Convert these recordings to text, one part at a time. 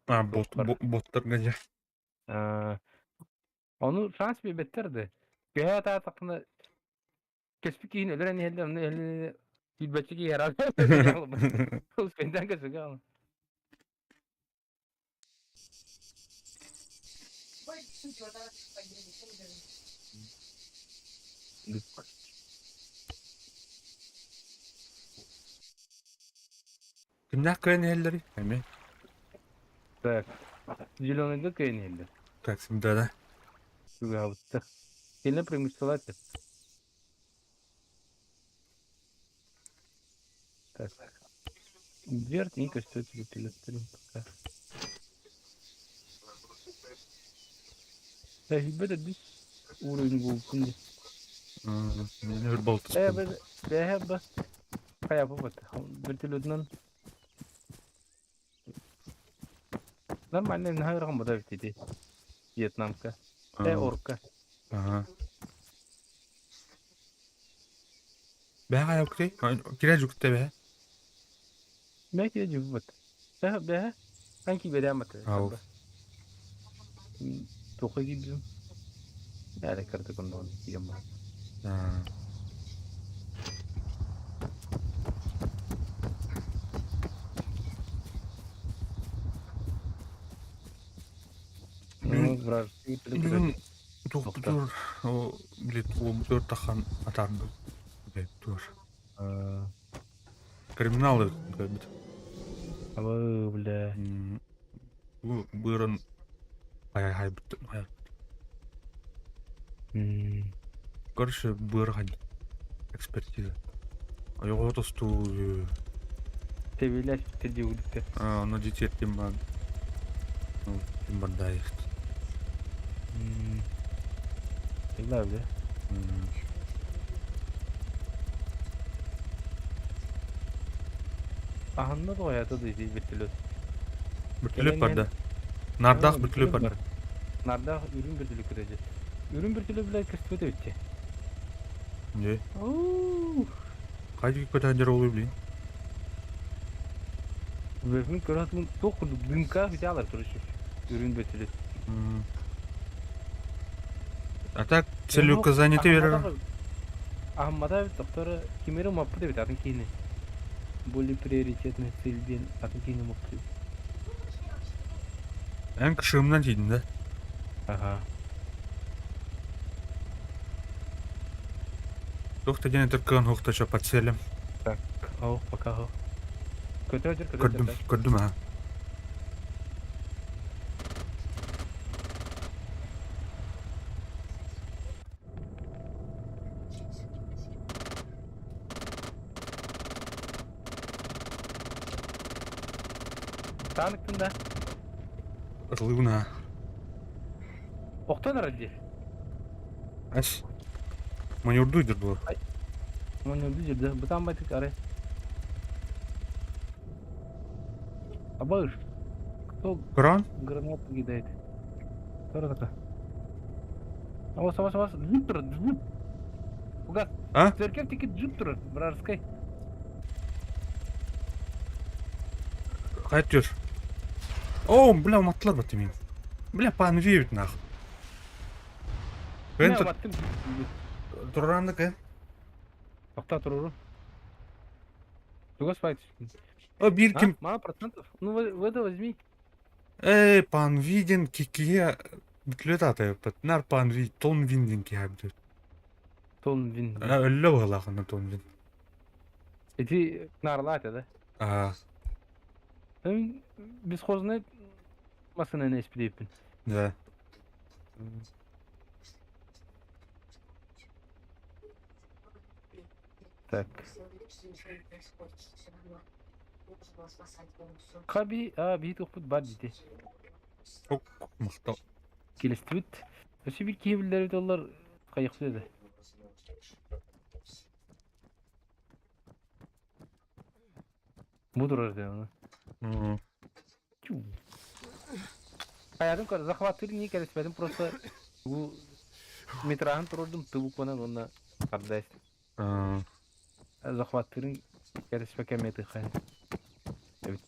А, бот, Туохпар. боттарга дьэ. Аа, ону шанс биэрбэттэр да. Көһө атаатаххына кэспит киһини өлөрөн иһэллэр, онно иһэллэр сүүрбэччэ киһи араас Успендан көсүгэ. Кимнээх кыайан иһэллэрий? Эмиэ. Так. Зеленыйга кыайан иһэллэр. Так, да. Чугаһабыттар. Сильно преимущество Так. Дверь не көстө түлүттүлүттүрүн пока. Тэһийбэт эрдис уровень буолбутун дии. Мені өр Э, балтыспын. б бэһэ б хайа бу вертолетунан нормально наһаа ыарахан бота эбит ити Вьетнамка. Э, орка. Ага. Бэһэ хайа кутей? Кирэ жүкте бэһэ. Бэһэ кирэ жүкпүт. Бэһэ бэһэ ан киибэдээн бата. Ау. Туохха киирдим? Бэһэ кырдык оннугун киирэн баран. Бүгүн Ну, вражеский бүгүн туохпутур о билет уоммутугар тахан атаарбыт тур. Криминал эбит көрбүт. Абы, бля. Бу быырын хайбыт Короче, быар хай экспертиза. Ойоҕо тостуу Тебилер тедиудикте. Ону дьиэтиэттим баар. Ким бардаайыт. Illa бля. Аһынна тоҕойата да ити вертолет. Вертолет бар да. Нардаах вертолет бар. Нардаах үрүн вертолет көрөдө. Үрүн вертолет бля көстүбэт эбитчи. Не? Хайдык көтөн дьэр олуй блин. Бөһүн көрө туох курдук дымка бүтээлар турушуш. Үрүн вертолет. А так цель указания ты верила? Аһыммата доктор кимири умаппыт эбит атын киини. Более приоритетный цель диэн атын киини умаппыт. Эн кышыымнан тиийдин да? Ага. Туох да диэн этэр кыан хуохта по целям. Так, ау, пока ау. Көтө көтө Көрдүм, көрдүм аха. Тааныкпын да. Ытылыыбын аа. Охтон эрэр дии. Ас. Манюрдуу дьир буолар. Манюрдуу дьирдэ. Бытаан байтык арай. Абыш. Кто Кран? гранату кидает? Кто Авас, авас, авас. Джип турар, джип. Угас. А? Церковь таки джип турар, вражеской. Хайа түөр. О, бля, уматтылар бат мин. Бля, панви эбит нах. Мен уматтым. Турараннык э? Тохта туруру. Тугас файт. О, биир ким... Мало процентов. Ну, в это возьми. Эй, панви диэн киһи бүтлүөт аата Нар панви, тон вин диэн киһи бүт. Тон вин. Өллө быһылаах тон вин. Эти наарлаат да? Аа. Бесхозный массыынаны эспириэппин. Да. Так. Хаби, а, биһи тухпут бар дии. Махтал. Келистибит. Өссө бир киһи биллэрбит оллар хайыхсы да. Бу турар дии оны. Хайатын көр, захваттыр не кэлиспэтим просто бу метраһын турурдум ты букванан уонна хардайс. Захваттырын кэлиспэккэ эмиэ тыххайын. Эбит.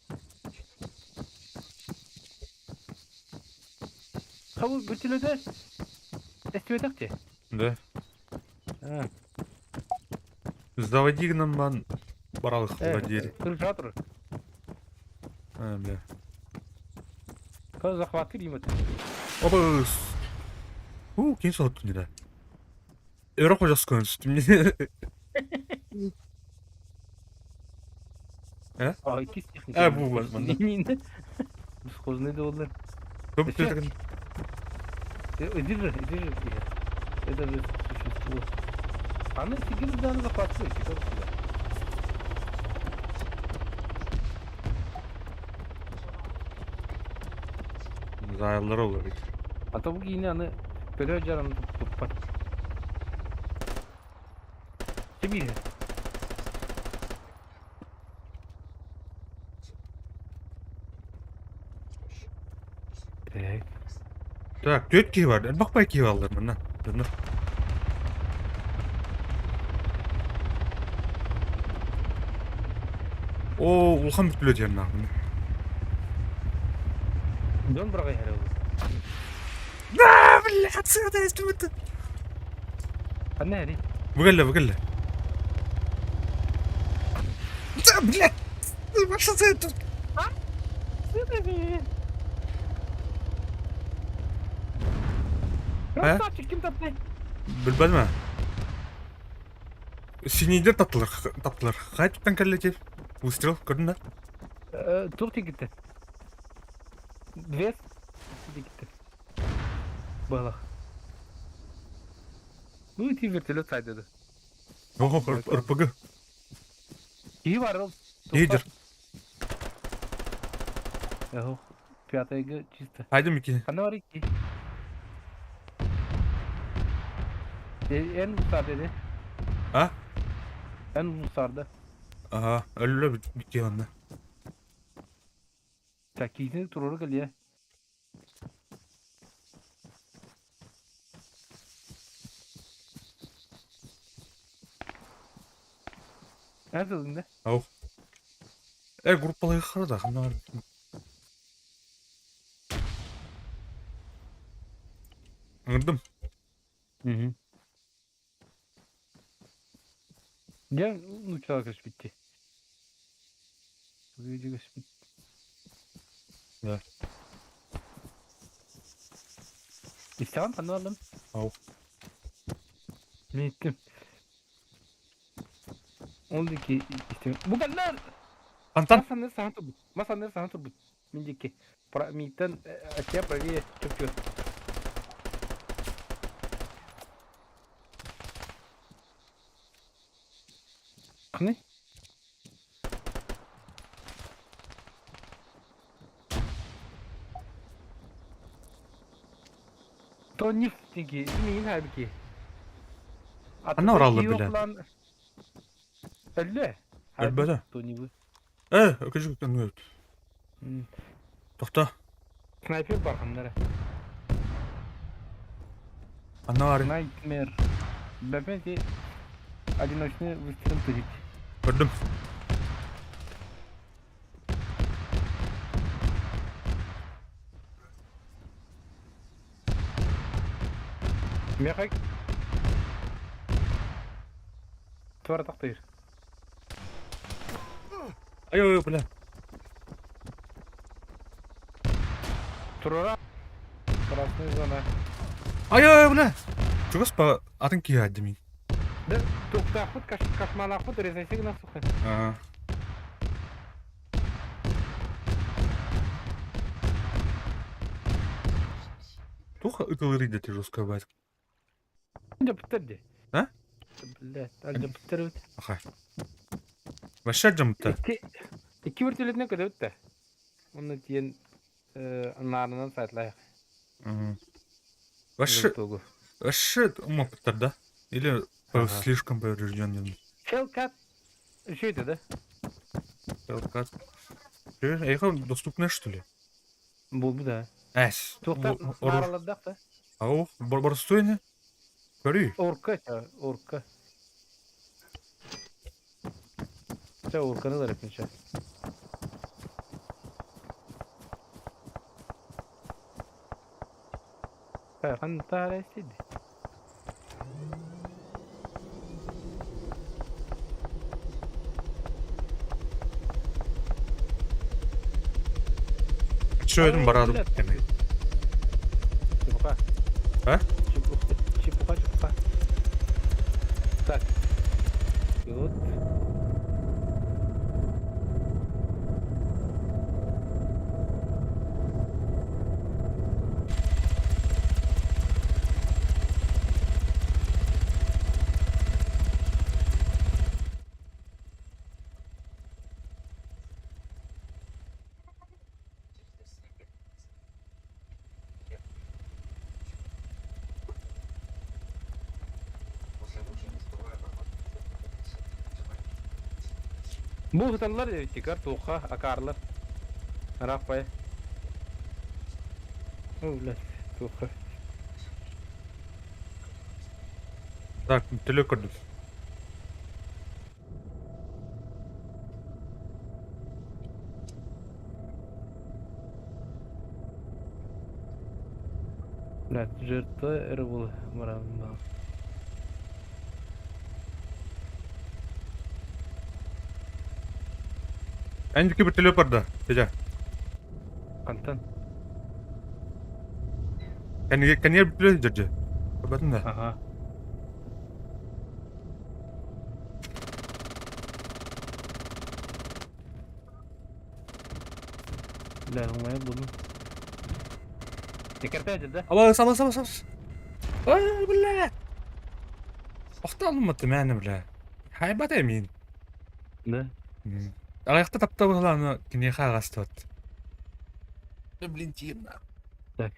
Ата бу бүтүлөтө эстибэтэх Да. А. Заводи нам бан баралыхтыга диэри. Крыша турар. А, бля. Кто захватил им это? Оба. У, кин соттун деді. Өрө қожас көрінсті. А, иккис техника. А, бу бар, манна. Бесхозный да олар. Көп төтігін. Иди же, иди же. Это же существо. Аны сигир да захватил, сигир сюда. Зайылар олар. А то бу киини аны көрө жарым туппат. Ким Так. Так, төрт киһи бар. Элбэх киһи баллар манна. Дьоннор. О, улахан бүтүлө диэн наахмын. Дьон быраҕай эрэ ол. Да, блядь, сыата истибит. Ханна эри? Бүгелле, бүгелле. Да, блядь. Ваша за это. Красавчик, ким тапты? Билбэтим. Синийдер таптылар, таптылар. Хайа туттан кэллэ дип. Выстрел, көрдүн да? Туох тигиттэ? Две тигиттэ. Балах. Ну ити вертолет сайдады. О, РПГ. Киһи бар ол. Лидер. Ох, пятая чисто. Хайда Микки. Ханна бар икки. Эн усар dedi. А? Эн усарда. Ага, өллө бикки онна. Так, киһини туруору кэлиэ. Эн сылдың да? Ау. Э, группалай хара да, ханна бар. Ыңырдым. Угу. Дьэ, нууччалар көспүттэ. Видео көспүт. Да. Истэҕин ханна бардым? Ау. Мин иттим. Ол диэки истим. Бу кэллэр! Антан. Мас анныгар саҥа турбут. Мас анныгар саҥа турбут. Мин диэки. Мииттэн от тебя правее чөп-чөп. Ханы? То не диэки, миигин хаайбыки. Ханна бараллар билэ? Өллө. Өлбөтө. Тони Э, өкөжүк өт. Тохто. Снайпер бар ханнара. Ханна бар. Nightmare. Бэпэти одиночный выстрел тыгит. Көрдүм. Мехак. Туара тахтыыр. Ай, ой, бля. Турура. Красная зона. Ай, ой, бля. Чугас па атын киһи аддимин. Да, туохтаахпыт кашмалаахпыт резайсы гына суха. Аа. Туха ытылыр идете жестко бать. Дьапыттар дии. А? Блядь, алдьапыттар эбит. Аха. Вообще жамта. Икки икки вертолетинэн көтөбүт да. Онно тиийэн наарынан саатлаах. Вообще, вообще умопыттар, да? Или Ага. слишком поврежден. Hellcat үчүгэй да? Hellcat. Эйха доступная, что ли? Буолбут да. Эс. Туохтар нааралардаах да? Ау, боростойны. Көрүй. Орка, орка. Чэ, орканы ылар эппин чэ. Ханна истиди? Чөйдүм барадым кэми. Чепуха. А? Чепуха, чепуха, чепуха. Так. Вот. Бу сыталлар эбиттикар туохха акаарлар. Араах бай. О, блядь, туохха. Так, төлө көрдүм. Блядь, жертва эрэ була баран. Эндики бір төлө барда. Дежа. Хантан? Кэннигэ кэннигэ бір төлө дьэрдьэ. Көрбөтүм да. Ага. Бля, умайа булдум. Текерте да? Абас, абас, абас, абас. Ай, бля. Охталым мээнэ, бля. Хайбат эмиин. Да. Аҕыйахта тапта быһылааны киниэхэ аҕастыбат. Блин, тиим. Так.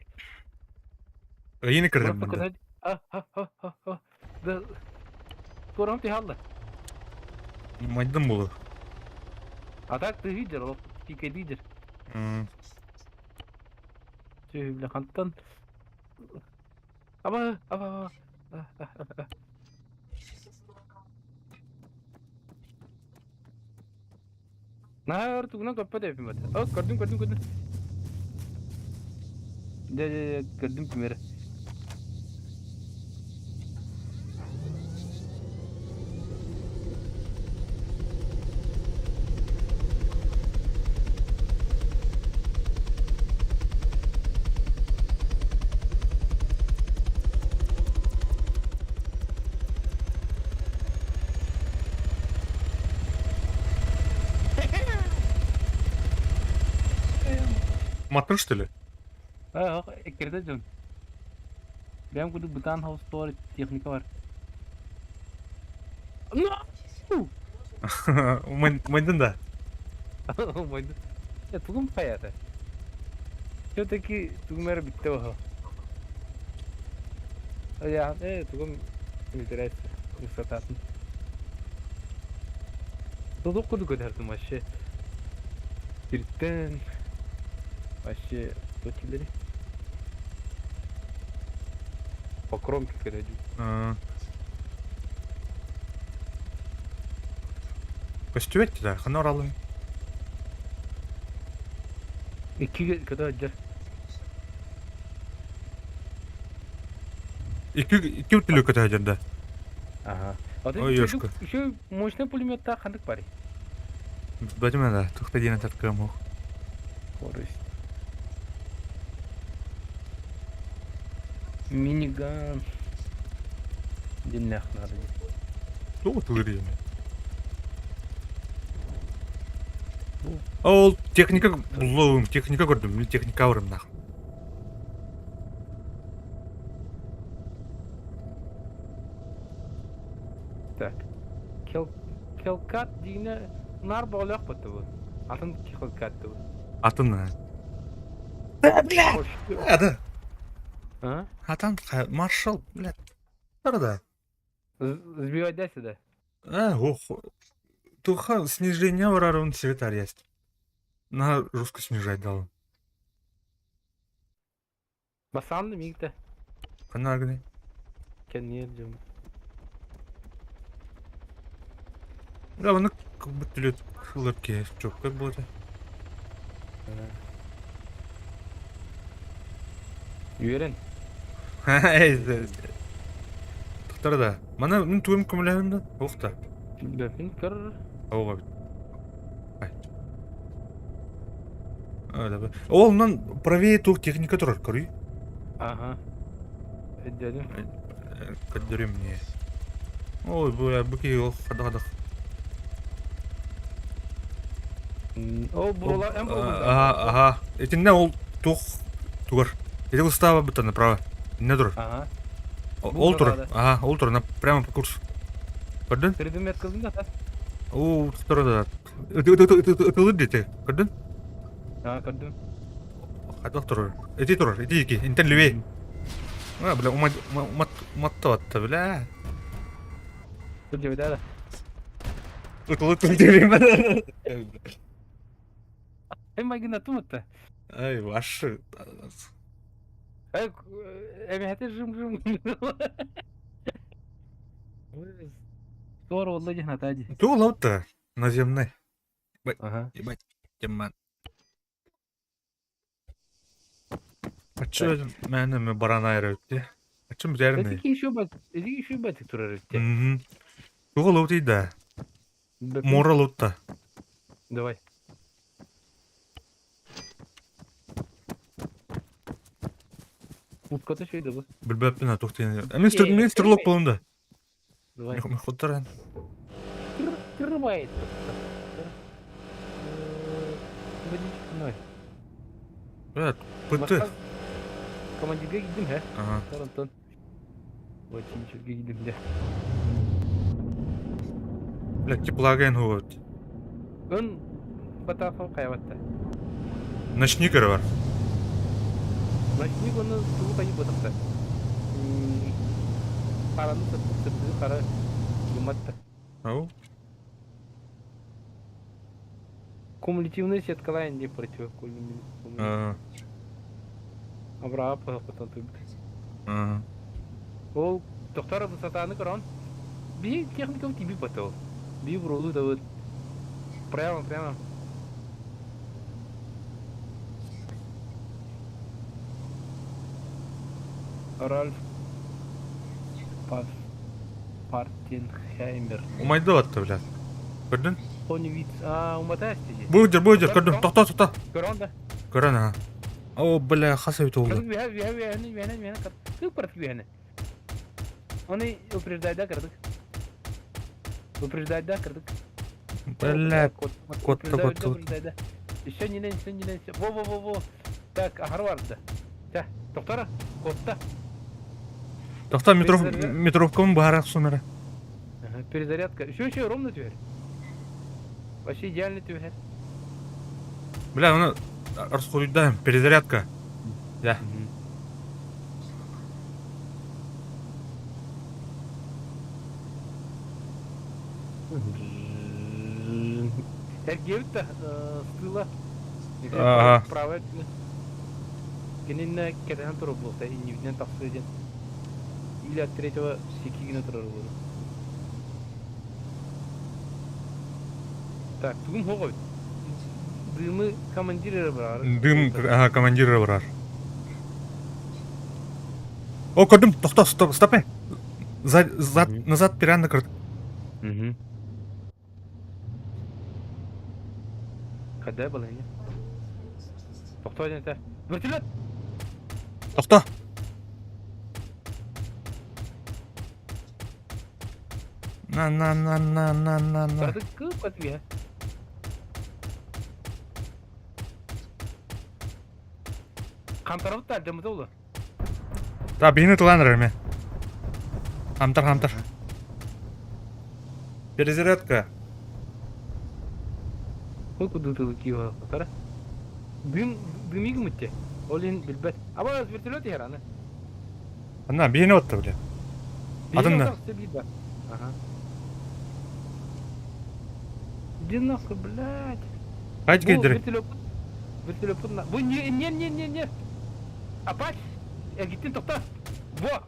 Ыйыны кырдым Просто мында. куда? А, а, а, а, а. Да. Скоро ты халла. Майдым болу. А так ты лидер, ол тикей лидер. Чү, бля, хантан. Аба, аба, аба. Наар тугунан көппөт эбиппин бат. О, көрдүм, көрдүм, көрдүм. Дьэ, дьэ, дьэ, көрдүм ким эрэ. Маттың что ли? Аа, эккирдэ дьон. Бэйэм курдук бытаан хаус техника бар. Ну! Майдын да. Мойду. Я тугум хаята. Все-таки тугум эрэ бүттэ оһо. Я, тугум интересно. Высотатын. Тудук курдук көтөрдүм вообще. Сиртен. Вообще, точилери. По кромке көтөдүм. Көстүбэт да, хана оралың. Икки көтө Икки икки төлө көтө да. Ага. Ой, ёшка. Еще мощный пулемет хандык бар. Бәтіме да, тұқта дейін тарткам ох. Скорость. Миниган. Диннях надо. Тоғы түгір еме. Ол техника буллуым, техника көрдүм, мен техника барым нах. Так. Кел Келкат дигне нар болок бутты бу. Атын Келкат бу. Атын. Бля! Ады. А? Атан маршал, бля. Да. Сбивать сюда. А, ох. Туха снижение варарун секретарь есть. На жестко снижать дал. Басанды мигте. Канагны. Кеннер жум. Да, оны как будто лет хлопки чопка будет. Үөрен. Тохтор да. Мана мин тугум көмөлөһөн да? Ух да. Бэпин көр. Оҕо эбит. Ол онон правее туох техника турар көрүй. Ага. Өйдөөдүм. Көрдөрүм не. Ой, бу бу киһи ол хадах-хадах. Ол бурула эм Аха, аха. Итиннэ ол туох тугар. Ити устава быта направо. Инне турар. Ага. Ол турар. Ага, ол турар. Прямо по курсу. Көрдүн? Көрдүм кылдым да. Оо, турар да. Ытылыр дете. Көрдүн? Аа, көрдүм. Хайдах турар? Ити турар, ити ики. Интен левее. А, бля, уматта бля. Тут да. Ытылыр диэбим. Эй, майгына туматта. Ай, ваши. Эй, эмэхэтэ жым-жым. Туор уолла дьэ натади. Тугу лапта? Наземный. Ага. Ебать, темман. Аччы мээнэ ме баран айра өттө. Аччым бүтээрин. Эти еще бат, эти еще бат турар өттө. Тугу лоутый да. Мора лутта. Давай. Утката шөйдө бу. Билбэппин а тухтыйын. Мин стрелок болум да. Давай. Мен хоттаран. Открывает. Водичка ноль. Бля, ПТ. Командирге кидим, хэ? Ага. Антон. Водичка кидим, да. Бля, тип лагайн вот. Он батафал каяватта. Ночник бар. Ночник оны тугу кайы батакта. Караны сыртып сыртып кара юматта. Ау. Кумулятивная сетка лайн не против А. Абра потом ты. А. Ол доктор высотаны көрөн. Би техника тебе потол. Би вроду да вот. Прямо, прямо. Ральф Пас Партенхаймер. Умайды атты, бля. Көрдүн? Коневиц. А, уматасти же. Бу жер, көрдүм. Тохто, тохто. Көрөн да. Көрөн, ага. О, бля, хас эбит олду. Бия, бия, бия, бия, бия, бия, кыр бия. Оны упреждайда кырдык. Упреждайда кырдык. Бля, котта, котта. Еще не лень, еще не лень. Во, во, во, во. Так, Харварда. Та, доктора, котта. Тохто, метров, метровкам бара сунара. Ага, перезарядка. Еще, еще ровно теперь. Вообще идеально теперь. Бля, оны расходуйдаем. Перезарядка. Да. Эргевит с тыла. Ага. Правая. Кининне кэтэһэн турар буолта иннибитинэн тахсыа диэн. Или от третьего секи гына турар буолу. Так, тугум хоҕой. Дымы командир эрэ барар. Дым, ага, командир барар. О, көрдүм, тохто, стоп, стоп. За, за, назад пиранна көрдүм. Угу. Когда было, не? Тохто диэн этэ. Вертолет! Тохто. На, на, на, на, на, на, на. Барды кып катыга. Қамтарабыт та дымыты олы. Та, бейні тылан ме. Хамтар, хамтар. Перезарядка. Ой, куды тылы кива. Кара. Дым, дымиг мытте. Олин билбет. Аба вертолет яраны. Ана, бейні отты, бля. Адымна. Ага. Иди нахуй, блядь. Қайт кедір. Вертолет. Вертолет. Бу не не не не не. Апач. Гиттин тохта. Во.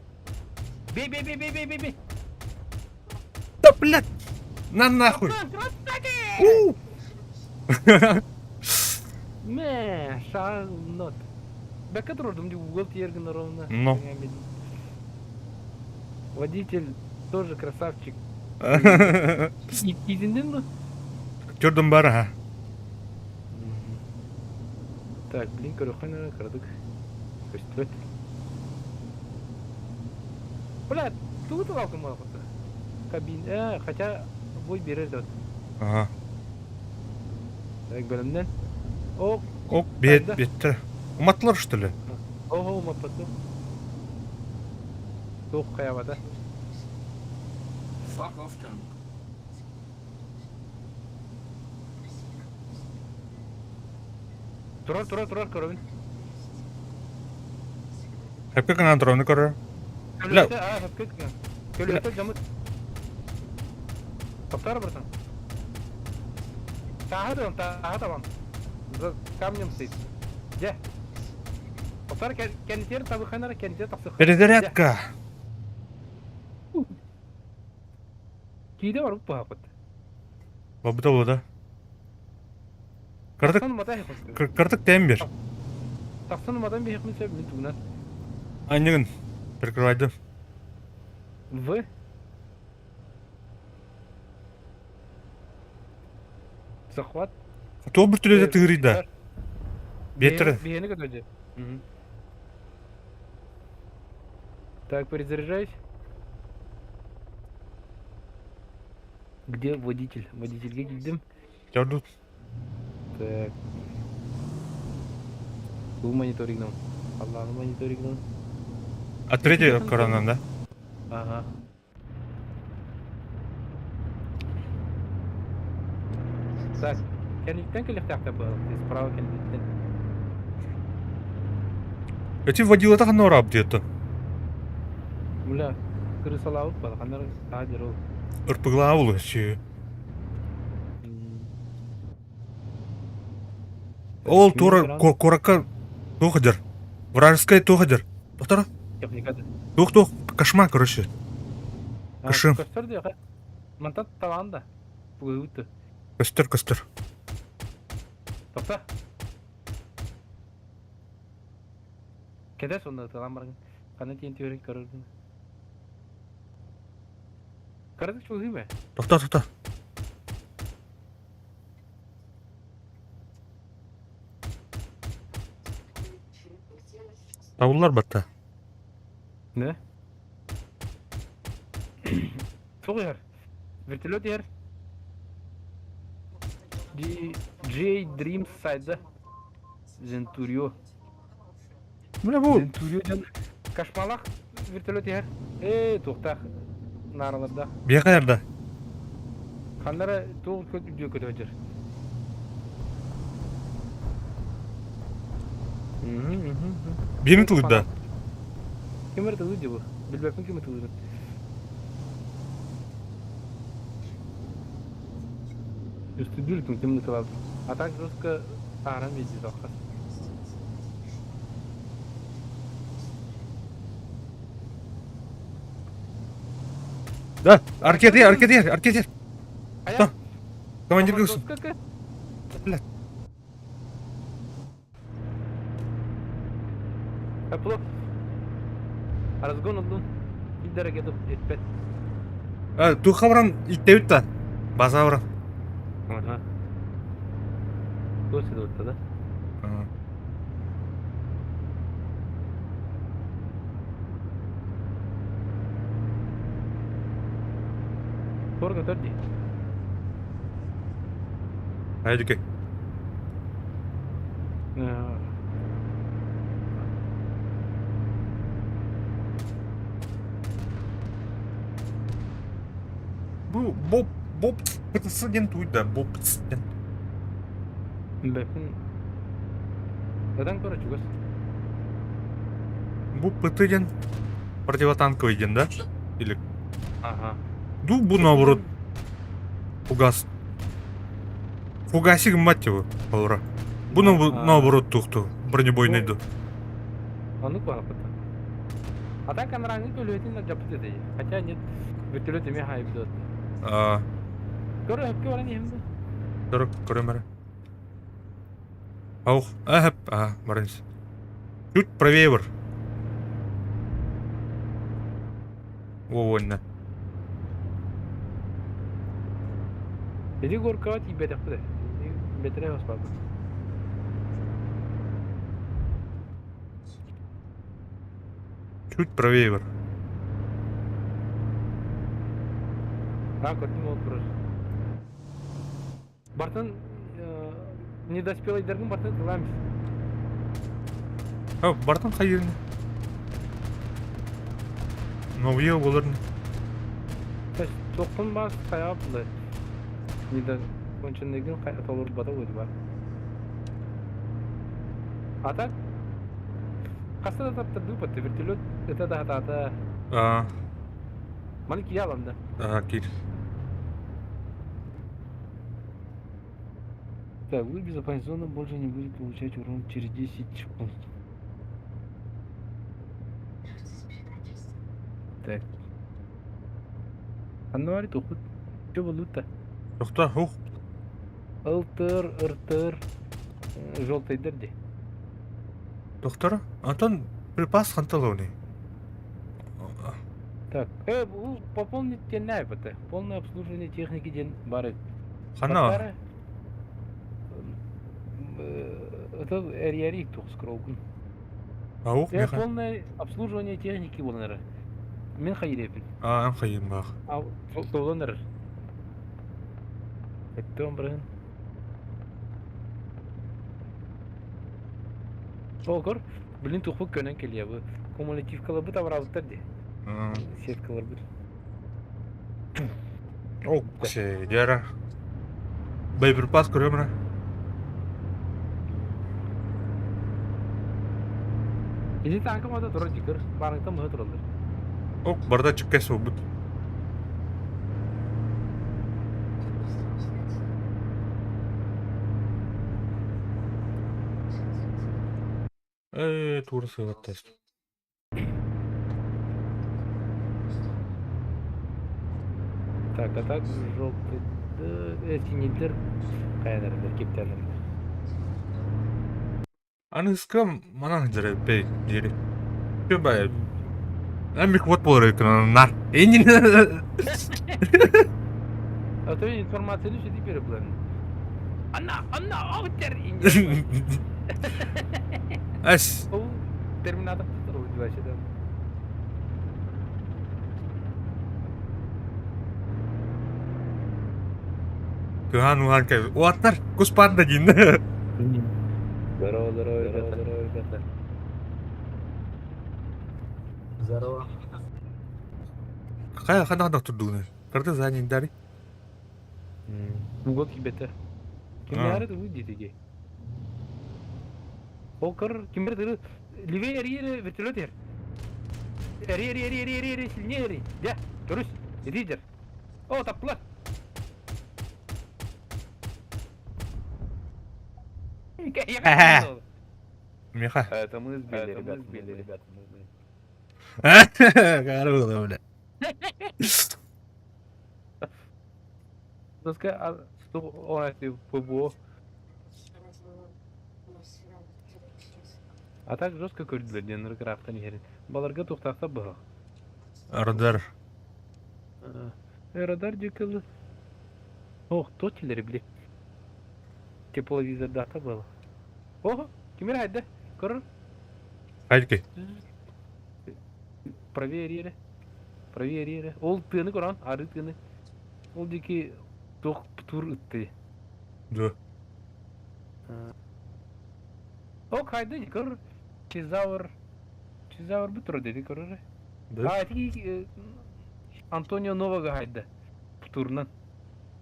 Бей, бей, бей, бей, бей, бей, бей. Да, блядь. На нахуй. У! Мэ, шанот. Бәкке турдум ди угол тиергин ровно. Но. Водитель тоже красавчик. Иитиннин дуо? Төрдүм бар аха. Так, блин, көрөххө наада кыратык көстүбэт. Бля, тугу тылалкын буолбута? Кабин, хотя бой берер да. Ага. Так, бөлімнен. О, Ок, бет, беттер. Уматтылар, что ли? Ого, умаппаты. Туох хайабата. Fuck off, John. Турар, турар, турар, көрөбүн. Хөпкө гынан туруну көрөр. Бля. Көлөтө, аа, хөпкө гынан. Көлөтө жамыт. Тоқтар братан. Тааһа табан, тааһа табан. За камнем стоит. Дьэ. Тоқтар кэннитигэр табыханара кэннитигэр тахсыха. Перезарядка. Киирэ барбыт баһапыт. Бабыта буолла. Кырдык Тахсан умата кырдык тэм бер. Тахсан уматан биһиэхмин сөп мин тугунан. Анньыгын прикрывайдым. В. Захват. Туох бір түлөтө тыырыйда. Биэттэрэ. Биһиэни көтөдө. Так, перезаряжаюсь. Где водитель? Водительге киирдим. Дьордут. Так. Бу мониторингнан. Алланы мониторингнан. А третий коронан, да? Ага. Так, кэнниттэн кэлиэхтээхтэр быһалык справа кэнниттэн. Эти водилата ханна ораап диэттэн. Бля, крысалаабыт бала, ханна саа дьэр ол. Ырпыглаа улу сүү. Ол туора куоракка туох дьэр? Вражеская туох дьэр? Тоқтара? Техникада. Туох туох кошмар, короче. Кышым. Көстөр диэхэ. Мантан талаан да. Пугуйбут. Көстөр көстөр. Тоқта. Кэтэс онно ыталаан баран ханна тиийэн түһэрин көрөргүн. Кыратык чугаһыым ээ. Тоқта тоқта. Табыллар батта. Не? Суох иһэр. Вертолет иһэр. G J Dreams сайда. Зентурио. Бля бу Зентурио диэн кашмалах вертолет иһэр. Ээ туохтаах нааралардаах. биэхэ эрда. Ханнара туох үрдүө көтө сылдьар. Биэми тылыйда. Ким эрэ тылы дии бу. Билбэппин кими тылыырын. Үстүдүр ким тылабыт. А так жестко ааран биэрдии тохха. Да, аркет аркет аркет. Хайа? Командир кылсын. Бля. Плов. Разгон ыллым. Илдэрэ кетип эппэт. Туха баран иттэбит да. База баран. Ага. Туох сидыбытта да? Туор көтөр дии. Айдыке. Бу Боб Боб диэн туйда Боб диэн. Бэпин Ытан көрө чугас. Бу ПТ диэн противотанковый диэн да? Или Ага. Ду бу наоборот фугас. Фугасик мать его, Павра. Бу наоборот тухту бронебойный ду. Оннук баҕаппыт. А так анарааҥҥы көлүөтүн алдьаппыт этэ. Хотя нет, вертолет эмиэ хаайбыт. А, Көрө өпкө баран иһим да. Көрө көрөмөрө. Аух, ахап, а, барынс. Чуть правее бар. Уонна. Ити горкаҕа тиийбэтэхпит ээ. Бэтэрээ хоспааппыт. Чуть правее бар. А, көрдүм ол турар. Бартын недоспелайдаргын бартын тылаам. А, бартын хайырны. Новые болар. Тоқпын бас хайа булар. Недоконченныйгын толорбата бар. А так хаста да таптырдыы батты вертолет это да хатаата. А, Маны кире алам да. А, кир. Так, вы безопасная зона больше не будет получать урон через 10 секунд. Так. Аннуари тухут. Что было-то? Тохта, хух. Ылтыр, ыртыр, желтый дерди. Доктор, Антон припас ханталони. Так, пополнить тенай бата. Полное обслуживание техники ден бары. Хана. Это эриарик тух скролгун. Аух, меха. Полное обслуживание техники болнары. Мен хайрепин. А, ан хайым бах. А, толонар. Это брын. Ол көр, блин, тухпу көнөн келия бу. Кумулятивкалар бу табарабыттар ди. Сеткалар бу. О, се, дяра. Боеприпас көрөмрө. Ити танка мада турар дикер, барыңта мыһы тураллар. Ок, барда чыккес обут. Тура сыгаттас. Так, а так желтый, синилер каянардар, кептянардар. Аны ыскам манан жара бей дири. Көбай. Амик вот болар экен нар. Энин. А то информацияны шеди берип булар. Анна, анна, аутер. Ас. Ол терминатор туру вообще да. Кыхан ухан кай. Уаттар куспанда дин. Здорово, здорово, ребята, здорово, ребята. Здорово. Кая хана турдуны. Карты за ним дари. Угол кибете. Кимнәре дә диде. Ол кыр кимбер дыры левее рире вертолет ер. Ри ри ри ри ри ри сильнее ри. Да, дұрыс. Лидер. О, тапла. Меха. Это мы сбили, ребят, мы сбили, ребят. Мы сбили. Карылы, бля. Доска, что он это ПБО. А так жестко көрдүлөр диэн ыргыраахтан иһэрин. Баларга тухтаахта быһах. Радар. Радар дюкалы. Ох, то телери били. Тепловизордаахта было. Ого, кимир хайда? Көрөр. Хайдки. Правее Правее Ол тыны көрөн, ары тыны. Ол дики тух тур ытты. Да. О, хайда көр. Чезавр. Чезавр бутур деди көрөр. Да. А, тики Антонио Новага хайда. Турнан.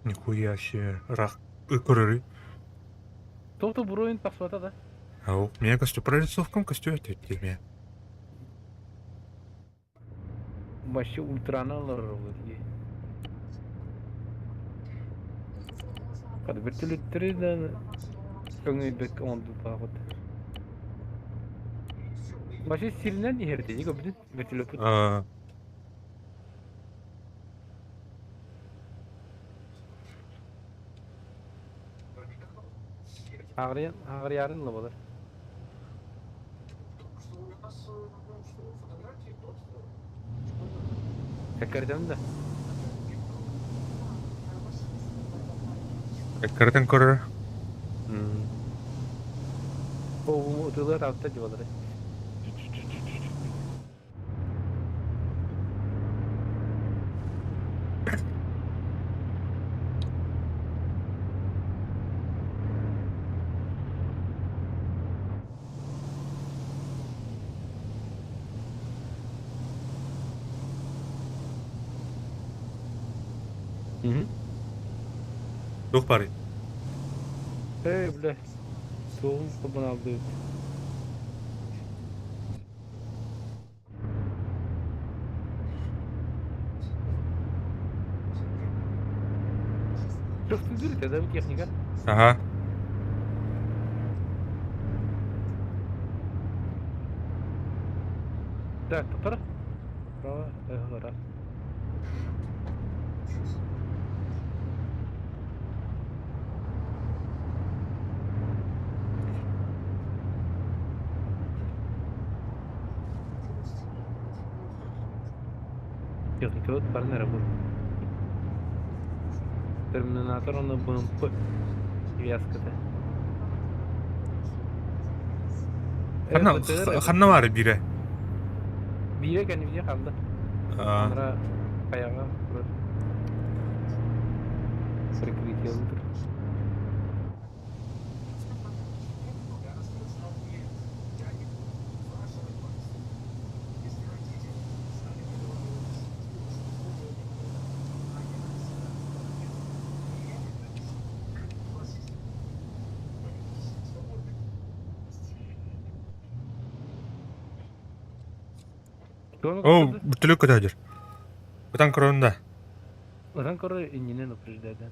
Нихуя себе. Рах. Көрөрү. Тоқты буруйын тақсыбата да. Ау, меня костю прорисовкам костю это тебе. Вообще ультраны алар ол Кады вертолеттері өңөйбек онду багыт. Вообще сиринен иһерти, не көбүтүн вертолет. А, Агриян, агриярын лабалар. Кэккэрдэн да. Кыратын көрөр. Ол ытылыа таатта дьыбалары. Туох баарый? Эй, бля, суоҕун холбон алдыбыт. Трехцилиндр это, да, техника? Ага. Так, тутар. Право, раз. Техникабыт барын эрэ бу. Терминатор уонна БМП связката. Ханна ханна баар биирэ? Биирэ кэннибитигэр хаалла. Анара хайаҕа турар. Прикрытиелыы турар. О, бүтүлүк көтөөдүр. Ытан көрөн да. Ытан көрөр иннинэн упреждайдан.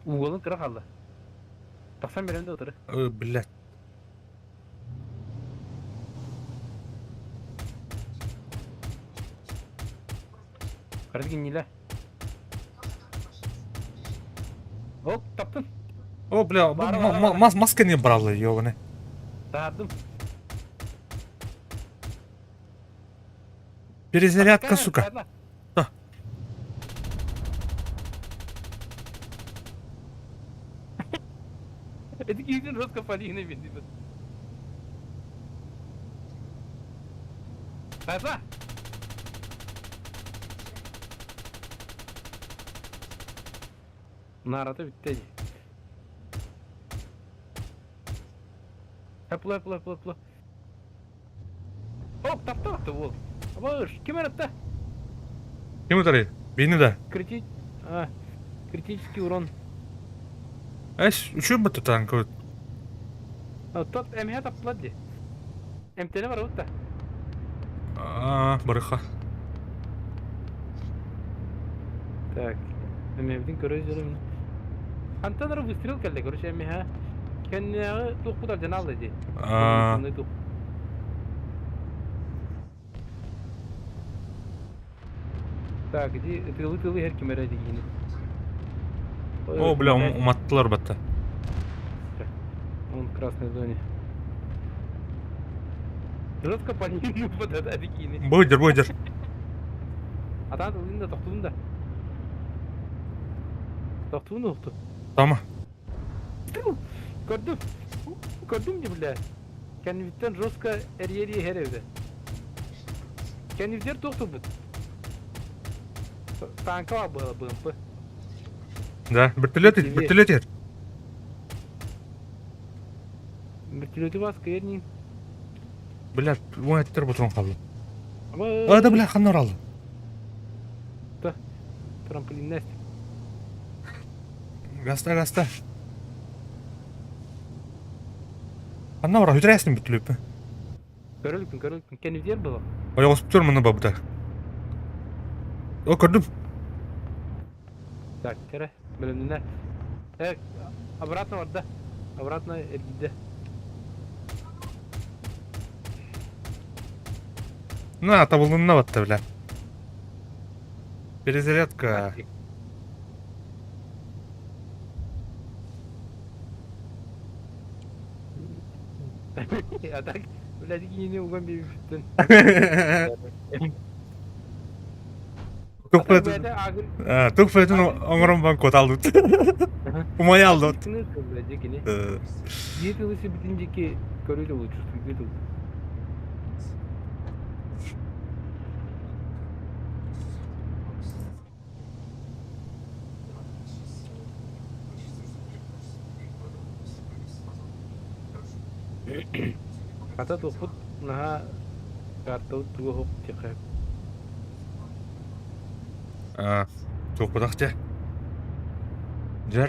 Уолун кыра хаалла. Тахсан берем да утары. Блядь. Кырдык иннилэ. Оп, таптым. О, бля, мас маска не брала, ёбаный. Таһардым. Перезарядка, сука. Да. Это киһитин жестко полигны бит. Пошла! Нарата бүттэ дии. Пла пла пла пла. Оп, таптақты ол. Абыш, ким ырытта? Ким утары? Бейні да. Крити... А, критический урон. Эс, үчү бытты танк. Тот МХ таптылар ди. МТН бар утта. А, барыха. Так, эмэбитин көрө жүрөм. Хантан ара выстрел келди, короче, МХ. Кэннээҕи туохпут алдьана алла дии. А. Так, иди тылы-тылы иһэр ким эрэ дигиини. О, бля, уматтылар батта. Он в красной зоне. Жестко по ним вот это бикини. Бойдер, бойдер. Атаан тылын да тохтуун да. Тохтуун ухту. Тама. Көрдүм. Көрдүм де бля. Кэннибиттэн жестко эрийэ иһэр эбит. Кэннибитигэр туох турбут? Танка была БМП. Да, вертолет, вертолет. Вертолеты вас кыйыр Бля, уон эттер бутурун қалды. А, да, бля, ханна оралды. Да, трамплин нэст. Гаста, гаста. Ханна ора, хүтірәсін бүтліп. Көрөлүкүн, көрөлүкүн. Кэннибитигэр было. Ойоҕоспут тур маны бабыта. О, көрдүм. Так, кэрэ, бөлүмнүнэ. Э, обратно барда. Обратно эргийдэ. На, табылынна батта, бля. Перезарядка. А так, Блядь, кинини уган биэбиппиттэн. Тух тух фэтин оҥорон бан куоталбыт. Умайа алдыт. Кини Биир тылы сибитин диэки көрүү тылы чувствуйгы тыл. Хата туохпут наһаа картабыт туга суох диэххэ Туохпутах дьэ. Дьэ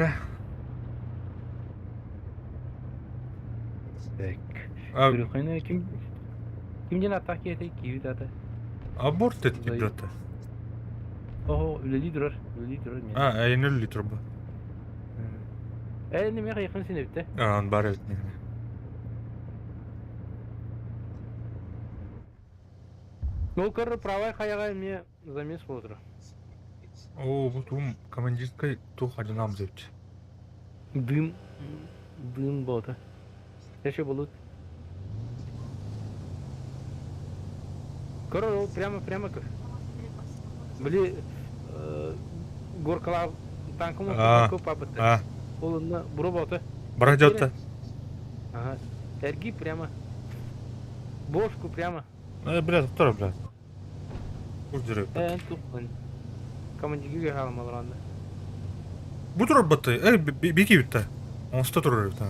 Так. Күрүххэнэ ким ким диэн ааттаах киһи киһи аата? Аборт эттик брата. Оһо, үлэлии турар, үлэлии турар миэнэ. А, эйин үлэлии турар бу. Ээ, неме хайыхын син эбитэ. Аа, бар эбит. Ну, көр, правай хайаҕа эмиэ замес буола Оо, бу туум командирскай туох одинаам эбит. Дым, дым бота. Еще будут. Көр, ол прямо, прямо көр. Били горкалаах танкым танкы папыт. Ол онно буро бота. Бара дьотта. Ага. Эрги прямо. Бошку прямо. Э, блядь, второй, блядь. Эн туххун. Командирге хаалмалар Бу турар батты. Эй, бики бүтті. Оңста турар эбит.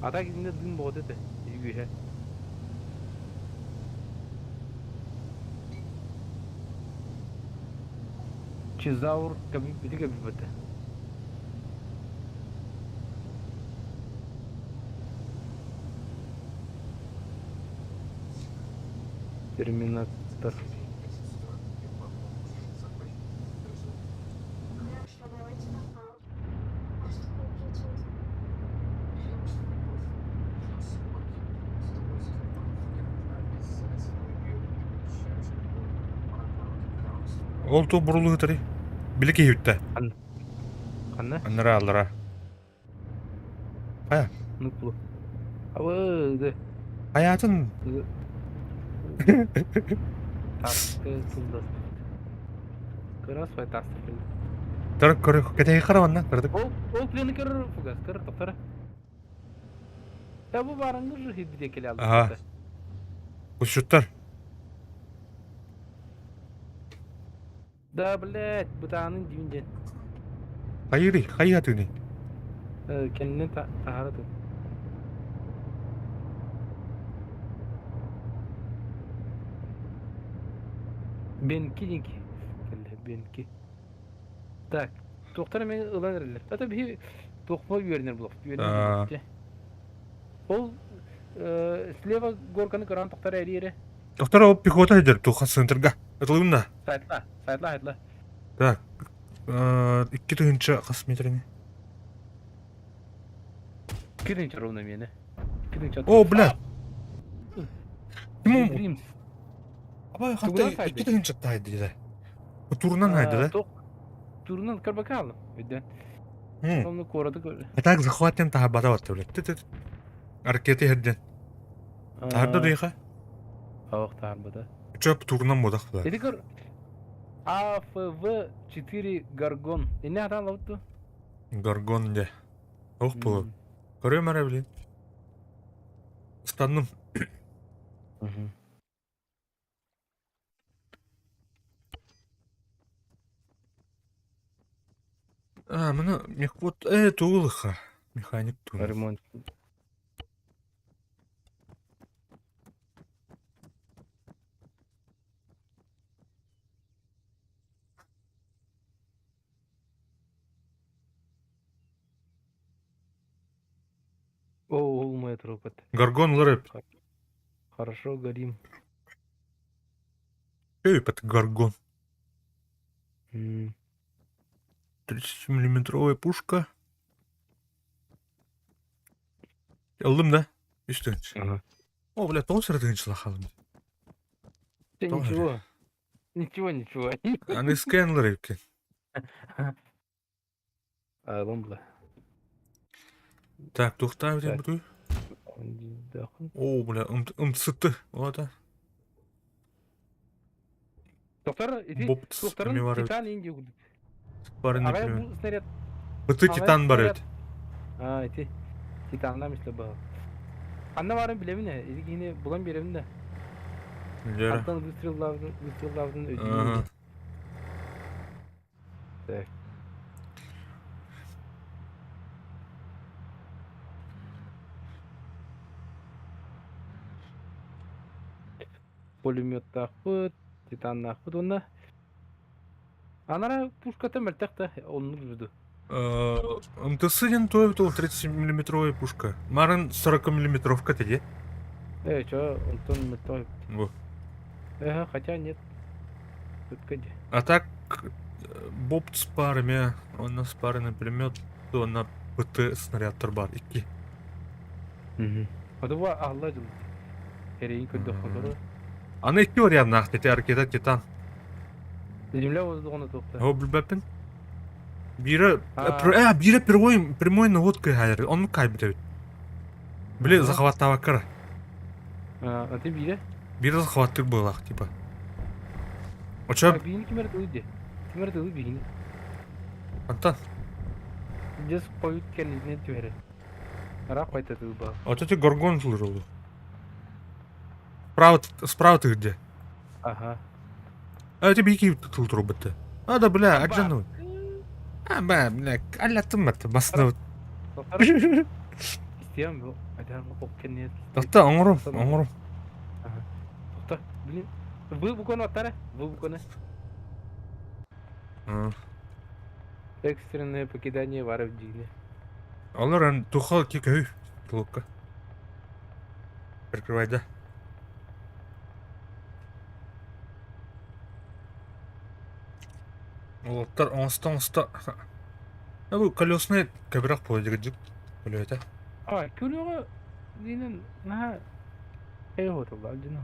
А так итиннэ дым боҕото этэ. Үгүһэ. Чизаур бити кэбиппэтэ. Терминатор. Ол ту бурулуһутари. Били киһи бүттэ. Ханна? Аннара аллара. Хайа? Ну Абы Хайатын? Таска сылдас. Кырас вай таста кэлли. Тар көрө кэтэһи хараванна кырдык. Ол ол плены көрөр фугас көр тоқтара. Я бу барыңгыр же хидбите келе алды. Ага. Кусчуттар. Да, блядь, бытаанын дьүүн диэн. Хайырый, хайа тыыный? Кэннинэн таһара тыл. Бенки динки. Кэллэ, Бенки. Так, туохтар эмэ ылан эрэллэр. Это биһи туохпа үөрэнэр булах. Үөрэнэр Ол слева горканы көрөн тохтор эриэре. Доктор ол пехота сылдьар туха центрга. Ытылынна. Сайтла, сайтла, сайтла. Так. 2 тыһыынча хас метрини? 2 тыһыынча ровно миэнэ. 2 тыһыынча. О, бля. Ким Дримс. Абай хатта 2 тыһыынча тайды деді. Турунан хайды да? Турунан карбакал. Өйдөн. Онну куораты көр. А так захватен таһабата батты, блядь. Ракеты херден. Таһарда дыйха? Ох, таһарбата. Чөп турунан бодах бла. Эти көр АФВ-4 Гаргон. Инне атан лабытту? Гаргон де. Ох бу. Көрөм эрэ блин. Ыстанным. А, мына мехвод туылыха. Механик туыл. Ремонт. О, мой робот. Гаргон лрэп. Хорошо горим. Эй, под Гаргон. 30-миллиметровая пушка. Ыллым да? Үс Ага. О, бля, тоҕус эрэ тыһыынчалаах хаалым. Да ничего. Ничего, ничего. Аны скэнлэр эбиккин. Ылым бла. Так, туохтаа эбитин бутуй? Сүрдээх. Оо, бля, ымсыты. Ота. Доктор, ити Бопт суохтарын эми бар эбит. титан иин диэбит. Барын Аҕай пулемет. бу снаряд. Быты Аҕай титан бар снаряд. эбит. Аа, ити титанна мисле баа. Ханна баарын билэбин ээ, ити киһини булан биэрэбин да. Дьэрэ. Хантан выстреллаабытын өйдүүбүн Ага. дии. Так. Пулеметтаахпыт, титаннаахпыт уонна анара пушката мөлтөх да оннук буду. МТС диэн туой 30-миллиметровая пушка. Марын 40-миллиметровка теде. Э, чё, онтон мөлтөх. Бу. Э, хотя нет. Тут где? А так, бопт с парами, он спаренный пулемет, то на ПТ снаряд бар икки. Хотуба аһылла дьыл. Эрэйин көрдөх хотуру. Аны икки варианнаах тети ракета Титан. Земля воздуҕуна туохта. О, билбэппин. Биирэ, биирэ прямой, прямой наводкой хайыр, оннук кайбыт эбит. Били захваттаабаккара. А ты биирэ? Биирэ захваттык быылаах, типа. Очо... Биини ким эрэ тылы дии. Ким эрэ тылы биини. Антон. Дьэс хойут кэннитинэн түһэрэ. Араак хайтатыы баа. Вот эти горгон слышал. Справа, справа ты где? Ага. А это бики тыл трубы-то. А, да, бля, аджану. А, бля, бля, аля тым это, басны. Истиям бу. Айдар кэнниэт. Тохто, оҥорум, оҥорум. Тохто, блин. Вы букваны аттара, вы букваны. Экстренное покидание варов дигне. Олор эн тухал ки көһүй тулукка. Прикрывай, да. Уолаттар оҥосто-оҥосто А бу колесный кэбирэх буолар Көлүөтэ. А, көлүөҕэ диинэн наһаа эйэ дьин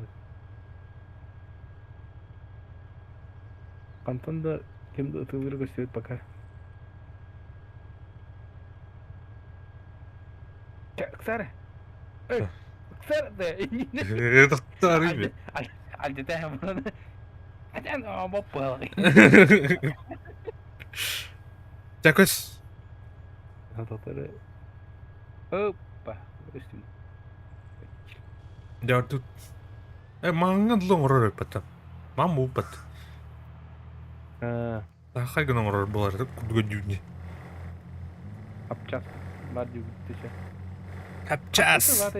Хантан да ким да ытыылыыр көстүбэт пока. Ыксар! Ыксар да! Тоқтар Алдетаһым Атан боппуһал. Чакыс. Татары. Опа. Үстүн. Дьэ тут маҥҥа дылы оҥорор эппэттэн. Мам бууппат. Саахай гына оҥорор буолар курдук өйдүүнү. Апчас бар дьүгүттүчэ. Апчас.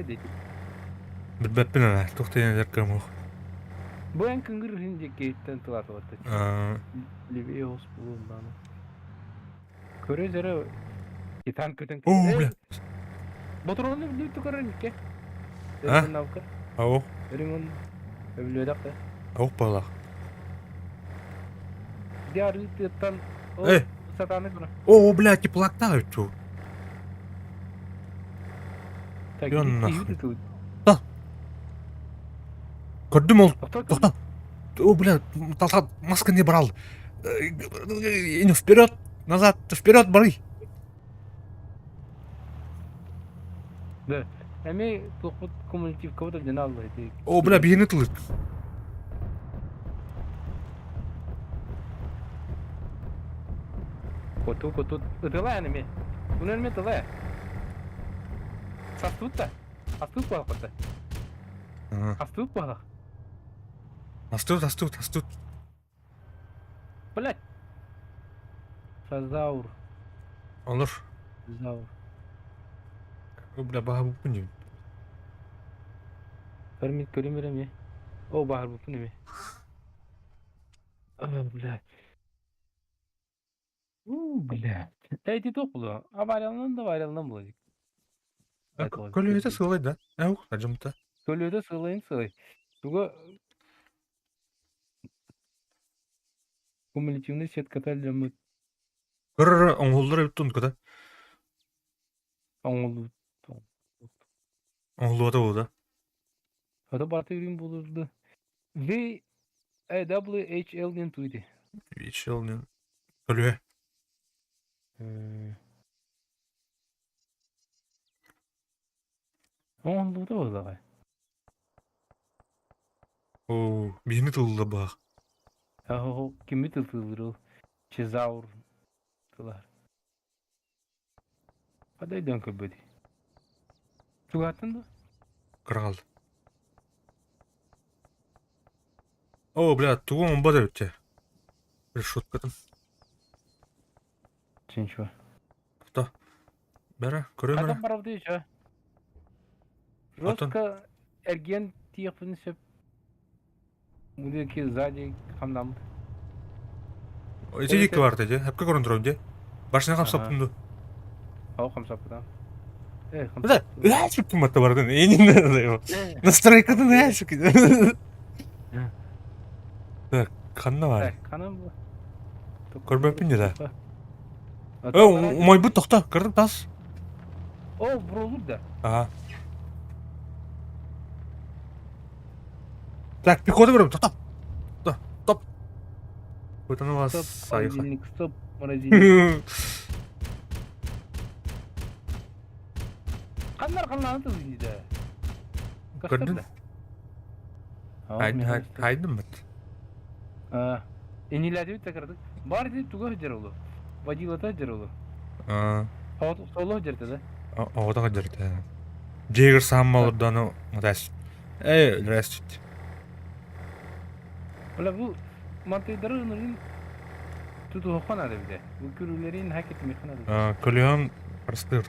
Билбэппин ана, туох диэн этэр кыамых. Бу эн кыҥгыр иһин диэкиттэн тылаатыбатта. Левее ос булуун дааны. Көрө зэрэ титан көтөн. Оо, бля. Ботуруону билбит көрөр никке. А? Ау. Өрүҥ өбүлүөдэх да. Ау палах. Диары тыаттан Э. сатааны көрө. О, бля, теплота чу. Так, Йон нахуй. Да. Көрдүм ол. Тоқта. О, бля, талта маска не брал. Вперед, назад, вперед, бары. Да. Эми туохпут кумулятивка да дьэн алла ити. О, бля, биһини тылыт. Коту коту ытылаан эми. Уну эми тылаа. Састыбыт да. Астыбыт буолах батта. Астыбыт буолах. Астыбыт, астыбыт, астыбыт. Блять. Фазаур. Олор. Заур. Бля, баһабыппын диим. Фермит көрүм эми. О, баһарбыппын эми. Блядь. У, блядь. Эти туох булуо? Аварияланан да аварияланан булуо. Көлүөтэ сылай да. Эух, ажымта. Көлүөтэ сылайын сылай. Туга кумулятивный сетката дьоммут Көрөр оҥоһуллар эбит тунката. оҥолу Оҥоһуллубата буолда. Хата барта үрүн булурду. V W H L диэн туйди. VHL диэн көлүө. Оҥоһуллубута буоллаҕай. Оо, биһини тылла баах. Оһо, кими тыллыыр ол? Чезаур тылар. Хадайдан көрбөтүй? Чугаһаттан дуо? Кыраҕал. О, бля, тугу оҥорбот эбит дьэ. Решеткатын. Чинчуа. Тута. Бэрэ, көрүөм эрэ. Хатан барабыт еще. Атын. Жестко эргиэн тиийиэхпин сөп. Мудики сзади хамнаммыт. Ити диэки барда дьэ. Хапка көрөн турабын дьэ. Башня хамсаппын ду. Ау хамсаппытам. Э, Да, хамсаппытым. ыаа сүктүм батта бардын. Энин Настройкатын ыаа сүктүм. Так, ханна бар? Так, ханан бу? Көрбөппүн дьэ да. Э, умайбыт тохто, көрдүм тас. О, бролур да. Ага. Так, пехота көрөм, тоқтап. Топ. Вот она вас Стоп, сайха. морозильник, стоп, морозильник. Ханнар ханнаны тылын да. Көрдүн? Хайдым бит. Инилээдибит да кырдык. Бар ди туга сылдьар олу. Водилата сылдьар олу. Соло сылдьар да. Оҕото сылдьар да. Дьиэгэр сааммалардану мутас. Эй, здравствуйте. Бля бу мантыйдары ынырын тутуһуохха наада эбитэ. Бу күрүүлэрин наһаа кэтимиэххэ наада. Көлөһөм простыр.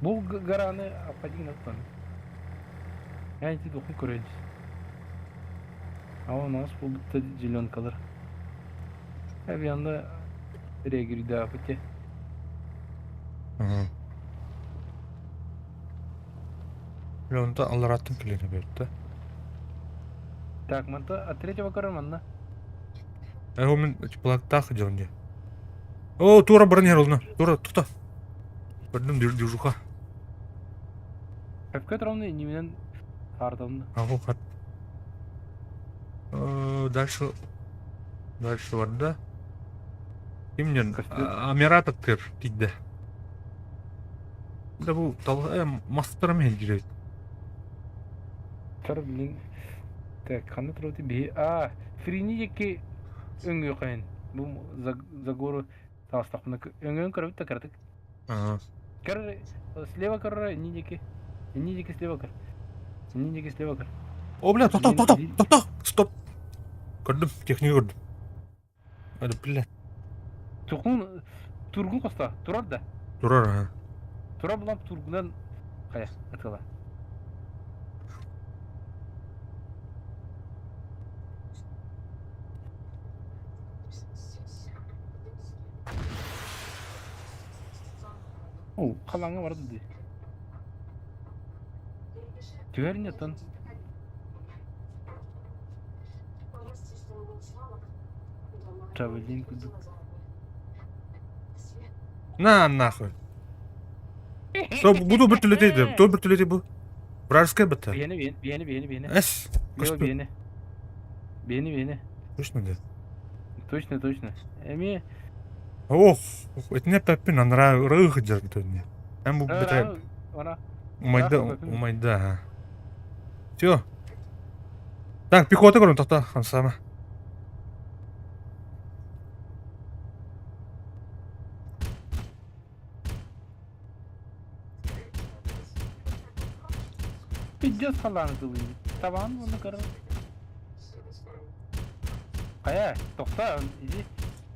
Бу гараны обходи оттон. Я ити духун көрөйдүс. А у нас будут зеленкалар. Bir anda nereye girdi abi? Онто аллараттан кэлиэн эбит Так, манта от третьего кармана. Э, мин платтаах дьон дии. О, тура баран иһэр олно. Тура, тута. Көрдүм движуха. Капка ровно неменен хардамды. Агу хат. Дальше дальше барда. Кимнен Амирататтыр тиийдэ. Да бу мастарым иһилдьирэ. Тар блин. Так, ханна турабыт биһи а фрини диэки өҥүөххүн. Бу за гору таҕыстахпына өҥөөн көрөбүт да кыратык. Көр слева көр инни диэки. Инни диэки слева көр. Инни диэки слева көр. О, бля, тоқтоо, тоқтоо, тоқтоо, стоп. Көрдүм, техника көрдүм. Это, бля. Тухун тургун коста, турар да. Турар, ага. Турар булан тургунан хайа, атыла. О, халаңа барды ди. Түһэр нетон. Джавелин курдук. На нахуй. То буду бір түлетейді, то бір түлетей бұл. Вражеская бітті. Биэни, биэни, биэни, биэни, биэни. Эс. Лево биэни. Биэни, биэни. Точно да? Точно, точно. Эми... Ох, это не пеппин, анра рых держит мне. Эм бу бітті. Умайда, умайда. Все. Так, пехота көрүм, тоқта, хамсама. Пиздец халааны тылыйбыт. Табаан уонна көрө. Хайа, тохтоо, иди.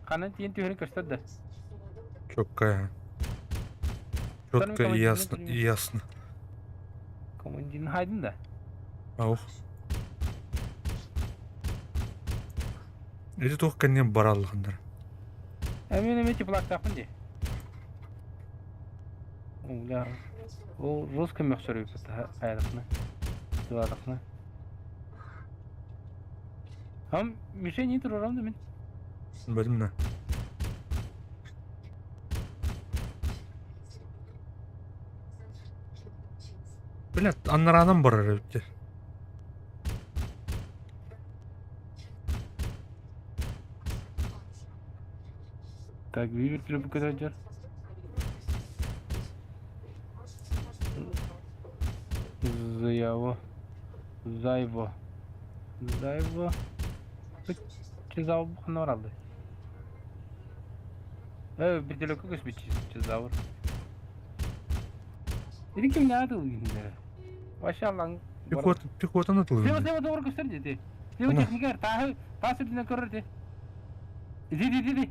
Ханан тиийэн түһэрин көстөр да. Четко. Четко и ясно, и ясно. Командирин хайдын да. Аух. Эти туох кэннин бараллахындар. Эмин эми теплактаахпын дии. Бля, ол жестко мөхсөр эбиппит хайдахна. Туатахна. Ам мишень турарам да мин. Бадим на. Бля, аннараанан барар эбит. Так, вивер трубка дадер. Заяво. Зайво. Зайво. Чизау ханна бараллар? Вертолёкка көспүт чизаур. Ити кимнээҕи тыллыыр Вообще аллаҥ Пехота, пехотаны Слева, тыллыыр. слева доҕор көстөр дии. Слева Ана. техникер тааһы таас үрдүнэн көрөр дии. Иди, иди, иди.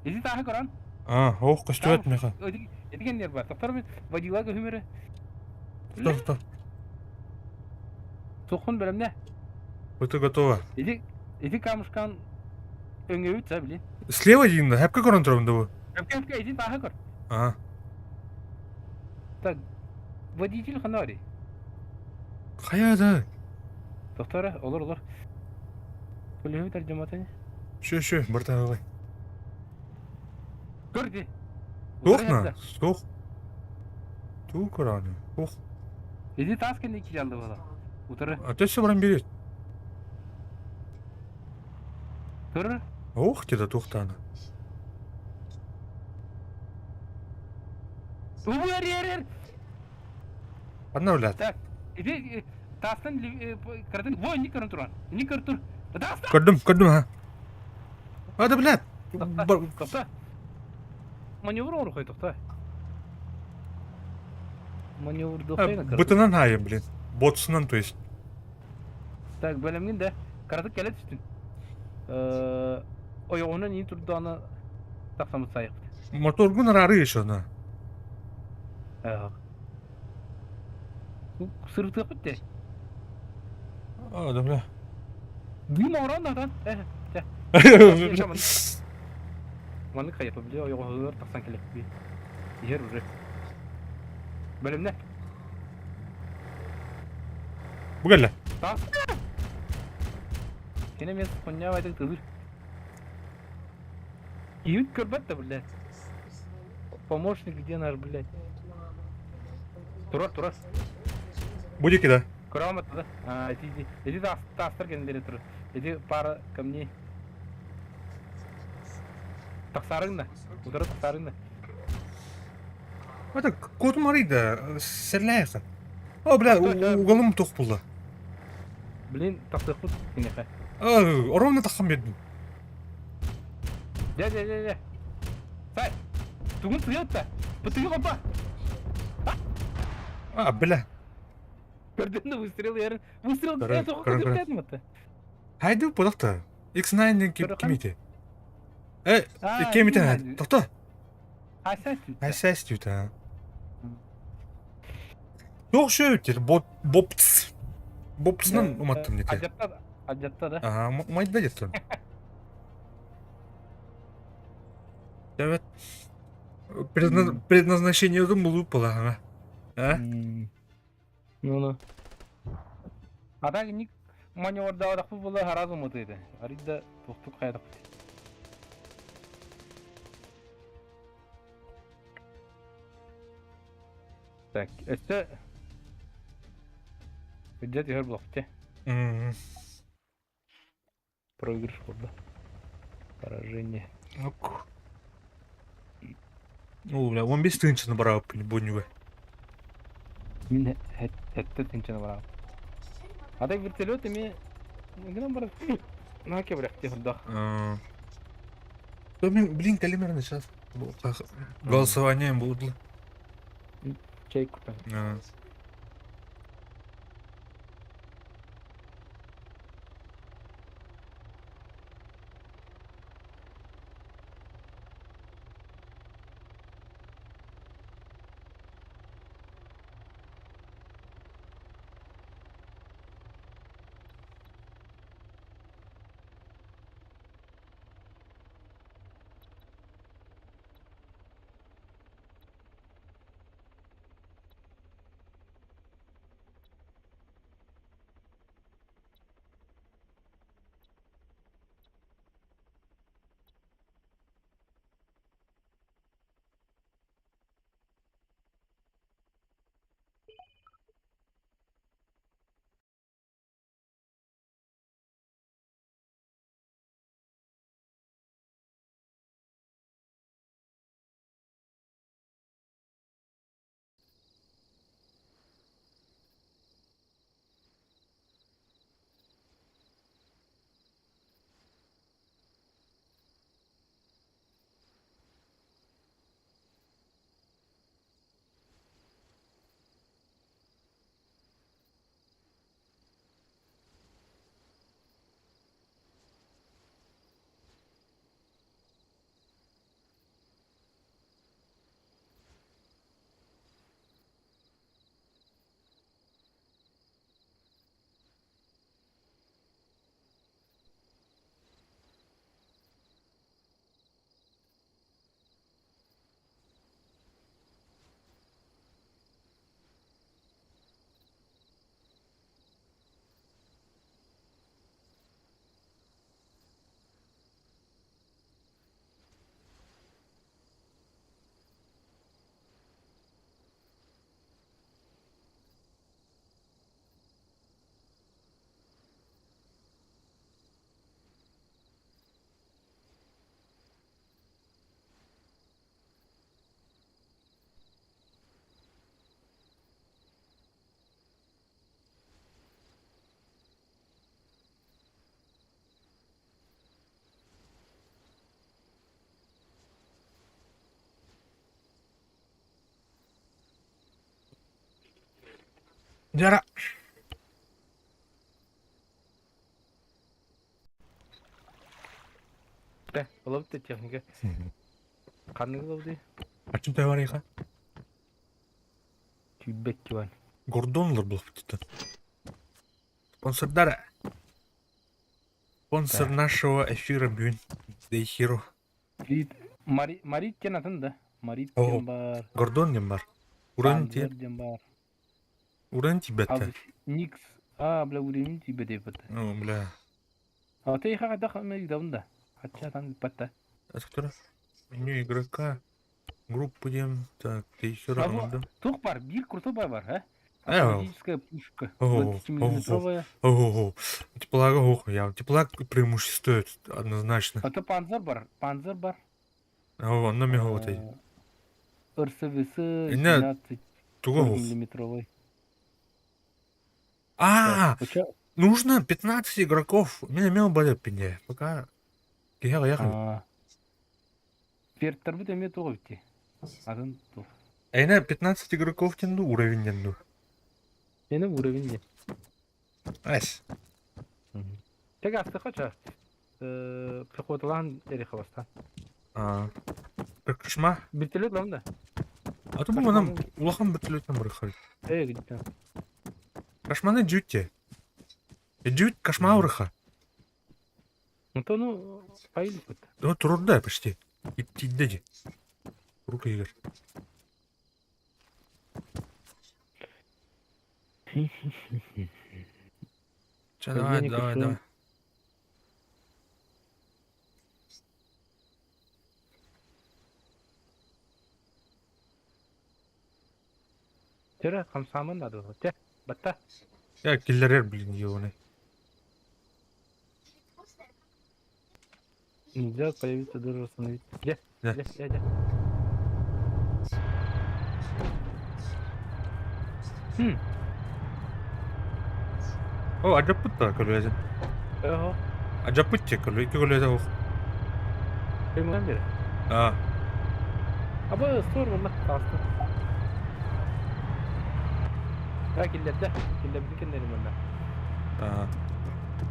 Иди тааһы көрөн. А, ох, көстүбэт меха. Ити ити кэннигэр бар. Тохтор мин водила көһүмөрө. Стоп, стоп. Сухун бэлэмнэ. Это готово. Иди, иди камушкан өҥөбүт са били. Слева один, да? Хэпка көрөн турабын да бу. Өпкө өпкө иди тааһы көр. Ага. Так, водитель ханна барый? Хайа да. Тохтор олор олор. Көлөһү тәрҗемәтен. Шө, шө, братан, давай. Көр ди. Суох на, суох. Туу көрөөнү. Суох. Иди таас кэннэ киирэллэ буола. Утары. А то все баран берет. Тур. Ох, где-то туохтаана. Убу эр эр эр. Ханна блядь? Так, иди таастан кыратын во инник көрөн туран. Инник көр тур. Тааста. Көрдүм, көрдүм ha. А да блядь. Тохта. Маневр оҥорохой тохта. Маневрдухайна кыр. Бытынан хайа, блин. Ботсунан, то есть. Так, бэлэмҥин да. Кыратык кэлэ түстүн. Ойоҕунан иин турдаҕына тахсаммыт сайыхпыт. Моторгун араары еще на. Сырытыахпыт дээ. А, да бля. Дым оҥорон да чэ. Маннык хайапа били ойоҕоһугар тахсан кэлэппи. Иһэр уже. Бэлэмнэ. Бу кэллэ. Таас. Кини эмиэ хонньообайтык тылыр. Киһибит көрбөт да, блядь. Помощник где наш, блядь? Турар, турар. Будет да? Көрө да? А, иди, иди. Иди таастар кэннилэри тур. Иди пара камней. Тахсарыҥ да. Утары тахсарыҥ да. Это кот да, серлээхэ. О, бля, уголум туох буолла. Блин, тахсыахпыт киниэхэ. Ровно тахсан биэрдим. Дьэ, дьэ, дьэ, дьэ. Сай, тугун сыйыт да? Бытыгы хопа. А, бля. Көрдүн да выстрел ярын. Выстрел э тоҕо көтүртээтим атта. Хайды пудахта. X9 ким ити? Э, кем ити? Тохто. Асас Асас а. Туох шөбүттер бот бопс. Бопсынан уматтым дете. Адьатта адьатта да. Ага, умайда деттен. Evet. Предназначение булуу ага. А? Ну ну. А так ник маневрдаабатахпыт буолла хараас уматыыта. Арый да туохтук хайатахпыт. Так, өссө бюджет түһэр буолуохча. Проигрыш буолла. Поражение. Ок. О, бля, 15 тысячаны барабыппын бонньуга. Мин сэттэ тыһыынчаны барабын. А так вертолет эмиэ гынан барар. Наһаа кэбирэхтии сордоох. Блин, блин, калимерный сейчас. Голосование будут. Чай купим. Дьара. Тэ, ылабыт да техника. Ханнык ылабытый? Аччым төһө барыйха? Түүлбэт Иван. Гордон ылар буолбут Спонсордар. Спонсор нашего эфира бүгүн Дейхиро. Марит диэн атын да. Марит диэн бар. Гордон диэн бар. Уран диэн диэн бар. Уран тибетте. Никс. А, бля, уровень тибет бит. Ну, бля. А ты хайдах ыйдабын да. Хачча там биппатта. Откуда? Меню игрока. Группу диэн. Так, Дейхиро ылдым. Туох бар? Биир крутой бар, а? Автоматическая пушка. 20-миллиметровая. Ого, теплага, ох, я теплак преимущество однозначно. А то панцир бар, панцир бар. О, онно меха отай. РСВС 17 миллиметровый. А, нужно 15 игроков. Меня мел болит пине. Пока. Киһи ехали. Перттарбыт эмиэ туох эбитий? Атын туох. Эйне 15 игроков тенду уровень тенду. Эне уровень диэн. Эс. Тэг астыха ча. Пехоталаан эри хабастан. А. Кышма. Вертолет лам да. А то бу нам улахан вертолеттен бар хай. Э, где Кашманы дьүтте. Дьүт кашма урыха. Ну то ну поедет. Да турда почти. Иптидде. Рука игр. Че, давай, давай, давай. Тера хамсамын надо. Те, батта. Я киллерер, блин, ебаный. Нельзя появиться даже остановить. Где? Да. Где? Где? Где? Хм. О, адьаппыт көлүөтэ. Ого. Адьаппыт көлү, икки көлүөтэ ох. Кимнен бери? А. Аба стор онна тааста. Да киллерде. Киллербитин кеннерим онна. А.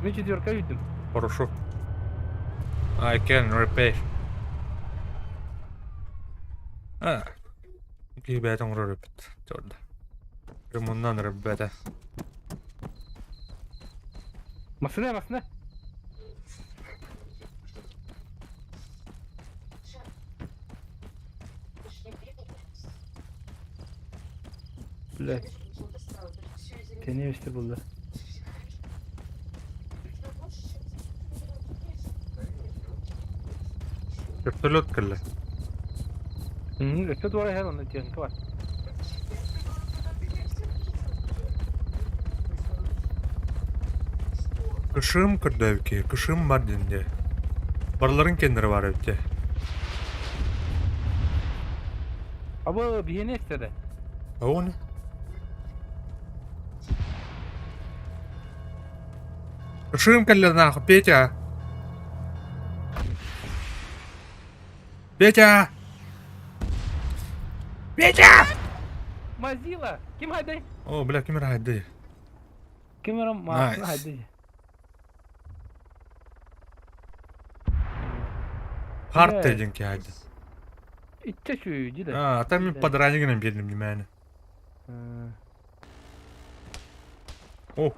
Мен четверка үйдүм. Хорошо. I can repair. А. Киһи бэйэтэ оҥорор эбит. Чорда. Ремоннан ребята. Массына, массына. Блядь. Теневисте булла. Вертолет кэллэ. Өссө туора иһэр онно техника бар. Кышым көрдөөбүккэ, кышым бар диэн дии. Барыларын кэннэрэ баар эбит дии. Абы биһиэни эстэрэ. Оҕону. Кышым кэллэ нахуй, Петя! Петя! Петя! Мазила! Ким хайдай? О, бля, ким эрэ хайдый. Ким эрэ маасына Nice. хайдай. Харт диэн киһи хайдый. Иччэ сүүйдү да. А, а там мин подранигынан биэрдим димээни. О!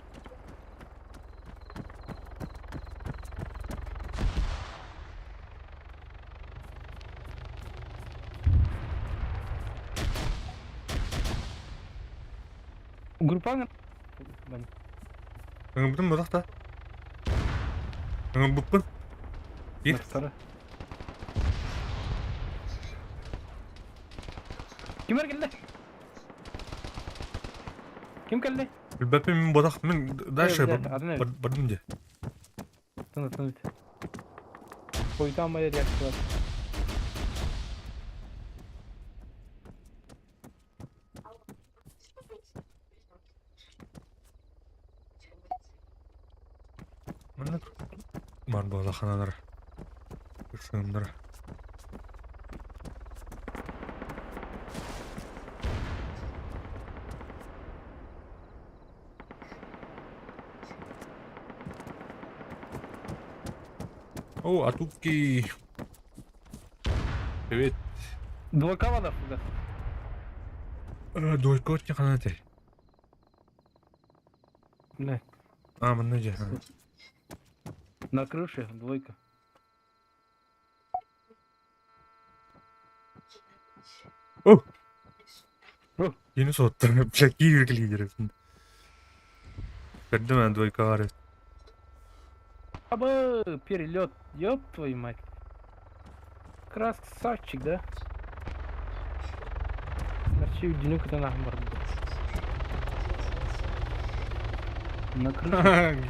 Группаң Ыҥырбытым буолах да. Ыҥырбыппын. Киир. Ким кэллэ? Ким кэллэ? Билбэппин мин буолах мин дальше бардым дии. Тына тына. Хойутаан байар реакциялар. Манна бар буолаханалар ырсыымнара. О, атуки. Привет. Двойка вода фугас. Двойка от ханна этэй? Не. А, манна дьэ. На крыше двойка. О! Yeni soğuttu. Бля, лидер. Көрдүм ээ двойкалары. Аба, перелет, ёб твою мать. Красавчик, да? Вообще үрдүнү кытан аһын барбыт. На крыше.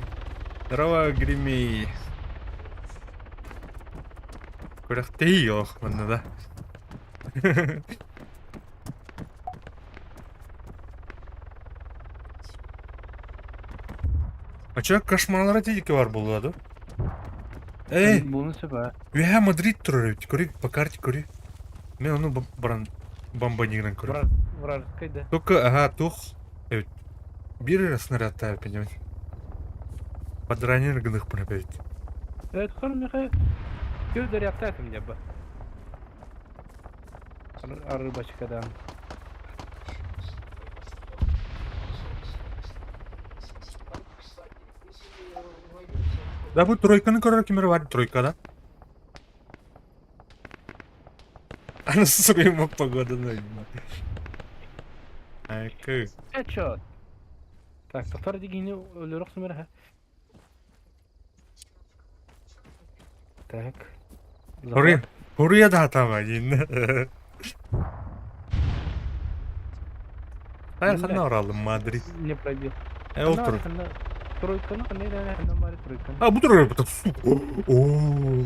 Здорово, Гримей. Күрэхтэһии ох манна да. А чё, кошмарлара тидики бар буолуо дуо? Эй, Буолун сөп аа. үөһээ Мадрид турар эбит. Көрүй, по карте көрүй. Мен ону баран бомбанигынан көрөм. Враж, вражескай да. Только, ага, туох эбит. Биир эрэ снарядтаах эбиппин Подранен гыныхпын эбит. Это меха Көр зарядтаатым дьабба. Арыбачкадан. Да бу тройканы көрөр ким эрэ бар тройка да? Аны суруйма погоданы. Айкы. Headshot. Так, тохтор дигини өлөрөх сымыраха. Так. Хоруй, хоруйа да хатаама диин. Хайа ханна оралым Мадрид. Не пробил. Э ол тур. Тройканы ханна ханна бары тройканы. А бу турар бу Оо.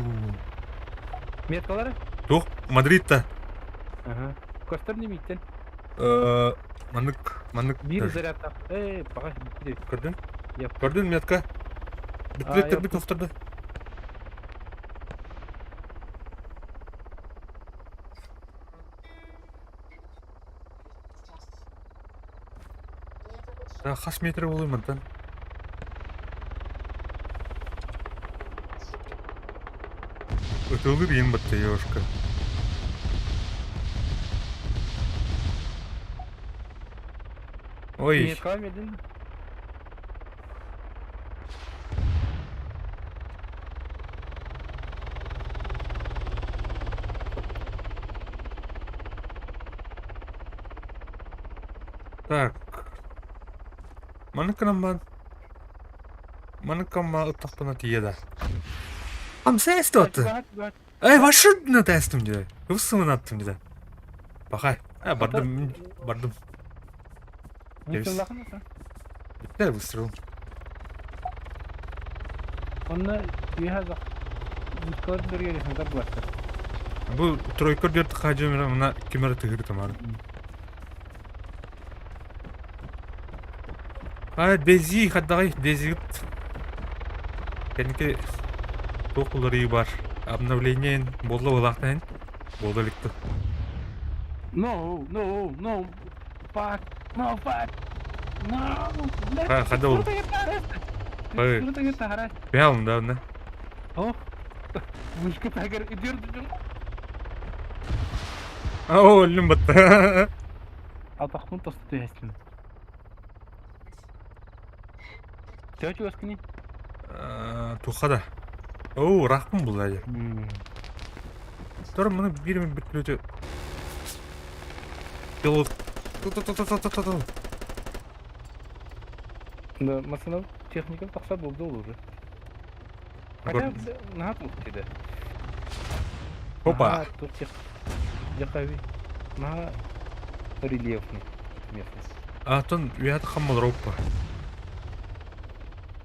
Меткалары? Туох Мадридта. Ага. Көстөр немиттен. Маннык маннык Биир зарядтаах. Ээ, баҕа Көрдүн? Yep. Көрдүн метка? Бүттүлэр бит охторду. Хас метр буолуй мантан? Ытылыр иин батта девушка. Ой. Метка медин. Так. Маныкынан Маныкама ыттахпына тиийэ да. Амса эстотты. Эй, ваши тестим дии. Ыбысымын аттым дии. Бахай. Э, бардым, бардым. Бүттэ выстрел. Онно үөһэ Бу тройка диэт хаадьым мына ким эрэ тыһыыр тамара. А, Дези хаддаҕай, Дезигит кэнники туох уларыйыы бар. Обновление буолла буолаахтаһын буола илик No, no, no, fuck, no, fuck, no, Хада ол. Ой. Бял, да, да. О, вышка тагер идет. О, өллүм батта. Атахпын тосту түһэстим. Төһө чугаскыный? Туха да. Оо, ыраахпын булла дии. Тор маны биир эмэ бүттүлүтү Пилот. Ту-ту-ту-ту-ту-ту. Да, массына техника тахса болды ол уже. Хотя наһаа туох диде. Опа. Наһаа туох тех... Дьахави. Наһаа рельефный местность. Атын үөһэ таххан олороппа.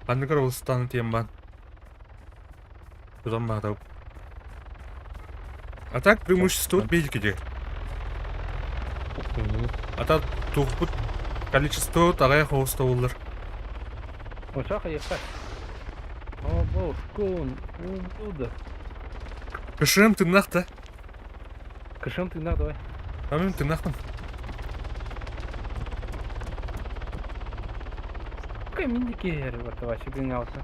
Ханныгар олустааны тиэн баан. Тутан баатабыт. А так преимущество биһикити. А так туохпут количество аҕыйах оҕус тобуллар. Очах айыкка. О, бошкун, уда. Кышым тыыннаах да. Кышым тыыннаах давай. А мин тыыннаахпын. Кай мин дики бар давай, гыңалса.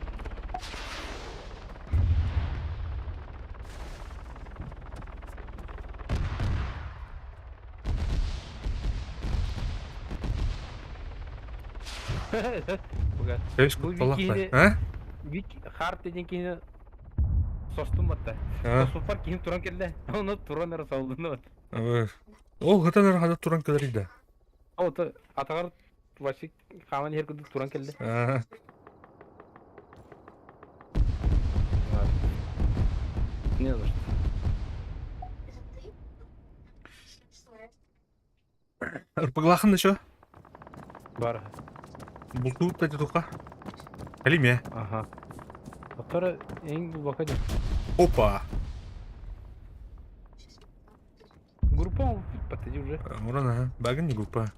Буга. Кэбис Бу кутталлаах киһини А? Вик Харт диэн киһини состум батта. А? Соспуппар киһим туран кэллэ. Ону туран эрэ солдуну. Ол хатан эрэ хата туран кэлэр да. Ол атаҕар вообще хааман иһэр курдук туран кэллэ. А. Не за что. Ырпыглаахын еще? Бар. Бултуут да туха. Калиме. Ага. Оттор ең глубоко дем. Опа. Группа подойди уже. Муран, ага. Багын не группа.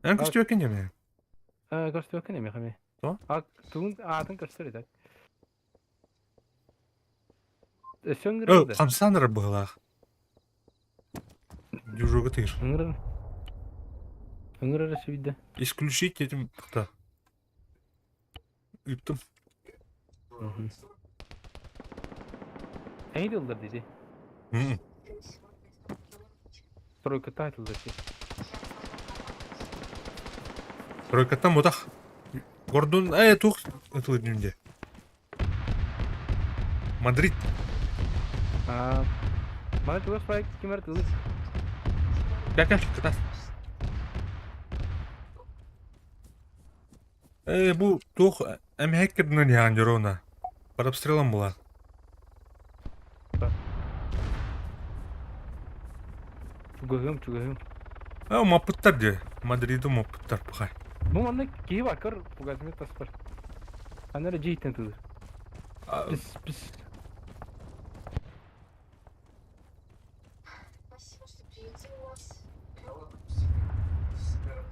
Эн көстүөккүн деме? Көстүөккүн эме хаме. То? А тугун аатын көстөр так. Өссө ыҥырар да. Хамсаныр быһылаах. Дюжуга тыыр. Ыҥырар. Ыҥырар өссө Исключить этим та. Ыыттым. Эйди ыллар диди. Тройката айтылдар ти. Тройкаттан мутах. Гордон, туох ытылыр дьүнде. Мадрид. Аа, маны чугас бай кимэр тылы. Кәкә, кытас. Бу туох эмэһэк кирдинэн иһэҕин дьоруона. Под обстрелом была. Чугаһым, чугаһым. Маппыттар дии. Мадриды маппыттар пахай. Бу манна киһи бар, көр, пугасымет таспар. Аны эрэ дьиэттэн тылыр. Пис, пис.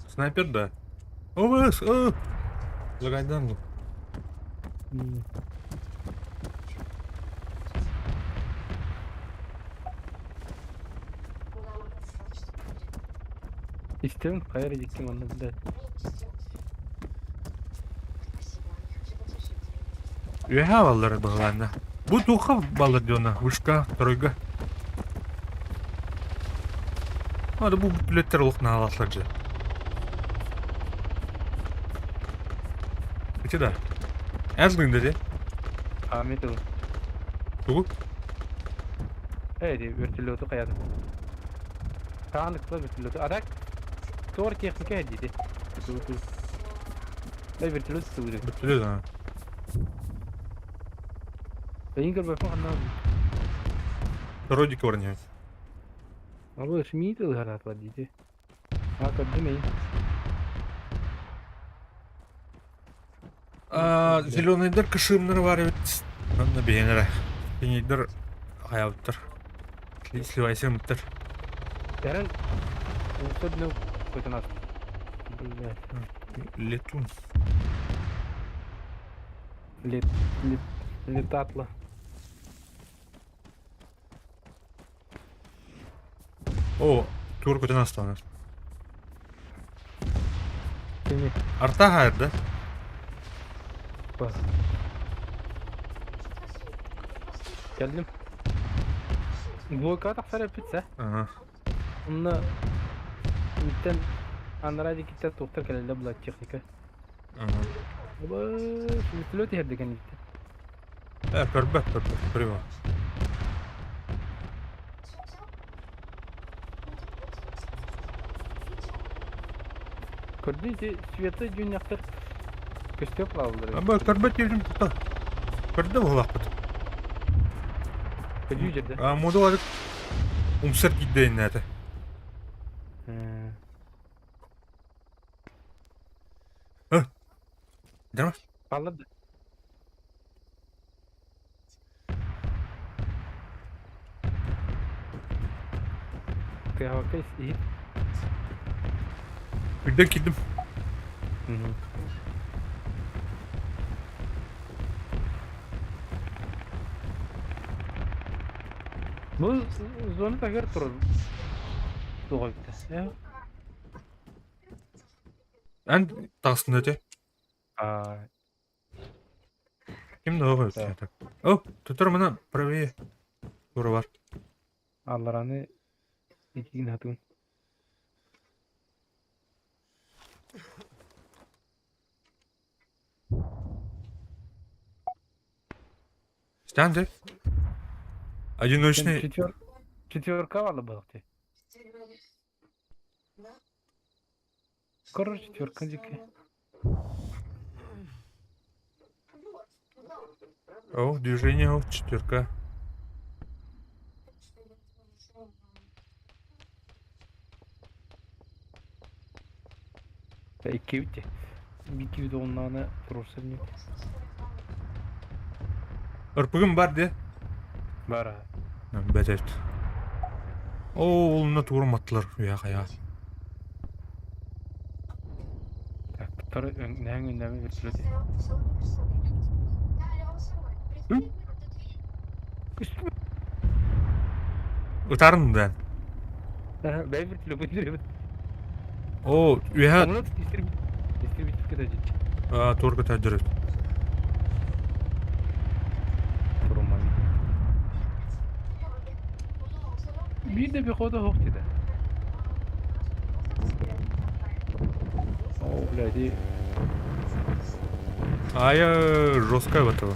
Снайпер, да. ОВС, о! Загайдан был. Истэбин, хайа эрэ дьикти манна билэр. Үөһээ баллар быһылаанна. Бу туохха баллар диона? Вышка, второйга. А, да бу бүлеттер олох наалаахтар дьэ. Ити да. Эн да де? А, мен тыл. Тугу? Эй, ди вертолету хаятым. Тааныкла вертолету. А так, тор техника диди. Эй, вертолет сылыры. Вертолет, а. Эйин көрбөппүн ханна. Родик орньоот. Алло, шмит ылыһараатылар диити. А, көрдүм эйин. А, зеленыйдар кышымнары бар эбит. Манна биһиэнэрэ. Синийдэр хайабыттар. Сливайсымыттар. Эрэн особенно көтөн ас. Блядь. Летун. Лет, лет, летатла. О, тур көтөн астана. Кини. Арта хайыр да? Бас. Кэллим. Двойка тахсар эппит Ага. Онно миттен анараа диэкиттэн туохтар кэлэллэр була техника. Ага. Вертолет иһэр дэгэн иттэ. Көрбөт, көрбөт, көрүө. Көрдүн ити Света дьүннэхтэр көстүө плаваллар. Аба көрбөт диэбитим тута. Көрдө буолаахпыт. Көдүү жерде. А моду арык умсар киирдэ иннээтэ. Дама. Паллар да. Тыаһабакка иһит. Үрдэн киирдим. Бу зона таһыгар турар туох эбитэ. Эн таҕыстын өтө. Аа, Ким да оҕо эбит. О, тутар мына правее. Тура бар. Аллараны итигин хатыгын. Тан деп. Одиночный. Четвер... Четверка вала был ты. Короче, четверка дикая. О, движение, о, четверка. Иккибит Иккибит уоннаҕына туруорсар ини. Ырпыгым бар де. Бар аа. Бэтэт. Оо, олунна тууруматтылар үйэ хайа. Так, туттары өҥнөһөн өҥнөмө вертолет. Ытарын да. Бэй вертолет бүндүрөбүт. Оо, үөһэ Оҥнот истребитель көтөдүт. туор көтөдөрүт. Туруман. Биир да пехота суох дии Оо, блядь, Ая, жесткая в этого.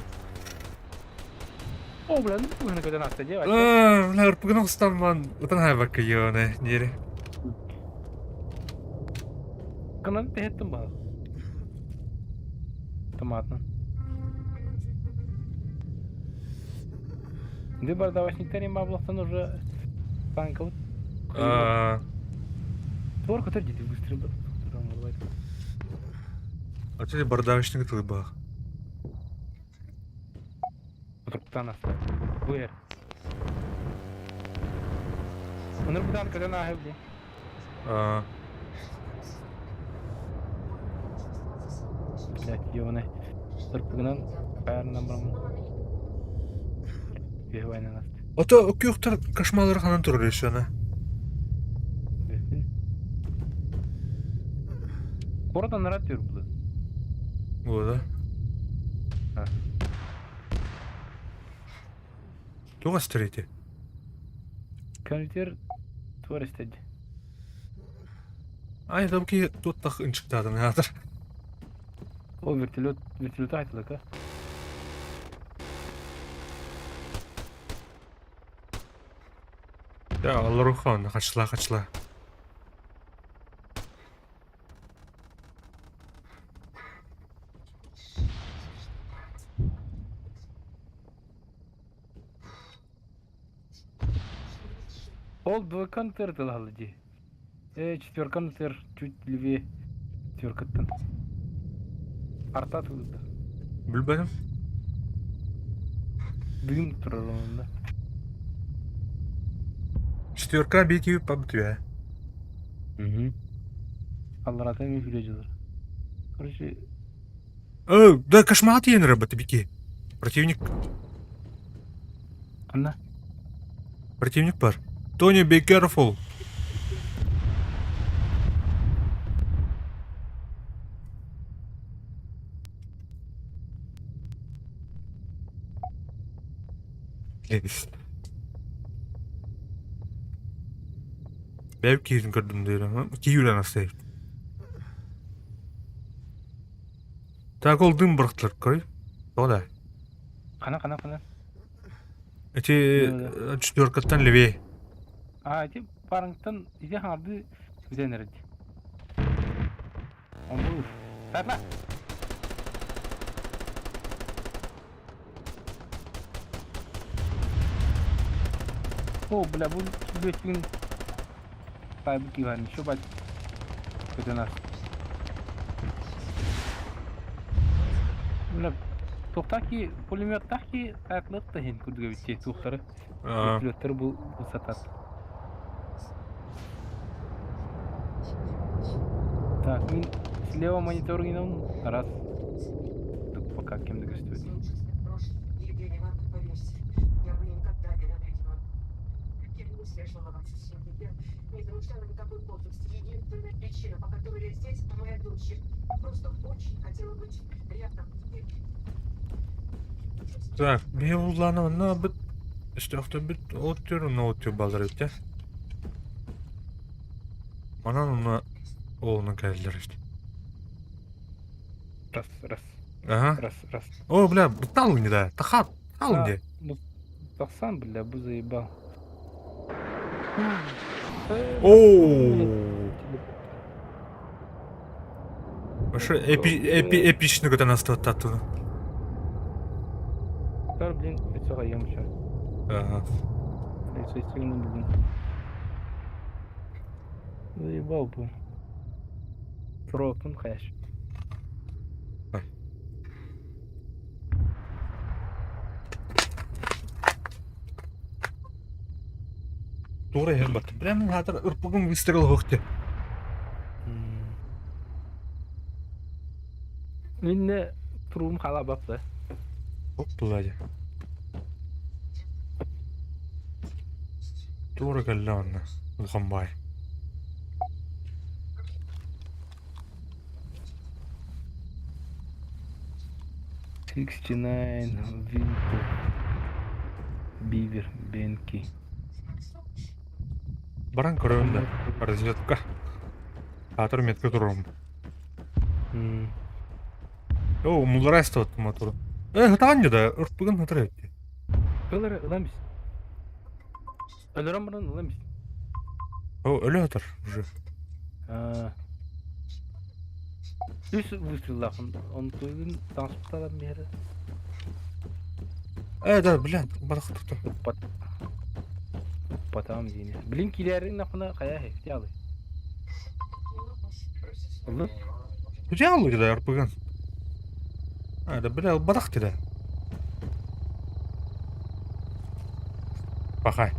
О, бля, ну туганы көтөн аста дии Бля, ырпыгын охстамман ытан хайбакка йоне, диэри. Кынан тэһэттим баҕа. Томатно. Ды бардавашниктар им баблахтан уже танковый. Твор который дети быстрее А ты бардавочник тылбах. Утуруктан аста. Бу эр. Онор бутан көтөн ааһы били. Блять, ёбаный. Сырпыгынан баарынан барамын. Үһү аста. Ото күөхтэр кошмалары ханан турар еще Куорат анараа түөр булу. Буо да? Туох астар ити? Компьютер туор истэдди. Ай, там ки туттах ынчыктаатым аатыр. Ол вертолет вертолет айтылыка. Я алларухан, хачла хачла. Ол двойканы тыртылалы дии. Э, четверканы тыр, чуть левее четверкаттан. Арта тылыда. Билбэтим. Дым турар онно. Четверка бики пабытыа. Угу. Алларата эмиэ хүлэ Короче... Э, да кошмар тиен работа бики. Противник. Анна. Противник бар. Тони, be careful. Бэйб киирин көрдүм диир. Киирэн астай. Так ол дым бырахтылар көрүй. Тоҕо да? Хана, хана, хана. Эти четверкаттан левее. А, ити барыҥтан ити хаҥардыы бүтэн эрэр дии. Онбу Татла! О, бля, бу бүөттүгүн таайбыт киһи еще бать көтөн ас. Бля, туохтаах ки пулеметтаах ки таайтлык да иһин курдук эбит дии туохтары вертолеттары бу сатат. Так, мин слева мониторингинан раз пока кем да көстүбүт. Так, биһи буллаана манна быт өстөөхтөрбүт оттур онно оттур баллар эбит ээ. Манан онно оонун кэлэллэр эбит. Раз, раз, Ага. раз, раз. О, бля, бытал не да. Таха, тал А. не. Тахсан, бля, бу заебал. Оу! Вообще эпично көтөн астыбаттааттыны. Тар, блин, лицо ем еще. Ага. Лицо сильно, блин. Заебал бы. Ротун хэш. Тура иһэр бат. Прямо хаатар ырпыгым выстрел хохте. Минне туруум халабапты. Оп, булади. Тура кэллэ онно. Улахан баай. 69 Винто Бивер Бенки. Баран көрөбүн да. Разведка. Аатыр метка турарым. О, муллара эстыбаттым мотор. Э, хытаан да, ырпыгын хытыр эбит. Ылар ылан бис. Өлөрөн баран ылан бис. О, өлө хытар уже. Үс выстреллаахын онтугун таҥаспыталар биһэрэ. Э, да, блин, балах туту. Ыппат. Ыппатаҕым диини. Блин киирээриҥ нахуна хайа хефти алы. Ылы. Кутял да ырпыгын. А, да, бля, балах да. Пахай.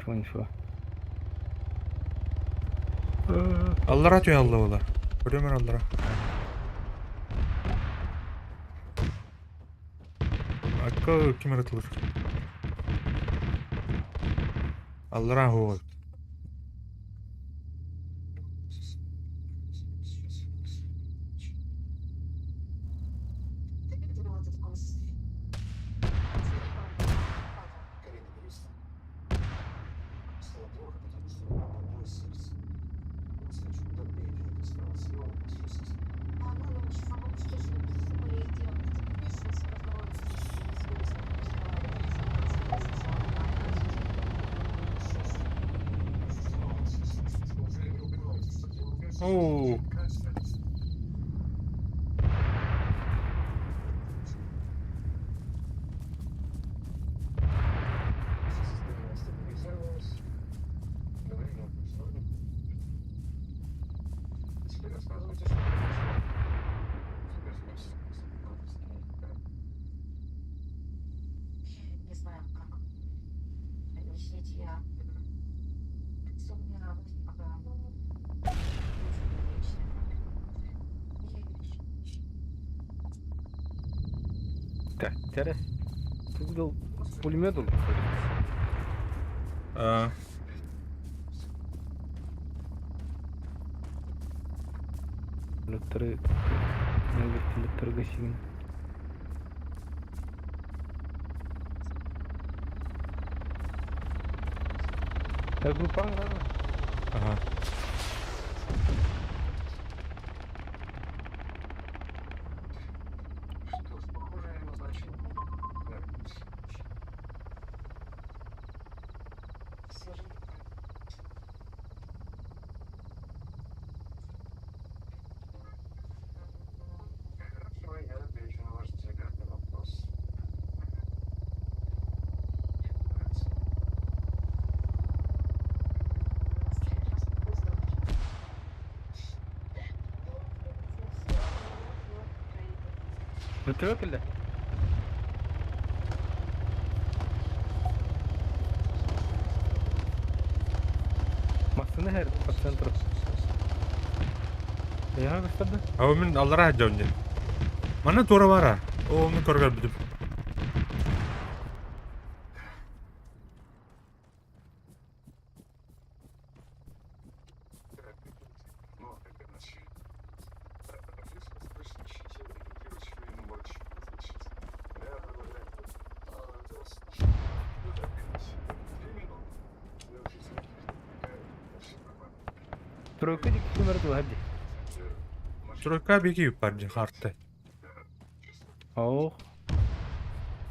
24. Аллара түһэ алла буолар. Көрүмэр аллара. Акка ким ырытылыр? Аллара хуой. Оо. Так, терес. Тугдал пулемет ол. А. Пулеметтеры пулеметтеры сигин. Так группа Ага. Бөтүрө кэллэ. Массыына һэр по центру. Эйиэхэ көстөр да? А мин аллара дьон дьэ. Манна туора бара. О, мин көргөр бүтүм. Тройка диэки ким эрэ тулуһар дии. Тройка бики бар дьэ харта. Ох.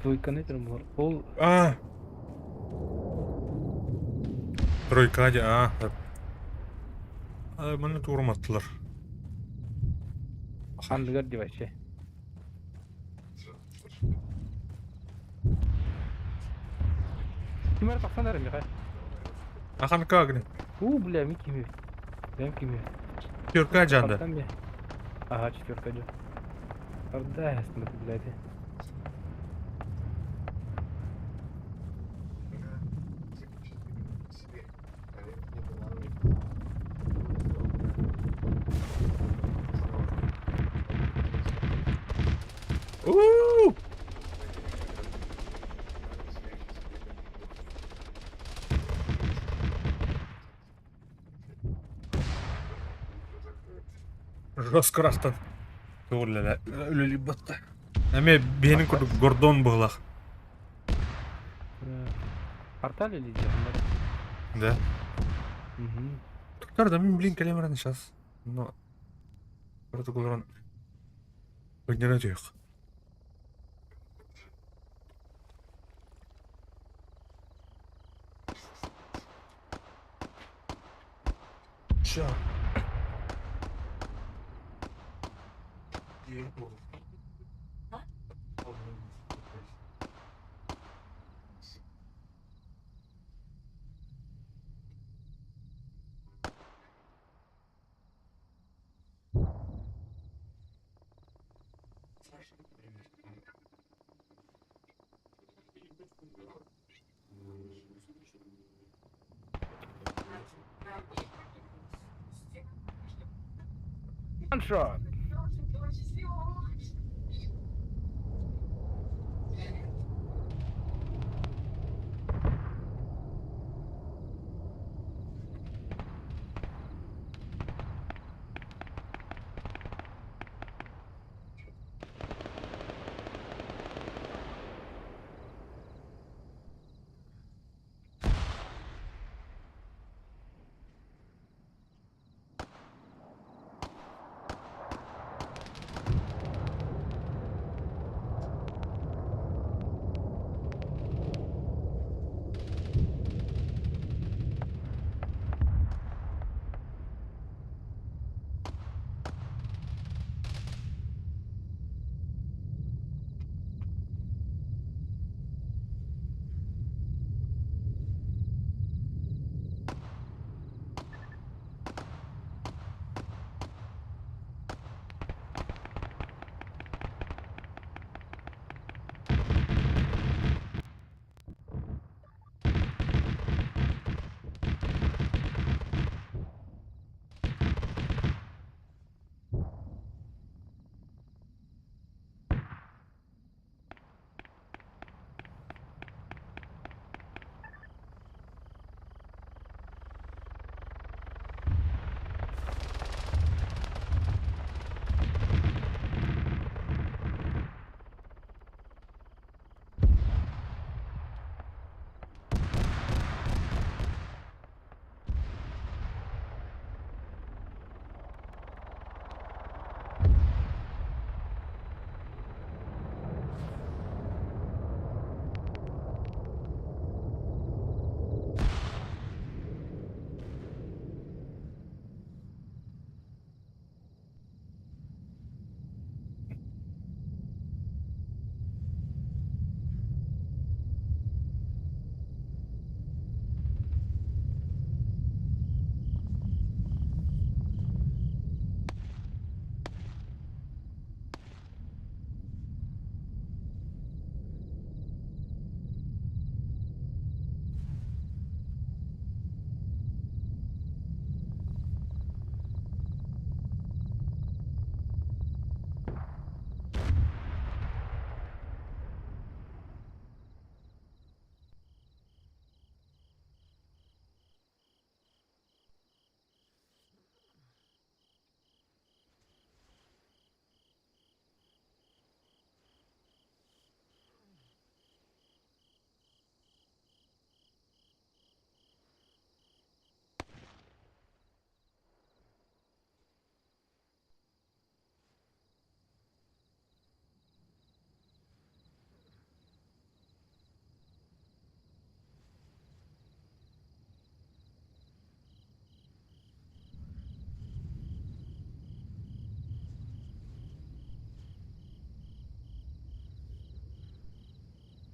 Двойканы этэрим буолар. Ол А. Тройка дии, аа. Маны тууруматтылар. Андыгар дии вообще. Ким эрэ тахсан эрэ миэхэ. Аханка гни. У, бля, ми кими. Бэм кими. Четверка дьаанда. Хантан ми? Ага, четверка дьон. Арда эстмэт, блядь. Уу! Жестко рахтан. Үлэлии батта. Эмиэ биһинин курдук Гордон быһылах. Портал или Да. Туктар да мин блин кэлэн сейчас. Но протоколорон Поднялать их. Чё? One shot.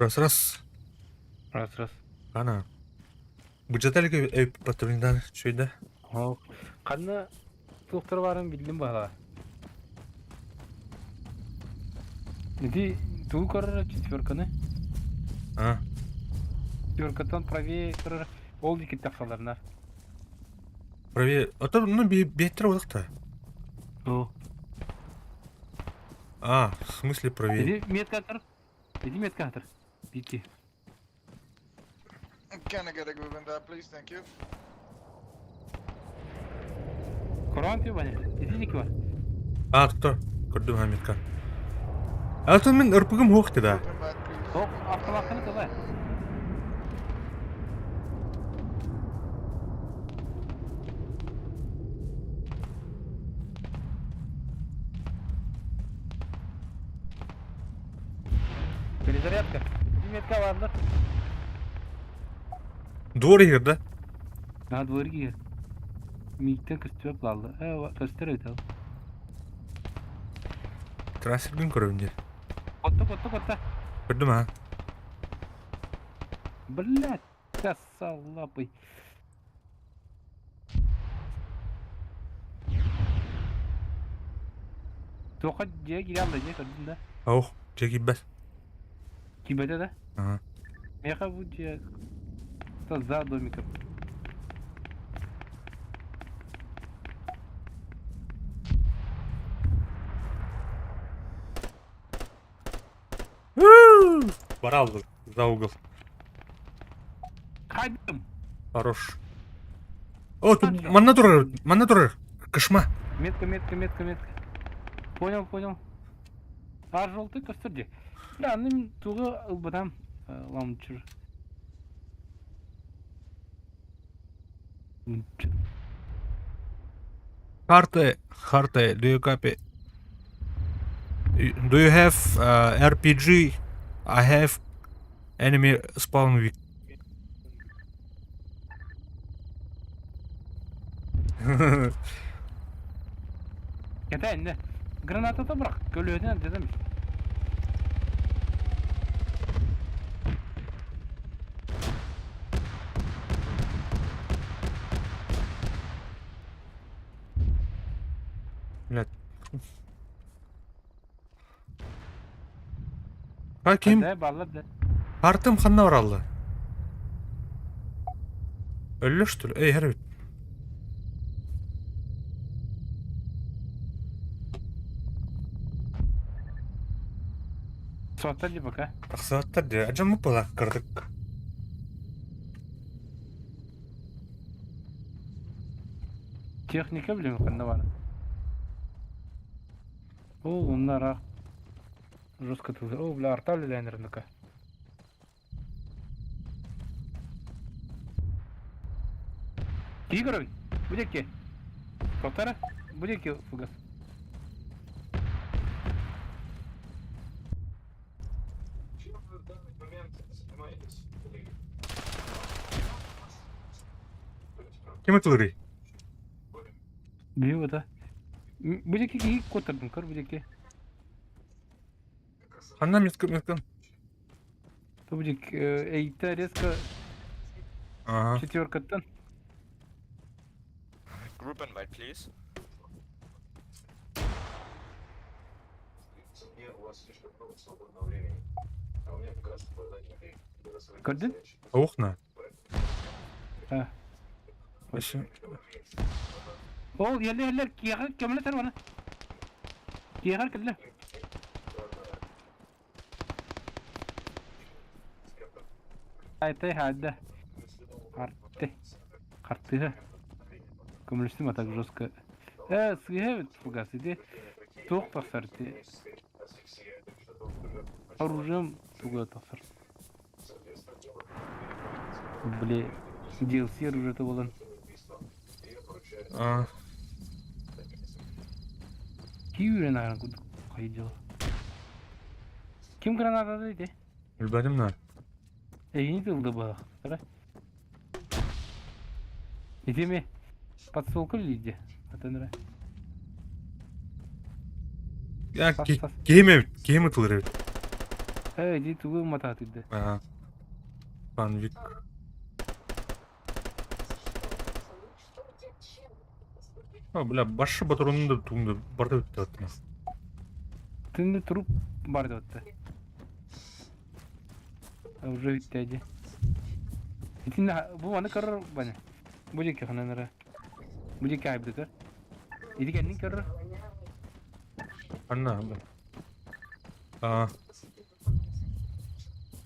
Раз раз. Раз раз. Ана. Быдьаталыга патрульдан шүйді. Ол ханна туохтар баарын биллим баһа. Ити тугу көрөр четверканы? А. Четверкаттан правее көрөр ол диэки тахсалларына. Правее. А то ну беттер олықта. О. А, в смысле правее? Иди метка атыр. Иди метка атыр. Бики. Can I get a group in that, please? Thank you. Корон пиво не. Иди диэки бар. А, туттар. Көрдүм ха метка. А то мен ырпыгым хуох да. Group invite, please. Ок, автоматтаны тыла. Перезарядка. Метка бааллар. Двор иһэр да? На дворе киһи. Мииттэн көстүбэт буолла. Ээ, көстөр эбит ол. Трассербин көрөбүн диэн. Отто, отто, отто. Көрдүм аа. Блядь, косолапый. Туохха дьиэ киирэн да дьиэ көрдүм да. Ох, дьэ киирбэт. Киирбэтэ да? Ага. Миэхэ бу дьиэ за домиком. Барал за угол. Хайдым. Хорош. О, тут манна турар, манна турар. Кышма. Метка, метка, метка, метка. Понял, понял. А желтый көстөр дии. Да, аны тугу ылбатам лаунчер. Карты, карты, do you copy? Do you have RPG? I have enemy spawn week. Кэтэ иннэ. Гранатата бырах. Көлүөтүн алдьатам. Блядь. А ким? Да, баллар да. Артым ханна баралла? Өллө что ли? Эй, хәрбит. Суаттар дии пока. Тахсыбаттар дии. Адьаммыт буолар кырдык. Техника билим ханна баар. О, онно ыраах жестко тылы. О, бля, арта үлэлээн рынка. Киһи көрөбүн. Бу диэки. Тоқтара. Бу диэки фугас. Ким ытылырый? Биһи бата. Бу диэки киһи куоттардым көр бу диэки. Ханна метка меткан? Бу диэки эйте резко Ага. четверкаттан. Group invite, please. Көрдүн? Окна. А. Вообще. Ол еллер киэхэ көмөлөтөр бана. Киэхэр кэллэ. Айтай хаада. Харты. Хартыга. Көмөлөстүм а так жестко. Э, сыыһа эбит фугас иди. Туох тахсар ти. Оружием туга тахсар. Бли, DLC оружиета буолан. А, Киирэн ааһан курдук хайдьыл. Ким гранатада ити? Билбэтим на. Эйигин тылда быһахтара. Ити ми подсолка илиидэ атын эрэ. Я Сас сас. киһим эбит, киһим ытылыр эбит. Ээ, ди тугу матаатыйда? Аа. Панвик. О, бля, башы батурунун да тугунда барда бүттү аттына. Тынны туруп бар деп Уже бүттэ ди. Итиннэ бу маны көрөр баны. Бу диэки ханан Бу диэки айбыты көр. Ити кэннин көрөр. Анна, бля. Аа,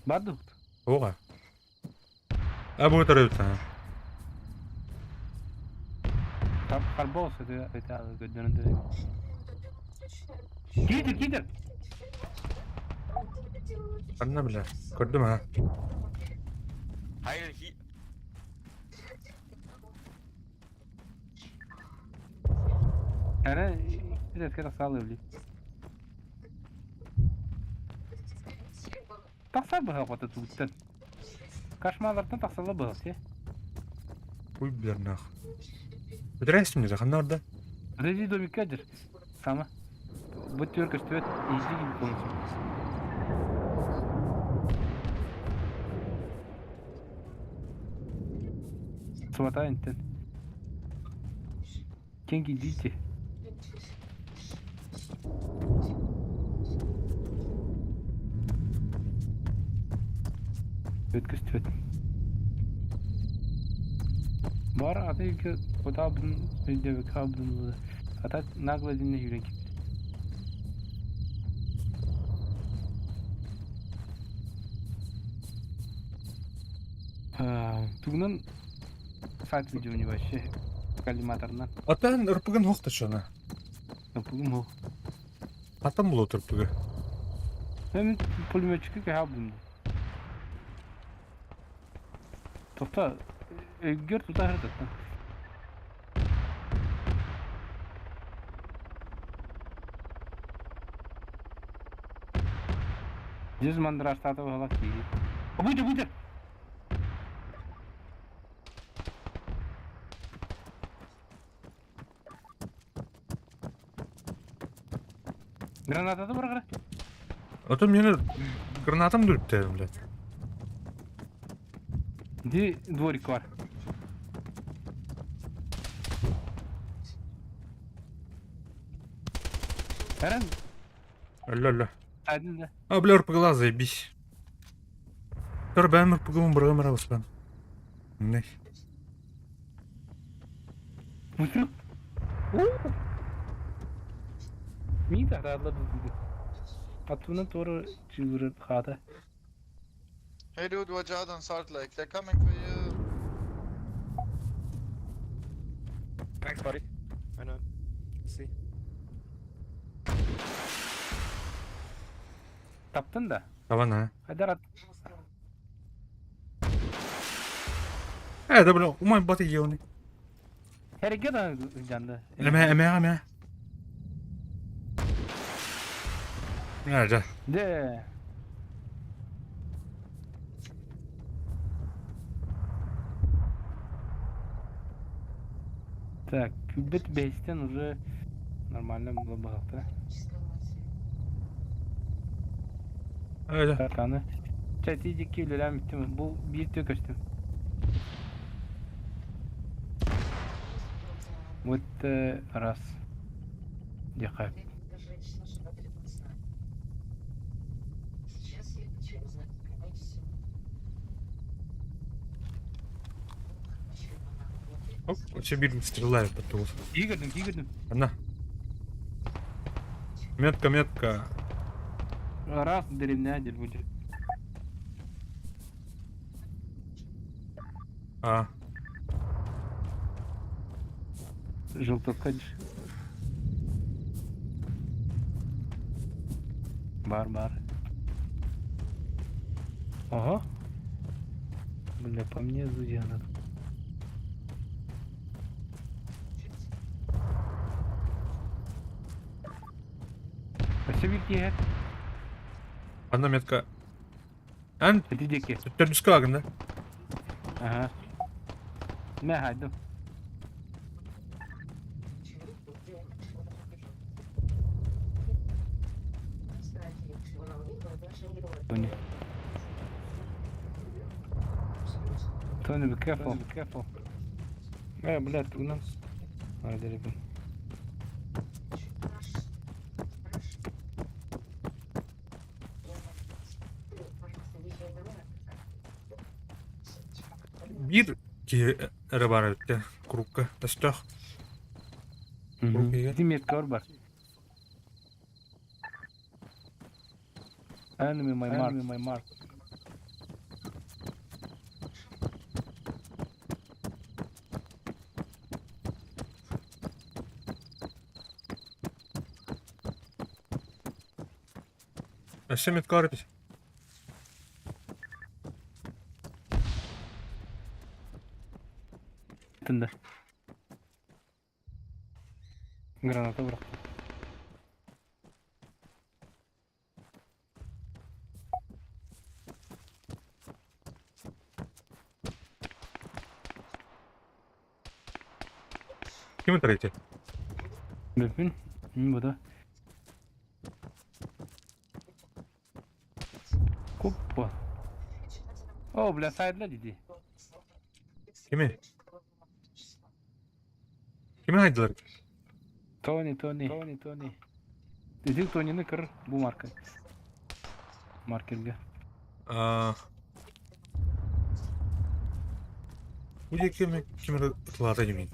Бар дуут. оға. А бу тарабыт. Карбоос это это көрдөрөн. Киидер, киидер. Анна, бля. Көрдүм ha. Heil hier. Эрэ, это тахсалы били. Тахсар быһа қота туттан. Кошмарлартан тахсала быһа, те. Уй, бля, нах. Өтөрәсің мне, ханна орда. Подожди, домик кадр. Сама. Бу түөр көстүбэт, изи gibi полностью. Суата интен. Кенги идите. Өт көстүбэт. Бар ата екі ота бұн өйдөбі кабдын Ата нагло динне жүрен кипти. Тугунан сайт видео не вообще коллиматорынан. Атан ырпыгын хохта чона. Бүгүн ол. Атан булу ырпыгы. Мен пулеметчикке кабдым. Тоқта, өгөр тута хыртаттан. Жүз мандыраштаты балак кийи. Буйды, буйды! Граната да бар Ото мені гранатам дүртті, блядь. Ди дворик бар. Әрен, Алло, алло. один да. А, бля, ырпыгыла заебись. Тор бәм ырпыгымын бұрғым арабыспан. Не. Выстрел. Мин тахтаадла dedi. Атуна торы чыгырып хата. Hey dude, watch out on Salt Lake. They're coming for you. Thanks, buddy. I know. See. Таптын да. Таван, а. Хайдар ат. Э, да, бля, умай баты еуни. Хереге да жанды. Эме, эме, эме. Nerede? Де. Так, бит бейстен уже нормально было бы. Öyle. Tarkanı. Çatıyı үлеләм bitti Бу bir tök өстüm. Вот раз. Дихай. Оп, вообще bir стреляю потом. Кигердим, кигердим. Одна. Метка, метка. Раз деревня будет. А. Желтовка. Бар, бар. Ага. Бля, по мне зудя надо. Спасибо, Киев. Одна метка. Ан, Эти дикие. төрдүскө да? Ага. Мә хайдым. Тони. Тони, be careful. Be careful. Э, блядь, тугунан. Ардеребин. Биир киһи эрэ баар эбит дии курукка өстөөх. Курук иһигэр. Ити меткор бар. Enemy my mark. Enemy my mark. Өссө меткор эбит. Тында. Граната бырахтым. Ким ытар Бүппүн. Мин бу да. Куппа. О, бля, сайдла диди. Кими? Кими хайдылар? Тони, Тони. Тони, Тони. Ити Тонины кыр бу марка. Маркерге. Аа. Бу диэки ким ким эрэ ытылаата димин.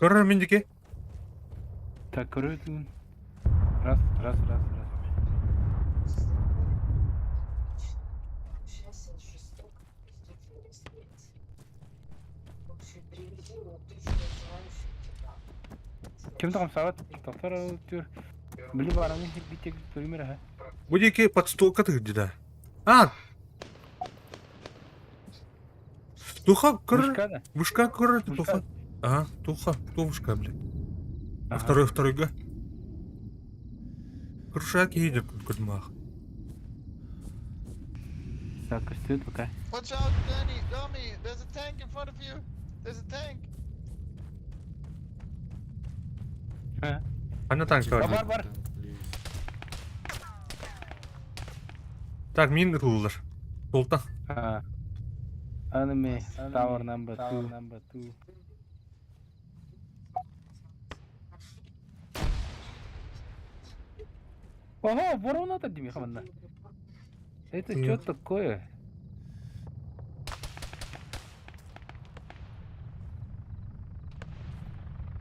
Көрөр мин диэки. Так, көрөтүн. Раз, раз, раз, раз. Ким да хамсаабат, тохтор түр. Били бараны битек көрүмөр аха. Бу диэки подстолка тыгырдьы да. А! Туха көрөр. Вышка да. Вышка көрөр Вышка. туха. Ага, туха, ту вышка, блин. Ага. Второй, второйга. Крушак едет кудмах. Так, көстүөт пока. Watch out, Danny, dummy! There's a tank in front of you! There's a tank! Ана танк Бар, бар. бар, бар. Так, мин ытылылар. Толтан. А. Enemy tower number 2. Number 2. Ого, ворона то дими хаманна. Это Нет. что такое?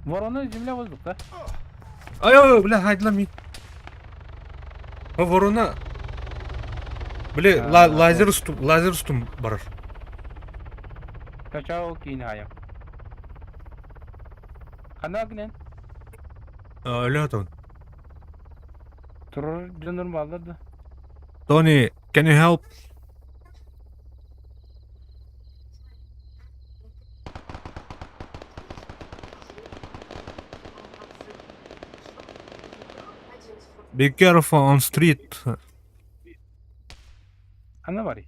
Ворона земля воздух, да? Ай, ай, бля, хайдла мин. О, ворона. Бля, А, лазер устум, лазер устум барар. Качал киная. Хана гнен. Өлө отон. Турur дьоннор бааллар да. Tony, can you help? Be careful on street. Хана барый?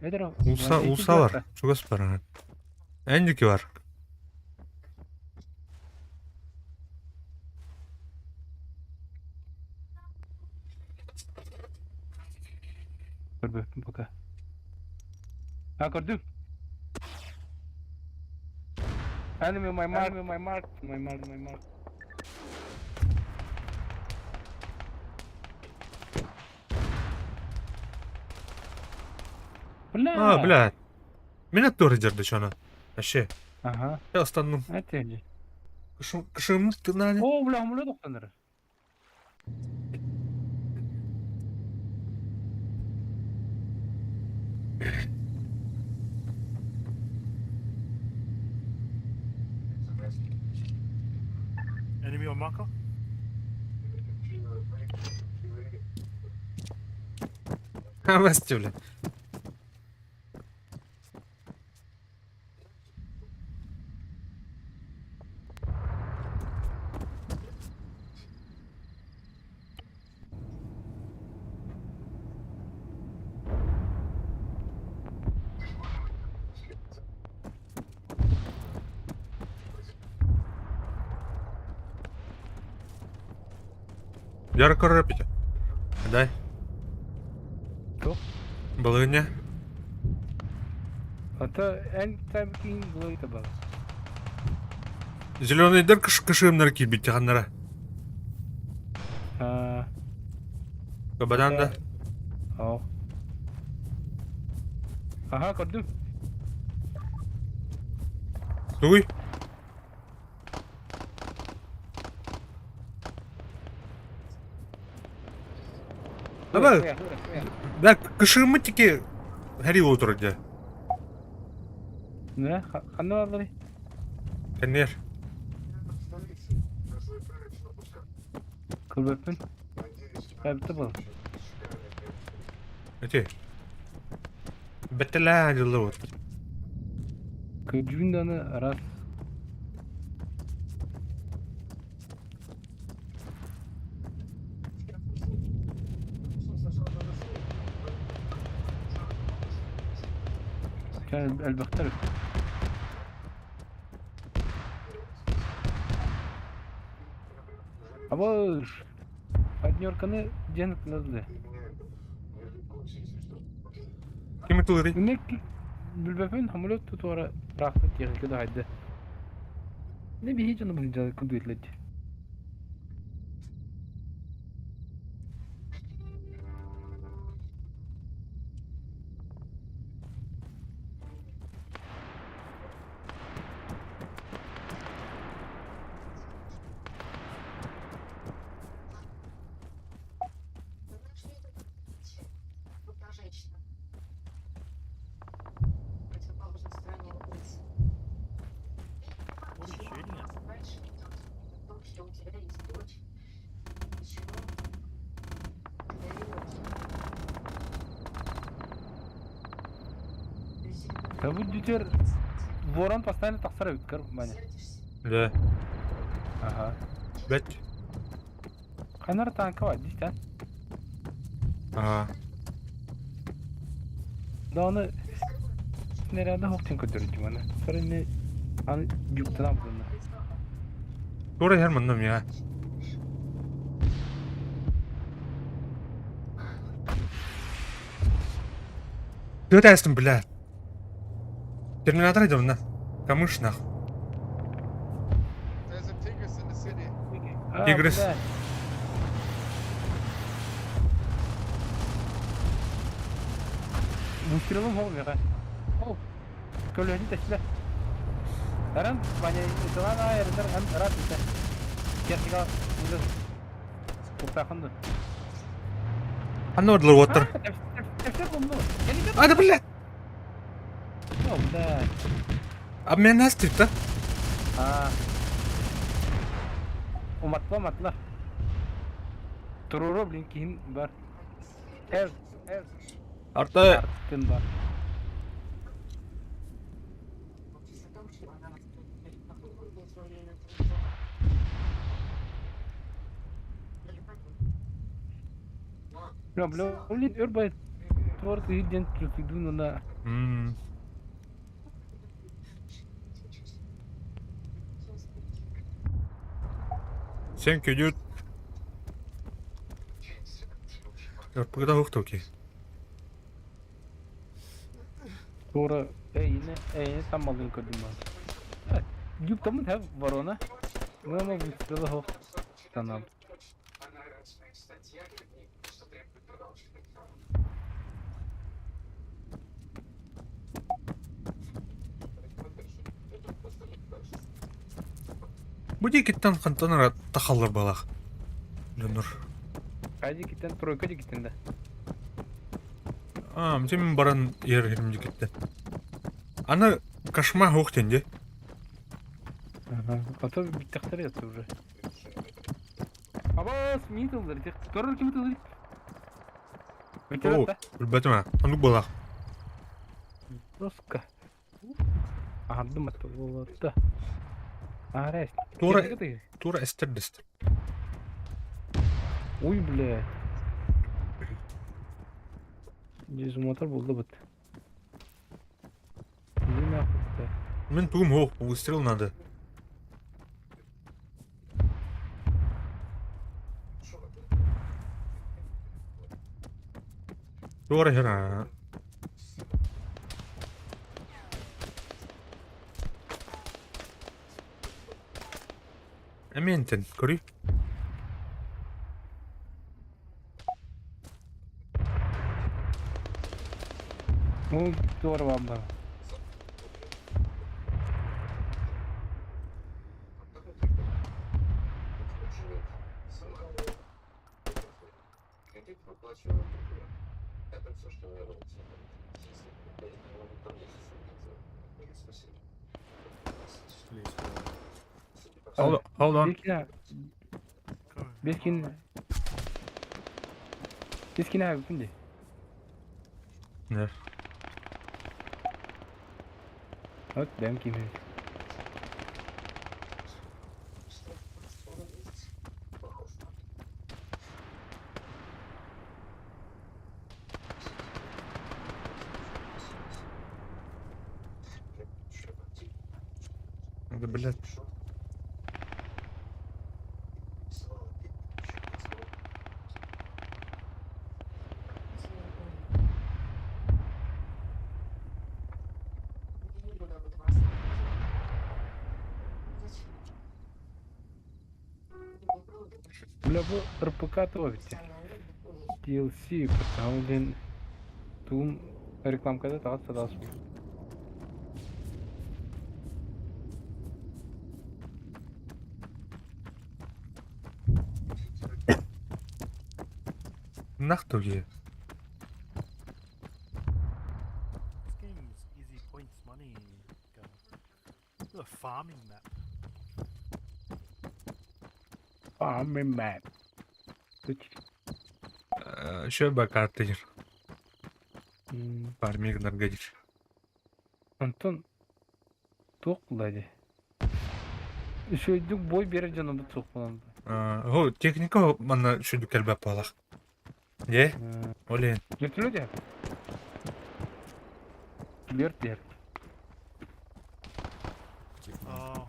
Эдер Улса, улса бар. Чугас бар. Эндики бар. Көрбөппүн пока. А көрдүм. Enemy my mark, my mark, my mark, my mark. Бля. А, бля. Меня тоже дерды чана. Вообще. Ага, Я остану. это же. Кышым, кышым, ты на О, бля, умлю доктор. Enemy on marker? Васти, бля. Дьар көрөр эпитэ. Дай. Туох? Балыыня. Ата эн киин булайта бар. Зеленыйдар кышыымнар киирбит ханнара. Аа. Бадан да. Оо. Аха, көрдүм. Тугуй? Давай. Да, кышыыммыт тики Хэри олорор дьэ. Не, ханна баалларый? Кэннээр. Көрбөппүн. Эбитэ был. Эти. Бэтэлээ дьыллыбыт. Көрдүүн даҕаны араас Элбэхтэр Абы Однерканы диэн ытыллар Ким ытылырый? Билбэппин самолет тутуара ыраахтан тиэхиньикэ да хайда. Не биһи дьоно быһыдьа кудуйтлар дии. Табыт бүтэр ворон постоянно тахсар эбит көр Маня. Да. Ага. Бэт. Ханар танка бар дии Аа. Да оны снаряда хоктен көтөрүчү маны. Сарыны аны юктана булна. Тура иһэр манна миэхэ. Тыа тээстим, бля. Терминатор идем на. Камыш нах. There's a Tigris in the city. Тигрис. Выстрелом ол меха. Ол. Көлөһүн тэстилэ. Аран Ваня ытылаан аайы эрэнэр ан ыраат этэ. Техника уже куттаахын да. Ханна бардылар уоттар? А, да блядь! О, блядь. А меня настит, да? А. Уматла, уматла. Туруро, блин, киһин бар. Эр, эр. Арта Артын бар. Бля, бля, блин, өр бай туор киһи диэн төлкүйдүүн уонна Thank you, dude. Ырпыгда окей. Туора эйини эйини таммалыын көрдүм баар. Юбкамын хэв ворона. Мыма выстрела хох танал. Бу диэкиттэн хантан эрэ тахаллар баалаах дьоннор. Хайа диэкиттэн тройка диэкиттэн да. Аа, дьэ мин баран иһэр иһэрим диэкиттэн. Аны кошмар суох диэн дии. Ага. А то бүттэхтэрэ это уже. Абаас, мин тыллар ити. Көрөр кими тыллар? Оо, Бүтэрэ билбэтим ээ. Оннук буолаах. Роска. Аһардым атта буолуотта. Аарай. Туора туора эстер дэстэр. Ой, бля. Дезмотор булду бут. Иди нахуй. Мин тугум суох, выстрел надо. Туора хера. Эмиэнтен көрүй. Ну, здорово было. Hold, hold on. Бескин. Бескин abi şimdi. Ne? Bak ben kimim? Да, блядь. Бля, бу РПК то ведь. DLC, потому блин, тум рекламкада тағат садас. Нахтуги. This game's easy points money. Gun. This is a farming map. Farming map. Шөбө картыгыр. Фарминг наргадир. Антон туох булла Үшөйдүк бой берер жана бу туох булан. Хо, техника манна шүдүк кэлбэп буолах. Е, олен. Вертолет я? Верт дер. Oh,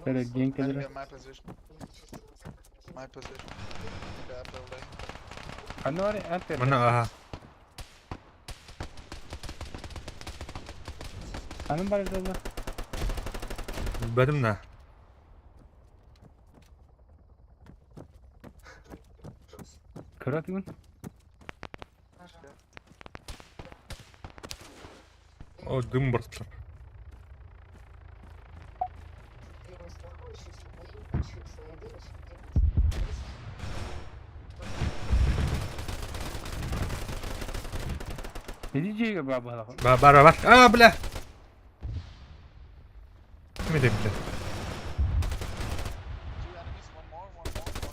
Şöyle genk Enemy ederek. on my position. My position. In the building. Anne var ya enter. Манна аха. Anım var ya da. Бэтим на. Kırat gün. О, дым бартлар. Ne diyeceği baba? Ба бар бар. А, бля. Ким это, бля? Two enemies, one more, one more, one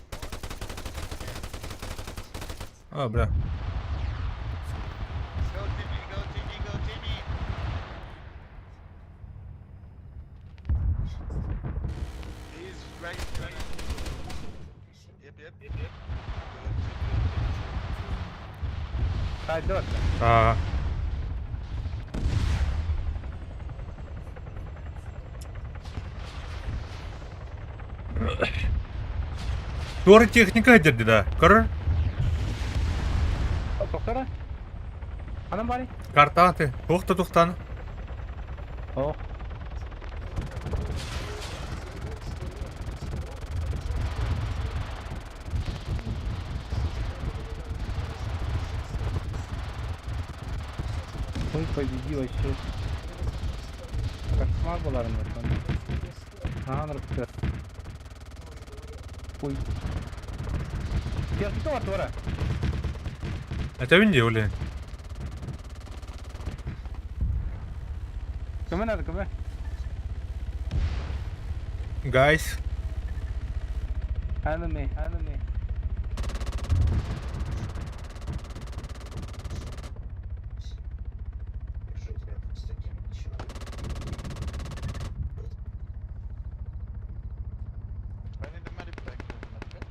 more. А, бля. Go Timmy, go Timmy, go Timmy! He's right, right. Yep, yep, yep, yep. Good, good, good. Haydi bak. А. Туора техника дерди да. Көрөр? Doktora. Anam bari. Картааты. Туохта тухтан. Oh. Ой, победи вообще. Кошмар была там. А, нравится. Ой. Техника var тура. Это винди оле. Кому надо, кому? Guys. Enemy, enemy. I need a medic pack. Medic pack.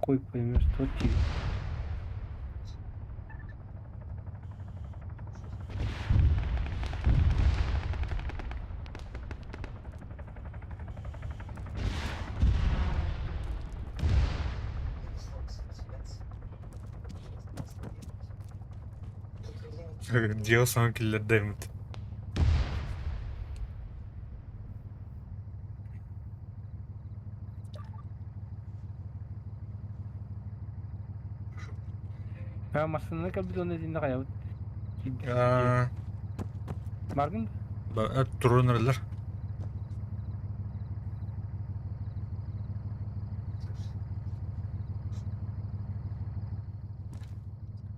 Хуй поймешь, что тебе. Дьиэ саҥа киллэрдэ эбит. А массыынаны кэлбит уонна итиннэ хайабыт? Аа, Баргын турун эрэллэр.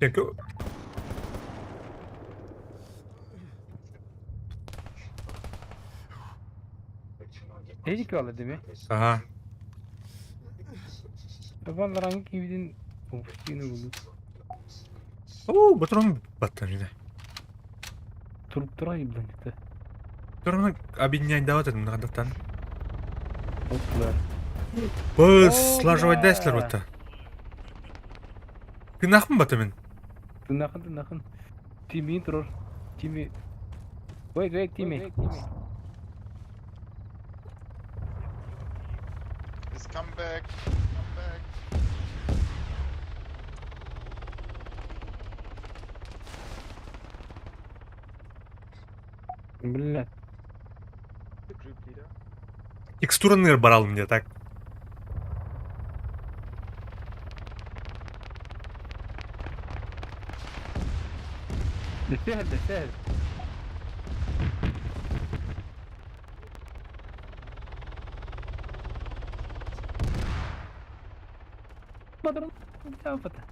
Теке Эдик алла дeme. Аха. Табаллараҥ киибитин упустины булут. Оо, батрон баттан Туруп тура ибланты. Турмана объединяйдаабат этим нахадаттан. Оттулар. Быс, слаживать дайслер бата. Тынахмын бата мен. Тынахын, тынахын. Тими турur. Тими. Wait, wait, Тими. Just come back. Come back. Блядь. The group leader. Текстураны барал мне так. سهل ده سهل. Patron فتح.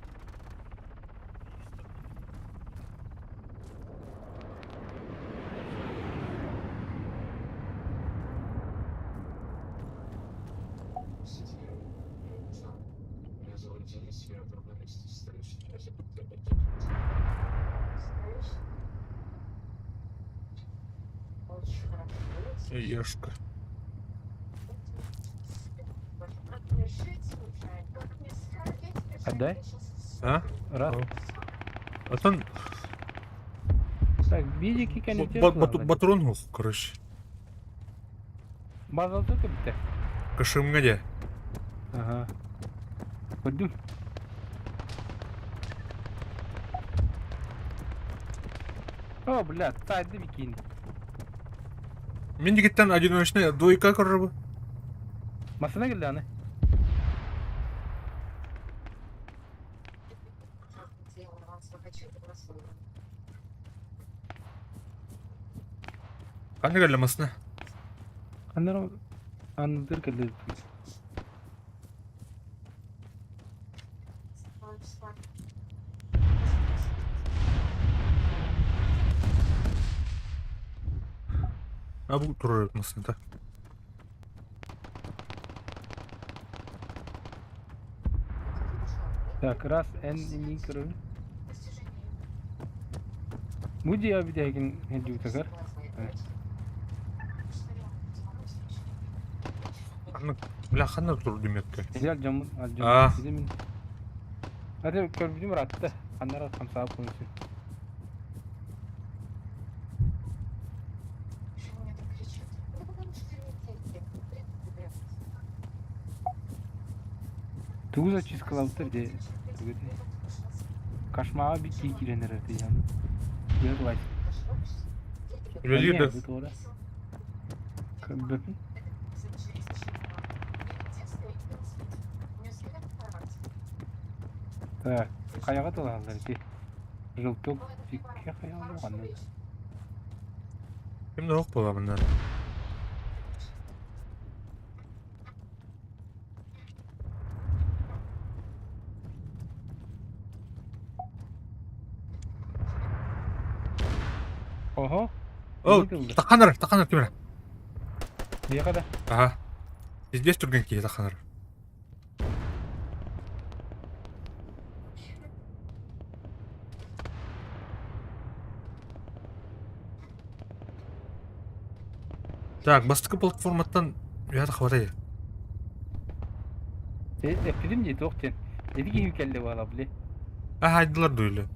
Ешка. Отдай. А? Раз. Отон Так, бидики кәне батрон короче. Базалты битте. Кашымга де. Ага. Көрдүм. О, бля, тайды бикин. Мен дегеттен одиночный двойка көрөр Масына келди аны. Ханна кэллэ масына? Аннар анныр келди. А бу турар масына Так, раз эн ини көрөбүн. Бу дия бидэгин хедүүтэгэр. Ханна бля ханна тур дүмекке. Эдэл жамын ал Аа. жамын. Мин. Hadi көрбүтүм ыраатта. Аннара хамсаап консун. Тугу зачисткалабыттар де. Кашмаға бит кии киирэн эрэр дии Быар Үлэлиир да. Көрбөпүн. Так, хайаҕа тылааллар ити? Желток икки хайаҕа ханна? Ким да ох буола манна. Оһо. О, таханар, таханар кимera. Биэхэ да. Ага. Здесь түргэн киһи таханар. Так, бастакы платформаттан үйэ хватает. Эппитим дии туох диэн. Ити киһи кэллэ буола били. Аһайдылар дуйлу.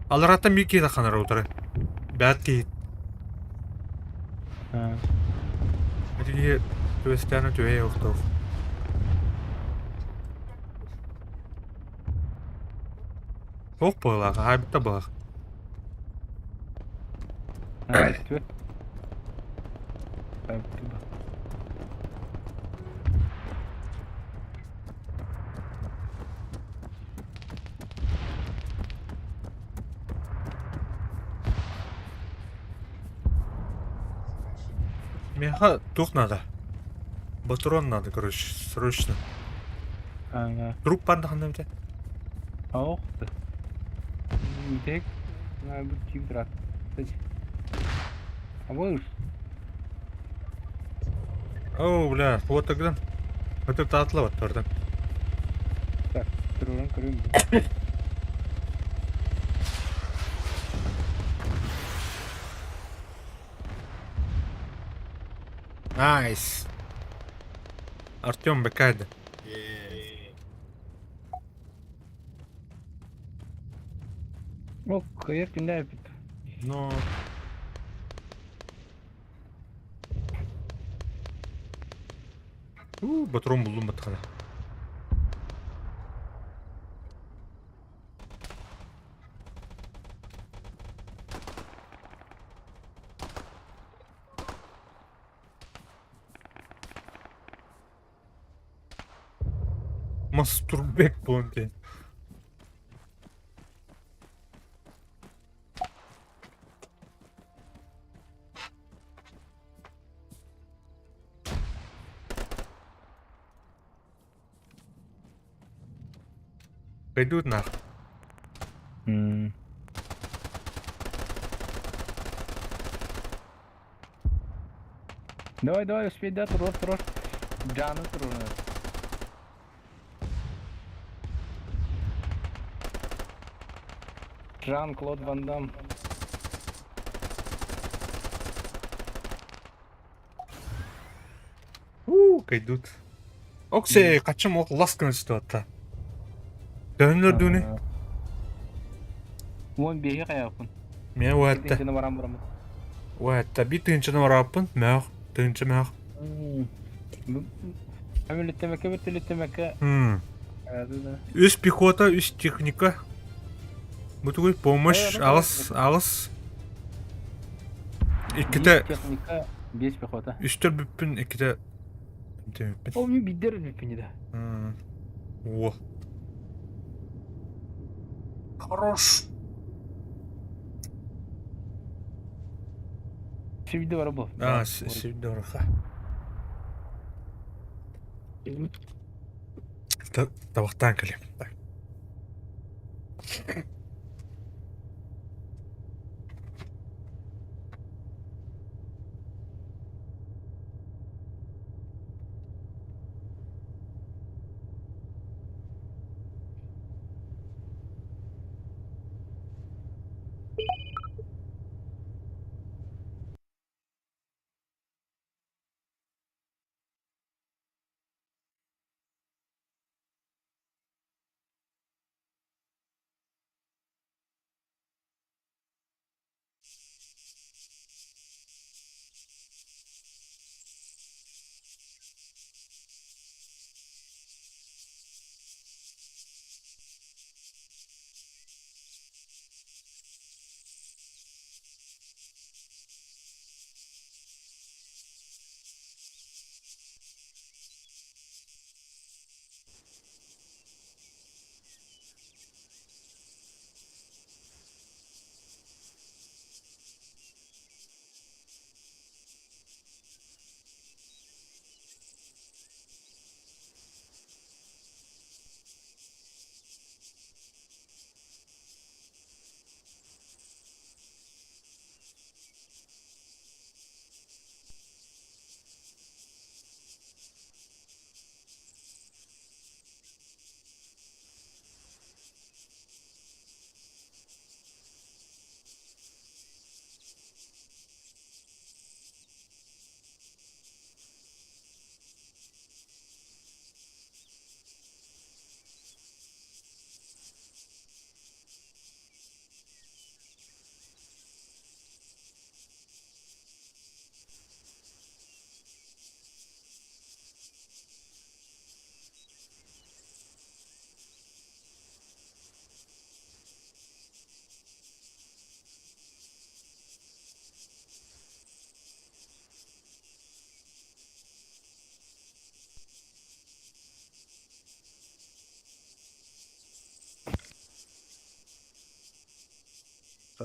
Алараттан биир киһи тахханар утары. Бэт киһи. Ити киһи түбэстээн үтүөй охтоох. Ох быһылаах, аһайбыта быһах. Үтүө. Миэхэ туох надо? Батрон надо, короче, срочно. Ага. Труп баар эбитэ? Ох ты. Бүтэһик киирбит ыраатта. А Оо, бля, вот тогда. Это таатла баттардан. Так, туруран көрүм. Найс. Артем Бекайда. Ол кыайар күндэ эпит. Но... У, батрон булдум баттахана. Мастурбек буолан Пойдут нах. Давай, давай, успей, да, туруор, туруор. Джаны туруор. Жан-Клод Ван Дам. У, кайдут. Оксе, качым ок ласкын ситуация. Төһөннөр дүүнү? Уон биэһи хайааппын. Мен уатта. Тыынчаны баран бараммын. Уатта би тыынчаны бараппын. Мөөх, тыынчы мөөх. Әмілеттемекке бітілеттемекке. Үс пехота, үс техника. Бу тугуй помощь, алыс, алыс. Икките техника, бес пехота. Үстөр бүппүн, икките Ол мен биддер бүппүн да. О. Хорош. Сибиде бар бу. А, сибиде бар. Табақтан кэлиэм.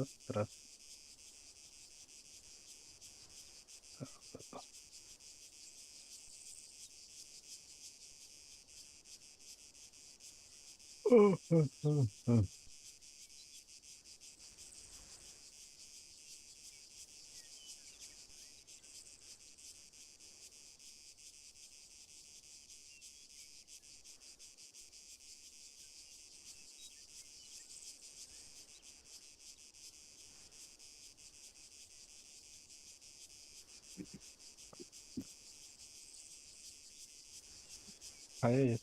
Раз, раз. Хайа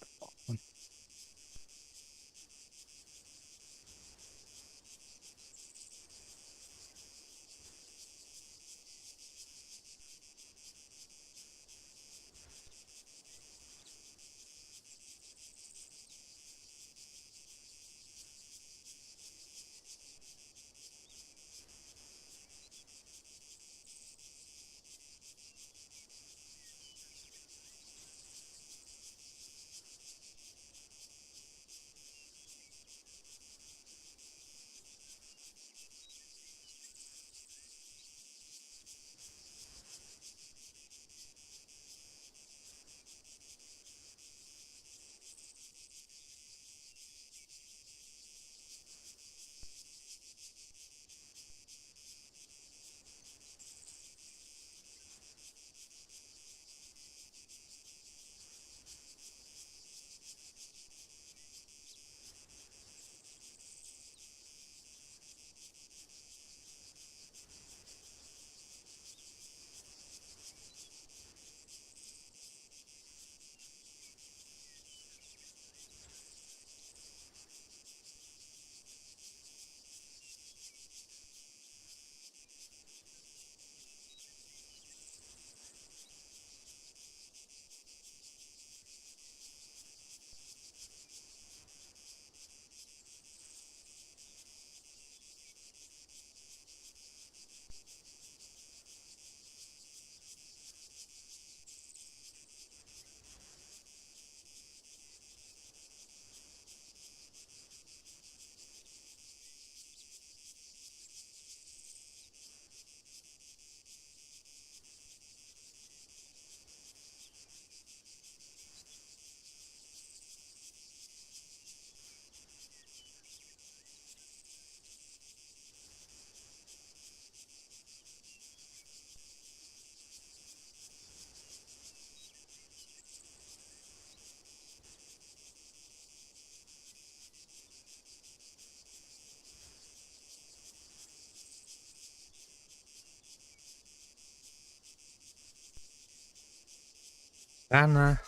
Ана.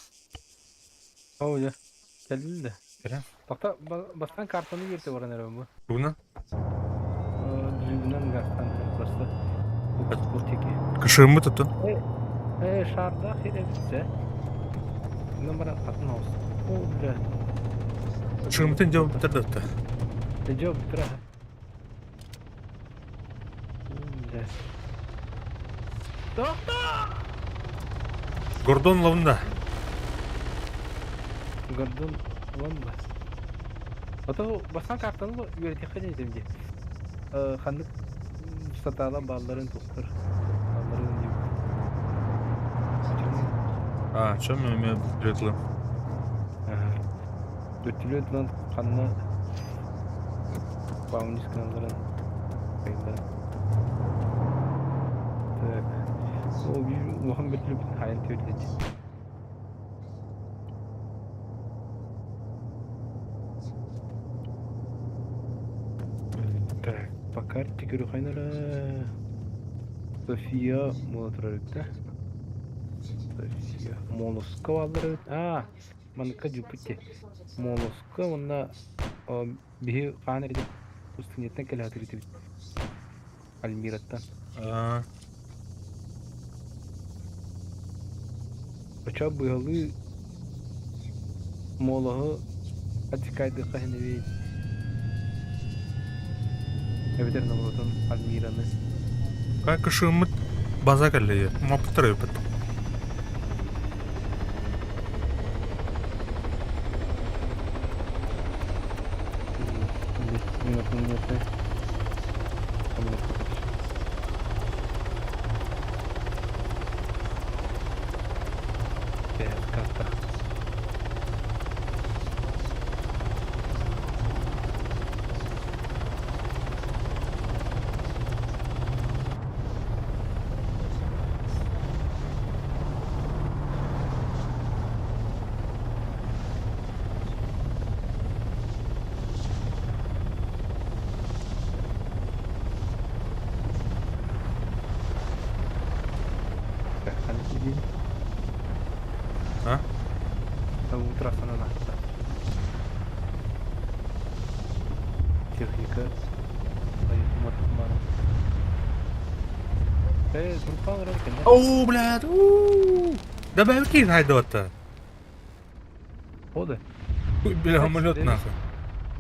Оо дьэ, кэллим да. Кэлэн. Тохто, бастаан картаны үөртэ баран эрэбин бу. Тугунан? Джибинэн гастан просто бу тики. Кышырыммыт оттон. Э, шардаах ирэбитсэ. Онон баран атын оҕус. О, бля. Кышырыммытын дьэ бүтэр да. Дьэ, бүтэр Бля. Тохто! Гордон ловында. Гордон лонда. А то бастаан картаны үөрэтиэххэ диэн дии. Ханнык сатаалан баалларын туохтар. Баалларын диэн. А, чем мен билетлым? Бөртүлүөт ханна баунис гыналларын хайылларын. Так. Ол биир улахан бөртүлүөппүн хайан түөрдэ. Так, по карте көрүөххэ София буола турар эбит да. София. Молоска бааллар эбит. Аа, маныкка дьуппут дии. Молоска уонна биһи хаан эрдэ пустыньяттан кэлэ сатыыр этибит. Альмираттан. Аа. Очо быһалыы Молоһу отсекайдыахха иһин эбит. Эбэтэр норуотун Альмираны. Как кышырыммыт база кэллэ маппыттар эбиппит. Карта. А? Утро сананаста. Техника. Оо, блядь, уу! Добавки найдота. Ода. Бля, самолет нахуй.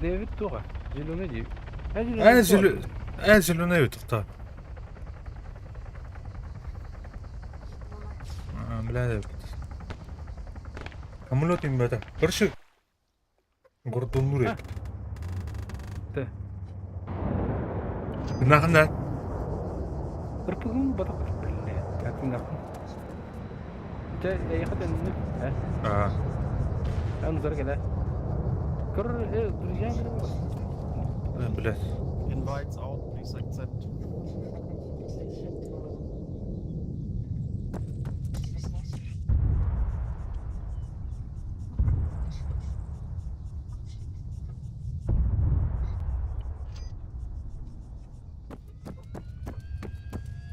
Дэвид туға. Зеленый дей. Ә, зеленый. Ә, зеленый тоқта. Бля, самолет им это. Короче, гордонур. Т. Нахна. Ырпыгын батақ. Бля, как нахуй. Тэ, яхат энни. А. Ан зар келе. Көр, друзья, Блядь. Invites out, please accept.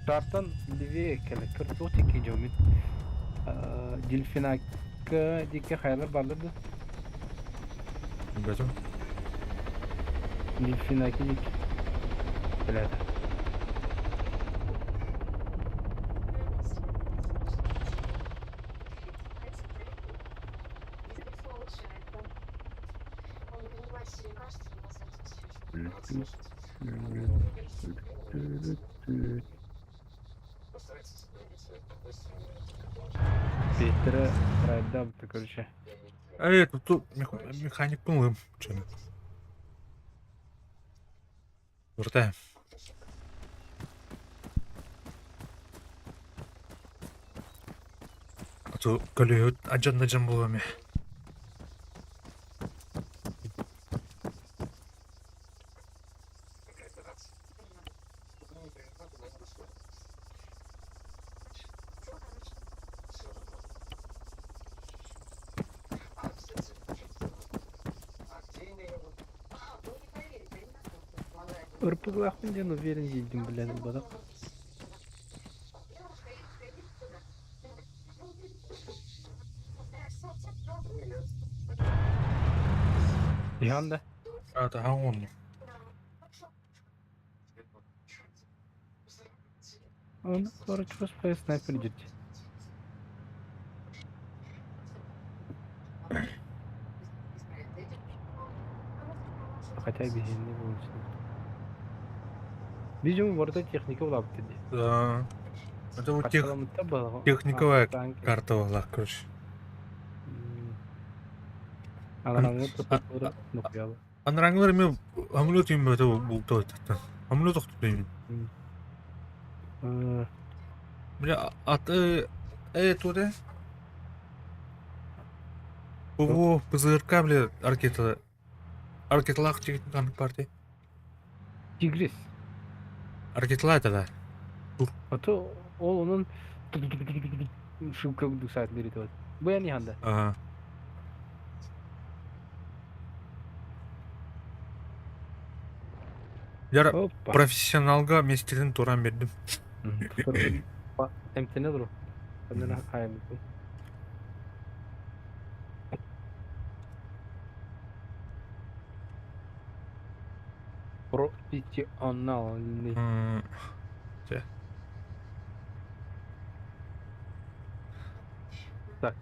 Тартан левее келе. Көр тотик идем. Дельфинак дике хайлар барлар да. Бля. Дельфинаки дик. Блядь. Петра райдаб, короче. Эй, тут механик был чем. Вертаем. А то колею аджан наджан булами. Ырпыглахпын диэн уверен диидим билэн буолбатах. Иһан да. А, это он. Он, короче, господи, снайпер дит. Хотя не будет. Видимо, вот эта техника была бы Да. Это вот техниковая карта была, короче. Анраңлар мен амулет им это булто это. Амулет охту Бля, ат туда. Ого, ПЗРК, бля, ракета. Ракеталах тигит партия. Тигрис. Ракетала это да. А то ол onun шылка saatleri de Bu yani handa. Ага. Яра профессионалга местерин туран бердим. Эмтене дуру. Эмтене хайым. Профессиональный. Так.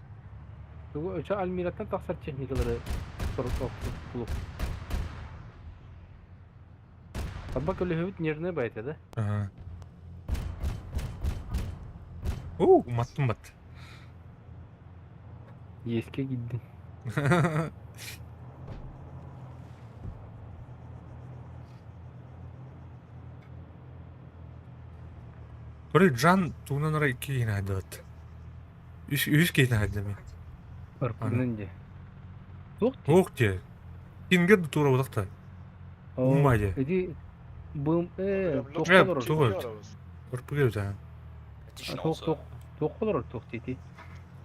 Şu Almirat'tan taksar техникалары sorup bulup. Табак өлөһөбүт нервный байт да? Ага. У, маттым бат. Еске гиддин. Көрі Джан туынан ара икки кейін айдат. Үш, үш кейін айдат. Ырпыгынан дии. Туох дии? Туох дии? Кингер да тура бодохтой. Умма дии. Ити бым э туох Э, олорор? туох эбит? Ырпыга эбит аа. Туох туох туох олорор туох дии ити?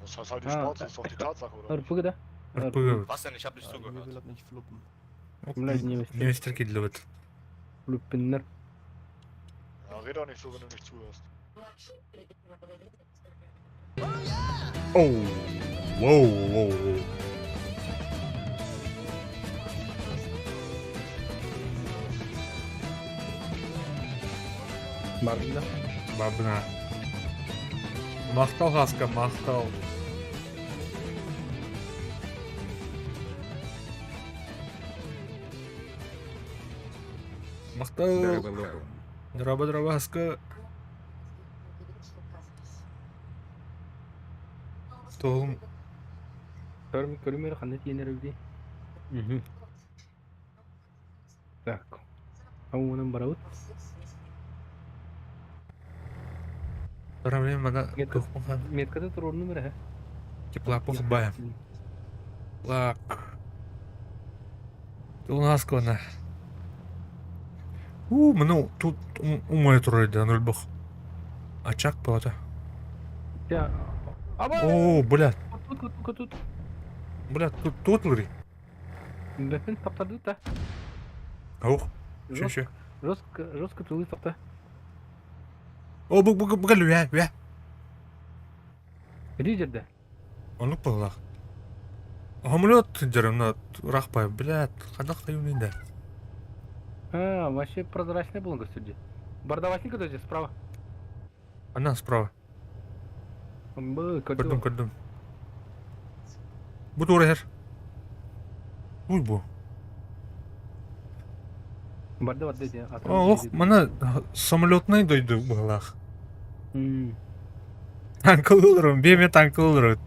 Das ist halt die Schnauze, das ist doch die Tatsache, oder? Ырпыга да? Ырпыга эбит. Was denn? Ich hab nicht Ja, zugehört. irgendwie will das nicht fluppen. Блядь, немецтер. Немецтер киирдилэр Флуппиннер. Ja, red auch nicht so, wenn du nicht zuhörst. Оу, воу, воу, воу. Барда. Бабна. Махтал Хаска, махтал. Махтал. Драба, драба, Хаска. Тоғым. Көрүмөр ханна тиэнэр эбитий? Мгм. Так. Ауынан барабыт. Проблема мана Метка. Метката туруорнум эрэ. Тепла похбая. Лак. У нас кона. У, мну тут умай турар нульбах. Очаг палата. О, блядь. Тут, тут, тут. Блядь, тут тут лыри. Бэфин таптарды да. Ох, ще ще. Жестко, жестко тулы тапта. О, бу бу бу бу бу. Лидерде. Оннук быһыылаах. Самолет сылдьар онно ыраахпай, блядь, хайдах да да. А, вообще прозрачный был көстүрдү. Бардавашник көтөжү справа. Она справа. Бу Көрдүм, көрдүм. Бу туора иһэр. Уй бу. Барда барда дии. Олох мана самолетнай дойду быһыылаах. Танкалыыларым, биэме танкалыылар.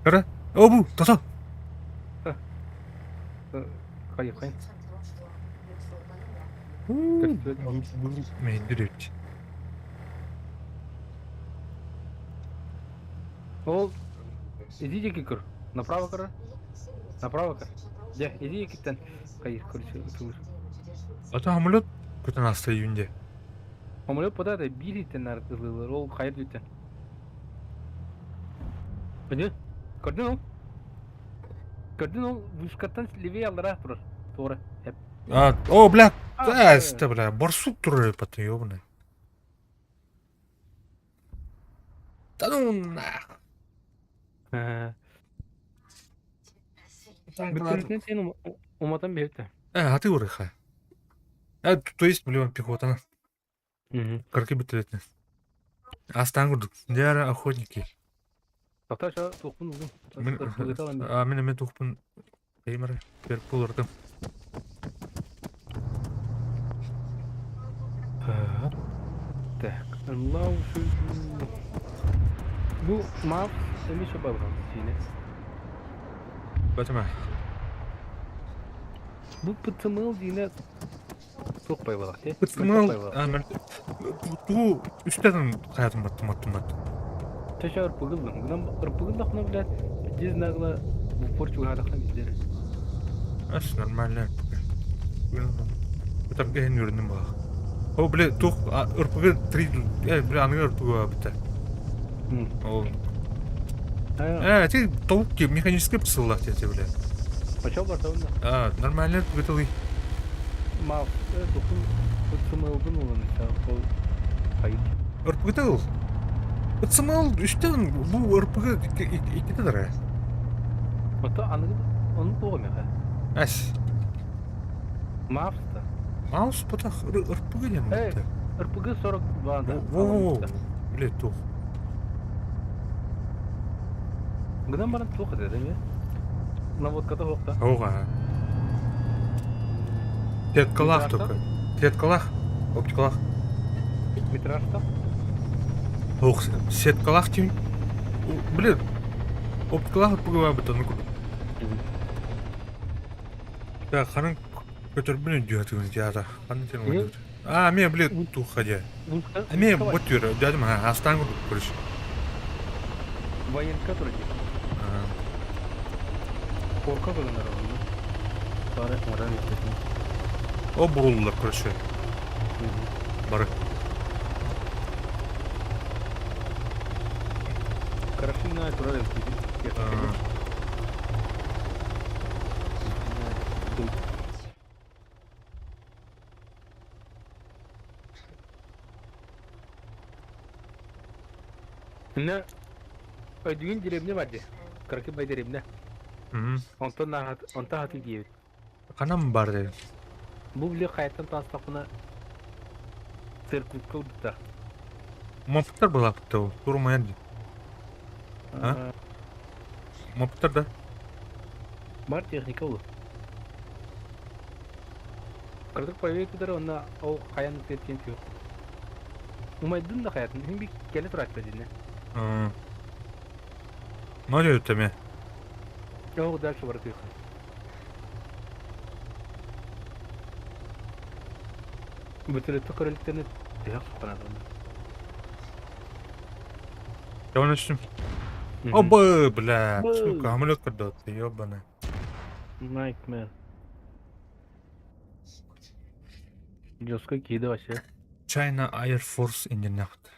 Кыра. О бу, тото. Хайы хайы. Мэйдирит. Ол иди диэки көр. Направо көр. Направо көр. Дьэ, иди диэкиттэн хайыр короче ытылыр. А то самолет көтөн аста июнде. Самолет подата биир иттен ылылар, ол хайыр дүттен. Көрдүн? Көрдүн ол? Көрдүн ол вышкаттан левее аллара турар. Туора. А, о, бля, да, это, бля, барсук турар потом, ёбаный. Да ну нах. Бүтүнүтүн сен уматан бэйбитэ. Э, а ты урыха. Э, то есть, блин, пехота. Карки бутылетне. Астан курдук. Дьэ охотники. Тоқтоо шо туохпун булдум. Мин а мин эмиэ туохпун Эймэр булырдым. Так, Бу мап эмиэ шо сине. Бэтэмэ. Бу ПТМЛ дине туох байбалах те. ПТМЛ туу үстэтин хайатын баттым баттым бат. Чача ырпыгылдым. Гынан ырпыгылдахна блядь, дез нагла бу порчуга хадахна биздер. Ас нормально. Бутарга хен үрүнүм баах. О, бля, тух РПГ 3, э, бля, аныгы РПГ битэ. Ол. Э, ти толук механический посыллах тебе, бля. Почему бартауна? А, нормально РПГ Мал, тухун ПТМЛ-дын улан ол хайыр. РПГ тыл. ПТМЛ үстен бу РПГ икките дара. Ото аныгы ону туох эмэхэ. Ас. Мавста. Маус потах РПГ диэн Э, РПГ 42 да. Во-во-во. Бля, туох. Гынан баран туох этэ эми. Наводката хуохта. Ога. Клеткалах только. Клеткалах. Оптикалах. Метражта. Ох, сеткалах тим. Блин. Оптикалах РПГ бит аны курдук. Так, ханын көтөрбүн өйдүө театр. Ханын сен ойнойт. А, мен, блин, тух хаде. А мен вот түр, дядим, астан курдук көрүш. Военка турди. Корка гыннар онно. Бары оҥорон испитин. О буруллар короче. Бары. Крашина турар эбит. Инна өйдүүн деревня бар дии. Кыракый бай деревня. Онтон онтон хатыы диэбит. Ханан бар дии? Бу били хайаттан таастахпына церковка ылбыта. Мопуттар былааппыта ол. Турумайан дии. А? Мопуттар да? Бар техника ол. Кырдык появится онно ол хайан тиэртиэн суох. Умайдын да хайатын иһин би кэлэ турааччы динэ. Ноль өтөме. Ол дальше барытыха. Бүтүрөттө көрөлүктени тиһэх суханадым. Я үстүм. Оба, бля, сука, самолет көрдөттү, ёбаный. Nightmare. Жестко киһи вообще. China Air Force инниннэхт.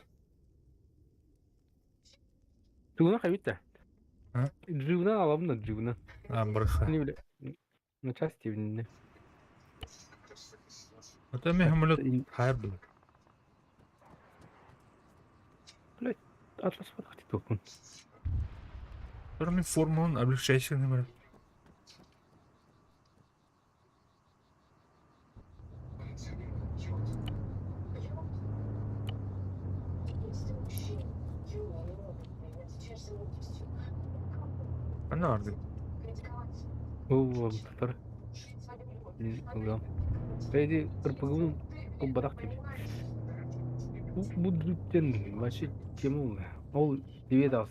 Тугуна хайбитта. А? Джуна алабына джуна. А, бырха. Не биле. На части билинне. Это ми самолет хайр был. Блять, атлас подхватит топун. Мин формун облегчающий номер. Ханна бардый? Оо, тутар. Ылыам. Эди ырпыгым ылбатах дии. Бу дүттен вообще тема ол. Ол дебет ағыз.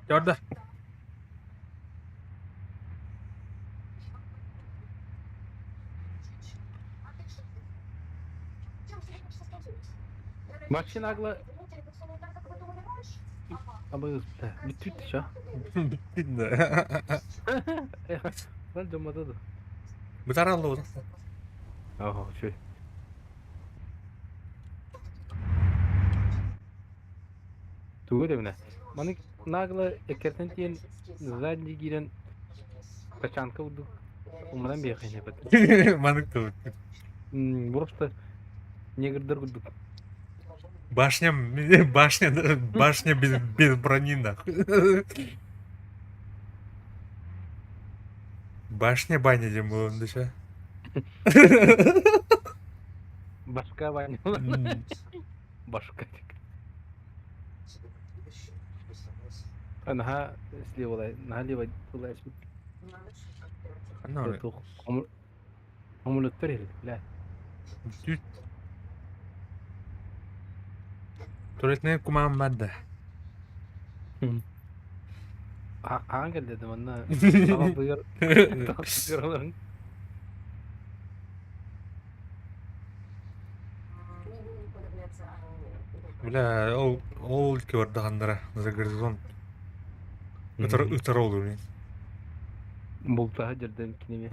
Көрдө. Машина агла Абы бүттүт ша. Бүттүн да. Lan жаммата да. Бытараллы вот. Ага, үчүгэй. Тугу дэбинэ. Маны нагло эккиртэн тиийэн задний киирэн тачанка курдук умунан биэхин эбит. Манык тыл. Просто негрдэр курдук. Башня, башня, башня без, без брони, нахуй. Башня баня диэн буолан дыша. Башка баня. Башка. Наһаа слева наһаа лево Ханна Омулуттар иһит, бля. Бүт. Туалетнай кумаан барда. Хаан кэллэ да манна таҕалдыгар таҕалдыгар Бля, ол ол икки бардаҕаннара за горизонт. Ытар ытар ол блин. Бултаһа дьэрдэн киними.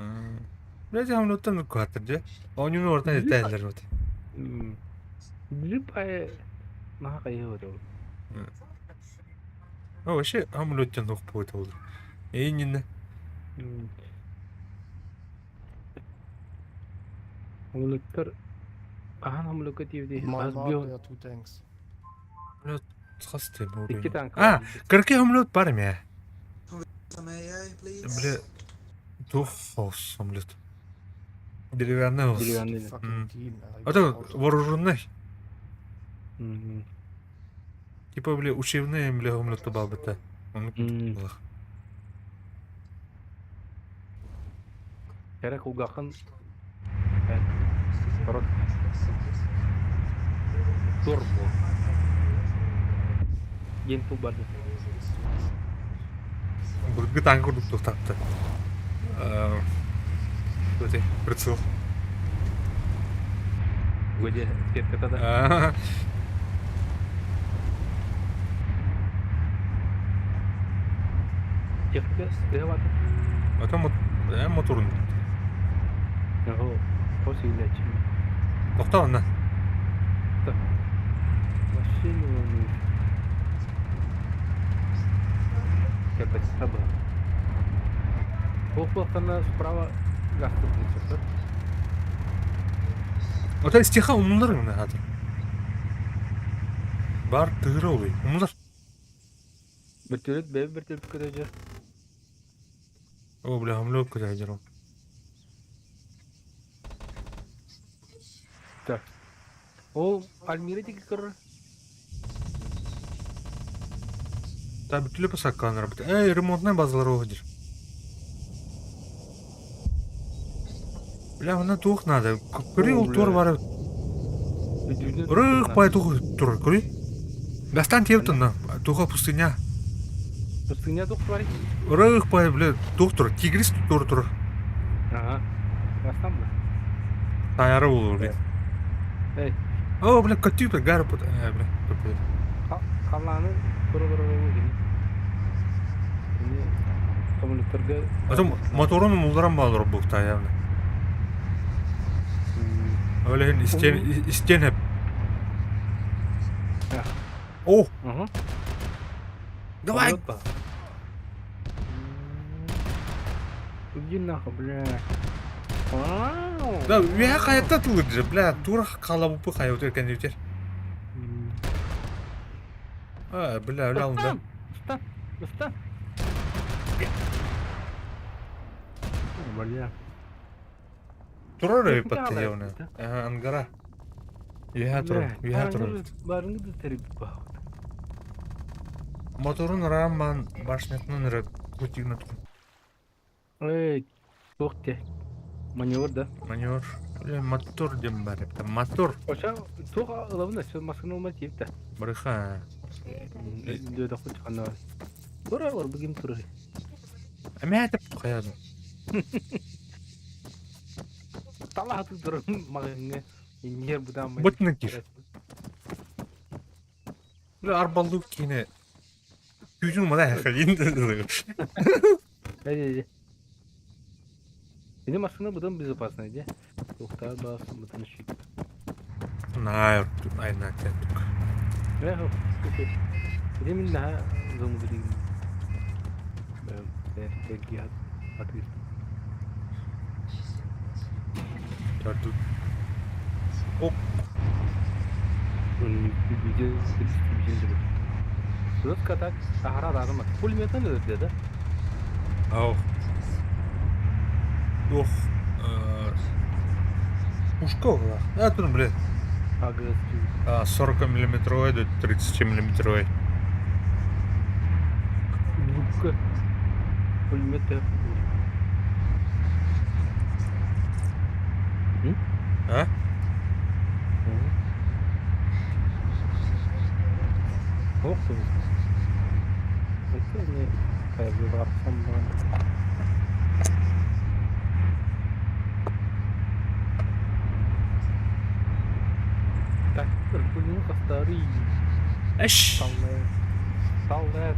Бля, самолеттан куһаттар дьэ. Оонньууну ортан этээллэр вот. Джип ай наһаа хайыһы ол. А вообще самолеттан охпуот ол. Эйнинне. Самолеттар хаһан самолекка тиийбитий? My Хас mark, био there are two tanks. Хас ты икки танка А, кырки самолет бар эмэ. Some AA, please. Бля, туох хаос самолет. Деревянный хаос. Деревянный. Fucking team. I А то got out. вооруженный. Мгм. Типа, бля, учебные, бля, самолет баабыта. Оннук М. буолах. Кэрэ кулгааххын Корот. Турбо. Диэн тыл барды. Былыргы танк курдук туохтаахта. Эти, прицел. Где сетката да? Техника тыа Ата моторун. Хос иилээччи. Тохтоо онно. Вообще не волнуюсь. Кэлбэт таба. Ол буолтана справа газ турбун Ота стиха умнулар мына хатыр. Бар тыыра олуй. Умнулар. Бөртөлөт бэйэ бөртөлөт көтөжөр. О, бля, хамлёк көтөжөр. Так. Ол Альмира диэки көрөр. Та бүтүлэ посакканар бит. Эй, ремонтная базалар оҕо Бля, она туох надо. Көрүй ол тур бар. Рых пай тух тур, көрүй. Дастан тиэптэн туха пустыня. Пустыня тух бар. Рых пай, бля, тух тур, тигрис тур тур. Ага. Дастан бля. Таяры болur, бля. Эй. О, бля, көтүп, гар пут. Э, бля, көтүп. Халлааны көрө-көрө кини. Кини самолеттарга Ата моторун мулдаран баалар буухта явно. Олehen истен истен хеп. О, давай. Иди нахуй, бля. Да, үһэ хайатта тылыр бля, тура халабупы хайа өтер кәндеутер. А, бля, бля, алында. Встань, встань. Бля. Турар патты явно. Ангара. Үһэ турар, үһэ турар. Барыңды терip бах. Моторун раман башнятын ры кутигна тур. Эй, туох те. Маневр да. Маневр. Бля, мотор дем бар. Мотор. Оша туох ылабына все машина olмай тиеп та. Барыха. Дөдө хуч хана. Тура бар бүгүн тура. Әмә хаядым. Тала тур магыңы. Инер будан. Бутны кир. Бля, арбалды кине. Күжүн мада хәлин. Эй, эй. Ini машина будан безопасная, де? Тухта бас, будан щит. Най, айна кеттик. Эх, Иди минна зомбри. Бэр, атыр. Төрдү. Оп. Русска так, сахара дагы пулеметен өтө да. Ау. Ох. Пушка была. А, тут, блин. АГС. 40 миллиметровый до 30 миллиметровый. Лука. Пулемет. А? Ох ты. Это не Так, пулемет старый. Эш. Саллай.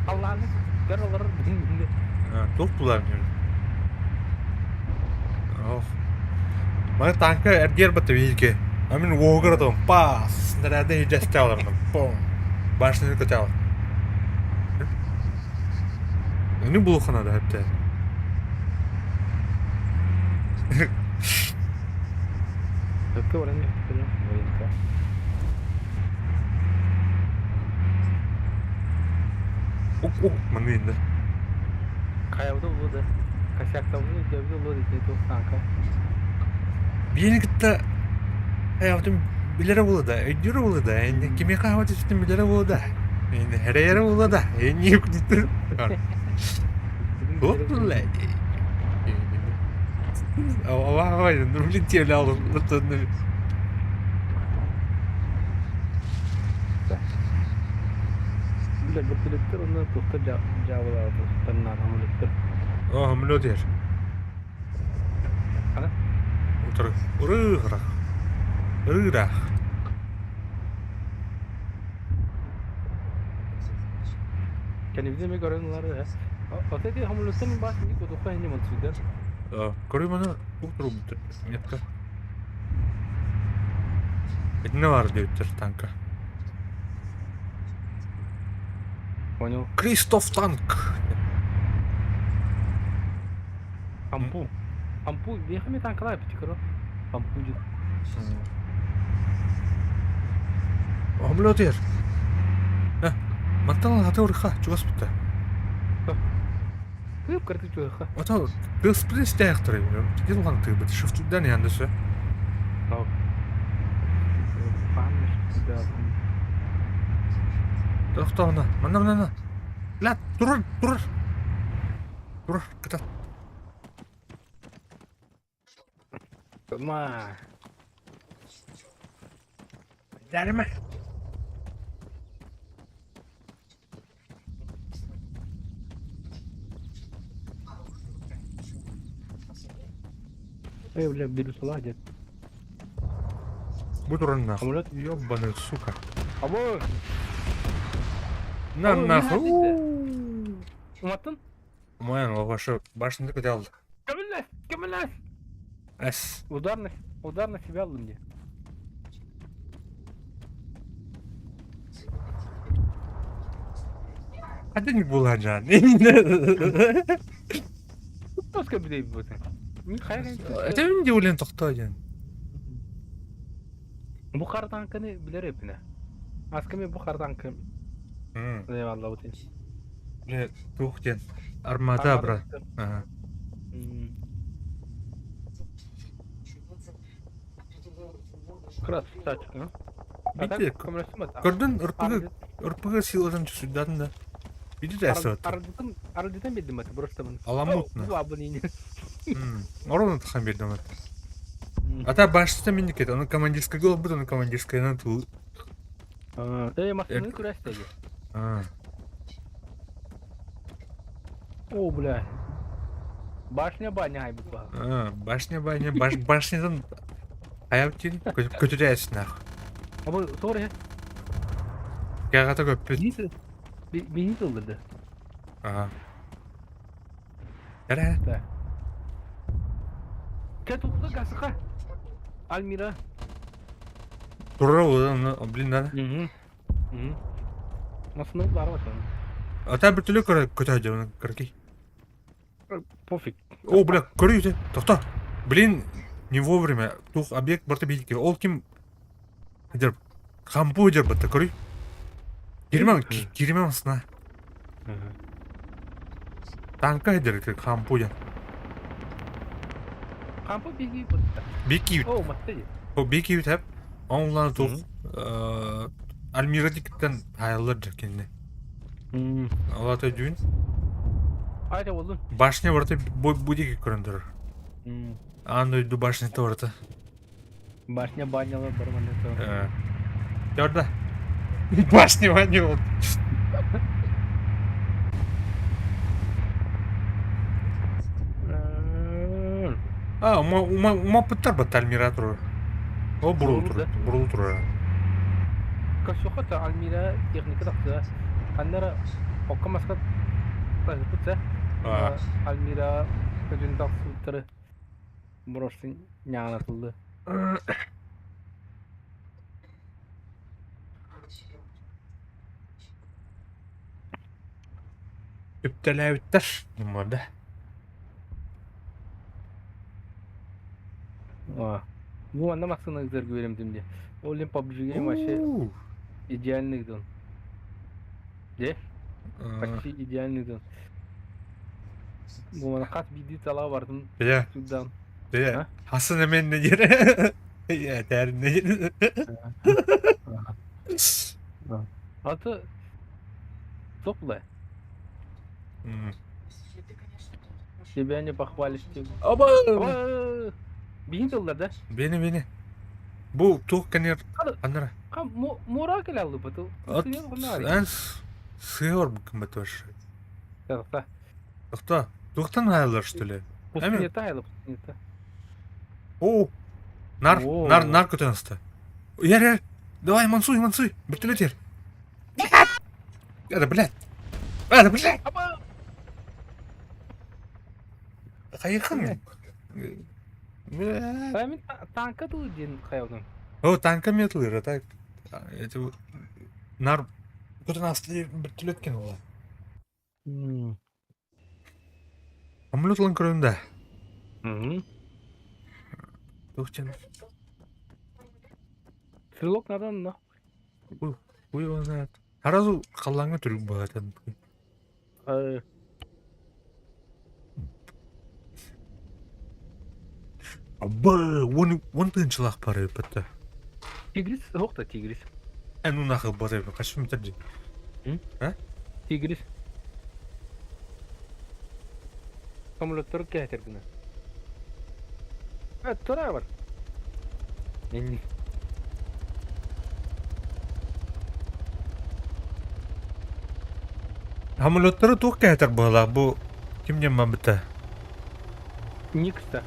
Алланы көрөлөр. Туох булар Ох. Мана танка эргер бата видите. А мен уогыр пас. Снаряды хиджасталар. Пом. Башны көтәл. Не булухана да хәтта. Өккө баран военка. Ук ук маны инде. Каябда болду. Косякта болду, жабда болду дейт танка. Биени кытта аябытым билere була да, өйдүрө була да, энди кими кахва түстүн билere була да. Энди херейре була да. Энди күтүр. Вот блядь. Ава, ну влетели, Бля, вертолеттер оны тухта жабылады, тухтарынан самолеттер. О, самолет ер. Ана? Утыр. Уры хара. Ырыыраах. Кэннибитин эмиэ көрөн ылар ээ. Ото ити хомулуттан баас ини кутукка инни монсуйдар. Көрүү маны туох турбуттар метка. Итиннэ баар диэбиттэр танка. Понял. Кристоф танк. Ампу. Ампу, биэхэ эмиэ танкалаах эбит көрө. Ампу дьин. Омлет ер. Мантан хата урха чугас бутта. Тыып кырты чугаха. Ото тыспыт истээхтэр. Тигил улахан тыыбыт. Шифтудан яндысы. Тохтоона. Манна манна. Ла турар турар. Турар кытат. Ма. Дәрме. Эй, бля, бирюсала дед. Бу туран нахуй. Самолет. Ёбаный сука. Або! На нахуй. Уматтын? Умайан оҕошу башында көтө алды. Көмүллэс! Көмүллэс! Эс. Удар на, удар на себя аллым дии. Хадин булажан. Тоска билей бутын. Этем диулен тохто диэн. Бу хар танканы билер эпине. Асками бу хар танкы. Eyvallah бутын. Бля, тух диэн. Армада брат. Ага. Красавчик, а? Видите, Көрдүн РПГ РПГ силатын сүрдатын да. Видите әсі Аралдытан бердим аты, просто мын. Аламутно. Бу абын ине. Орон тахан бердим аты. Ата башта миндикет, оны командирская голов бут, оны командирская на тул. Э, машины күрәстәге. О, бля. Башня баня айбыт ба. Башня баня, баш, башнядан аяп тин, көтүрәсің нах. Абы, соры. Кәгата көппүт. Бини тылдырды. Ага. Әрә. Да. Кә тукта гасыка. Альмира. Тура одан, блин, да. Угу. Угу. Насыны бар бар. Ата бір түлі көтә оны кірки. Пофиг. О, бля, көрү Тоқта. Блин, не вовремя. Тух объект барта бидики. Ол ким Дер хампу дер батта көрү. Киримен киримен сна. Танка дер хампу дер. Хампу бики батта. Бики. О, матты. О, бики тәп. Онлар тух Альмира диктен hayallar дер Алата дүйін. Айда болдun. Башня барта будики көрөндөр. Ан дойду башня торта. Башня баняла бар мане Дорда. Башня баняла. А, ума ума ума пыттар бат Альмира тур. О, бурул тур. Бурул тур. Кашухата Альмира техника тахса. Аннара окка маска тахса. Альмира көтүн тахсыттары. Броштын нянатылды. Үптеләбиттер. Numada. Бу манна массыны ызыр көрем димде. Ол эм PUBG game вообще идеальный дон. Де? Почти идеальный дон. Бу мана хат биди тала бардым. Бля. Судан. Бля. Хасан эмен не дер. Я дер не. Аты Топлая. Тебя не похвалишь. Оба! Бейін тылдар да? Бені, бені. Бу тух кенер анара. Кам мура келе алды бу. Ат. Эн сыор кымбат вообще. Тохта. Тохта. Тухтан хайлар что ли? Пустынета хайлар, пустынета. О! Нар, нар, нар көтөнөстө. Яр, давай, мансуй, мансуй, вертолет ер. Это, блядь. Это, блядь. Хайыхын. Бля. Мин танка тыл диэн хайалдым. О, танка метлыр, так. Эти нар Кутун вертолет кинула. Самолет ылан көрөм да. Туох диэн Стрелок надо но. Хуй его знает. Сразу халлааҥҥа түрүк быһатын. Абы, уон уон тыһыынчалаах бары ыппыта. Тигрис, суох да тигрис. Эн унах ылбат эбит, хас метр дии. А? Тигрис. Самолеттары кэһэтэр гына. Э, тура бар. Энни. Самолеттары туох кэһэтэр быһалаах бу ким диэн барбыта? Никста.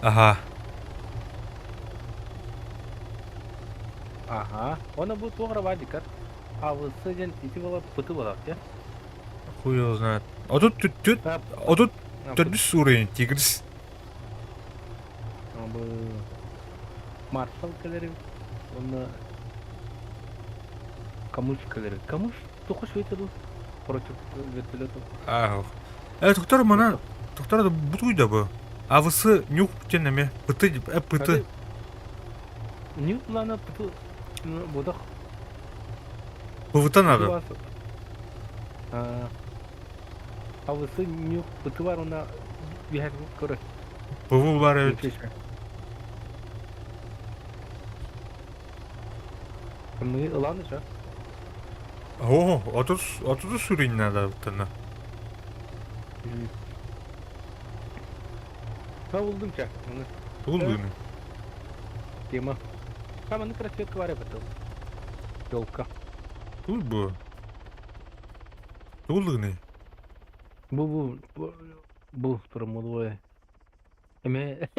Аха. Аха. Оны бу туох эрэ баар дикар. АВС диэн ити буола пыты буолар дии. Хуй его знает. А тут тут тут а тут төрдүс уровень тигрис. Бу Маршал кэлэр уонна Камыш кэлэр. Камыш туох үчүгэй дуу? Против вертолета. Аа. Э, тоқтар мана тоқтар бутуйда бу. АВС нюк диэн эмиэ пыты пыты. Нюк плана пыты будах. ПВТ надо. АВС нюк пыты бар она биһэр көрө. ПВ бар эбит. Мы ыланы ша. О, 30 уровень надо вот Ben buldum ki. Bunu. Булдуҥ. Тема. Там красотка бар эбит. Елка. Туй бу. Тулыгны. Бу бу бу бу турмулуй. Эме.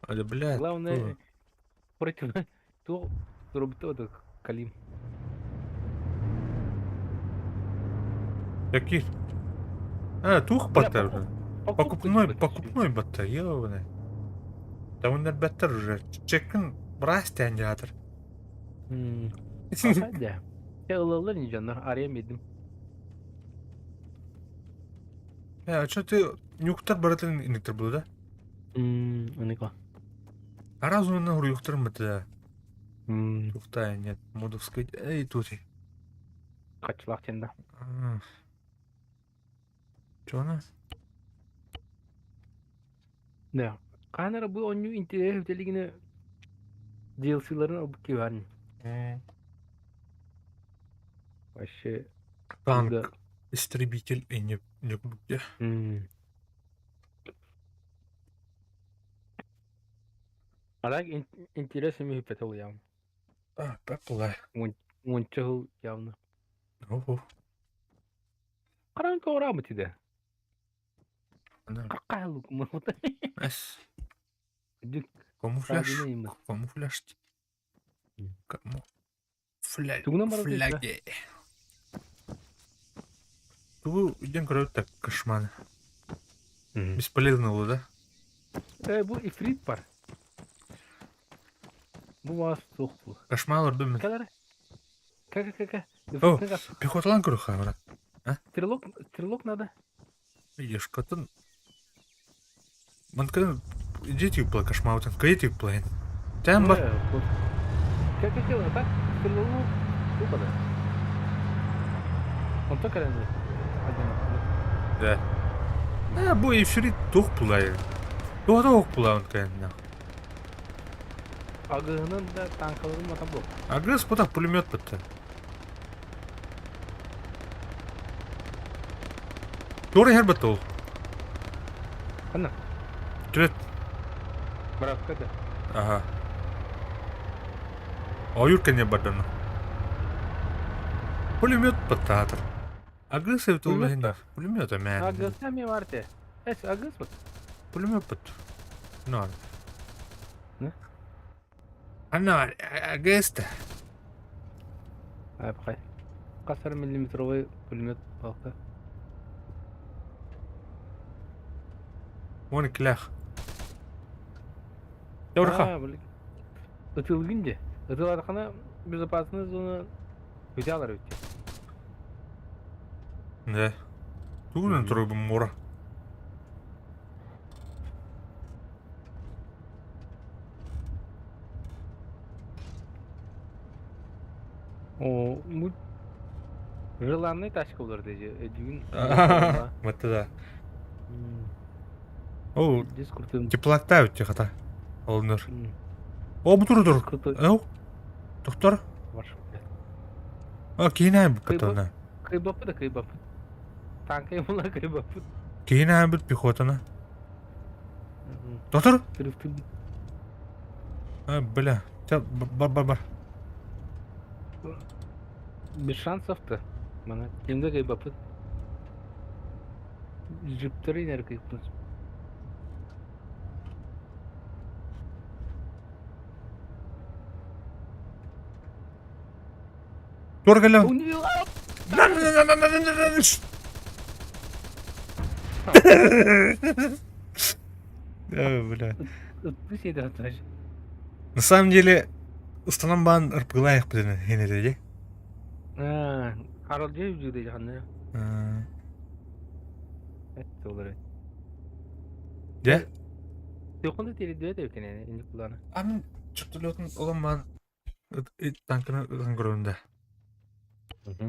Але блядь. Главное против ту турбуту калим. Каких? А, тух баттар. Покупной, покупной батта, ёбаный. Да он баттар уже. Чекин брас тәнжатыр. Хадда. Ылалар не жаннар, арыйан биэрдим. Э, а что ты нюктар баратын иниктер был, да? Уникла. А раз он на юхтар да. Туфта нет, модовской. Эй, тут. Хачылаах диэн да. Чё у нас? Да. Хаһан эрэ бу оонньуу интэриэһэ бүтэ илигинэ DLC-ларын ылбыт киһи баар ини. Вообще Танк, да. истребитель и не не где. А так интерес эмиэ бүппэтэ ол явно. А, пепла. Уонча сыл явно. Ого. Хараҥ көҕүрээбит идэ. Да. Эс. Камуфляж. Камуфляж. Камуфляж. Фляги. Тугу идем көрөт так кошмар. Бесполезно было, да? Э, бу ифрит бар. Бу маас суох бу. Кошмар ордум. Кэлэр. Кэ кэ кэ. О, пехоталан көрүхха, брат. А? Стрелок, стрелок надо. Видишь, катын. Манкын идите пла кошмаутын, кайти план. Там бар. Кэ кэ кэ, так стрелок тупо да. Он только кэлэн. Да. Э, бу ифрит тух пулай. Туох пулай он кэннэ. Агыһынан да танкаларын мата бу. Агыс потах пулемет бітті. Тура хер бітті ол. Ханна? Түлет. Братка да. Ага. Ойур кене барданы. Пулемет бітті атыр. Агыс эбит ол Пулемет Пулемет мә. Агыс эми бар те. Эс агыс бит. Пулемет бит. Ну. Не? Ана агеста. Айбхай. Хас миллиметровый пулемет балка. Вон клях. Дорха. Ытылгын де. Ытылатахана безопасная зона Бүтялар өтте. Да. Тугунан турбум мура. О, бу желанный тачка болар деже. Бүгүн Вот да. Ол Здесь крутым. теплакта өтте хата. Олнор. О, бу тур тур. Крутой. Эу. Доктор. А, киинэ пехотана. Кыйбаппыт да кыйбаппыт. Танка була кыйбаппыт. Киинэ бит пехотана. Доктор. А, бля. Бар бар бар. Без шансов-то. Мана кимде кыйбаппыт. Джиптери нер кыйбаппыт. Тур кэлэн. Бля. На самом деле, устанам баан ырпылаах бүтүнэ хинеде. Харалдьы үдүгдэ ханна. Это Дьэ? Төхөнө тиэрдибэт эбиккин ини инник булаана. Аны чөптөлөтүн олон баан танканы ытан көрөбүн да.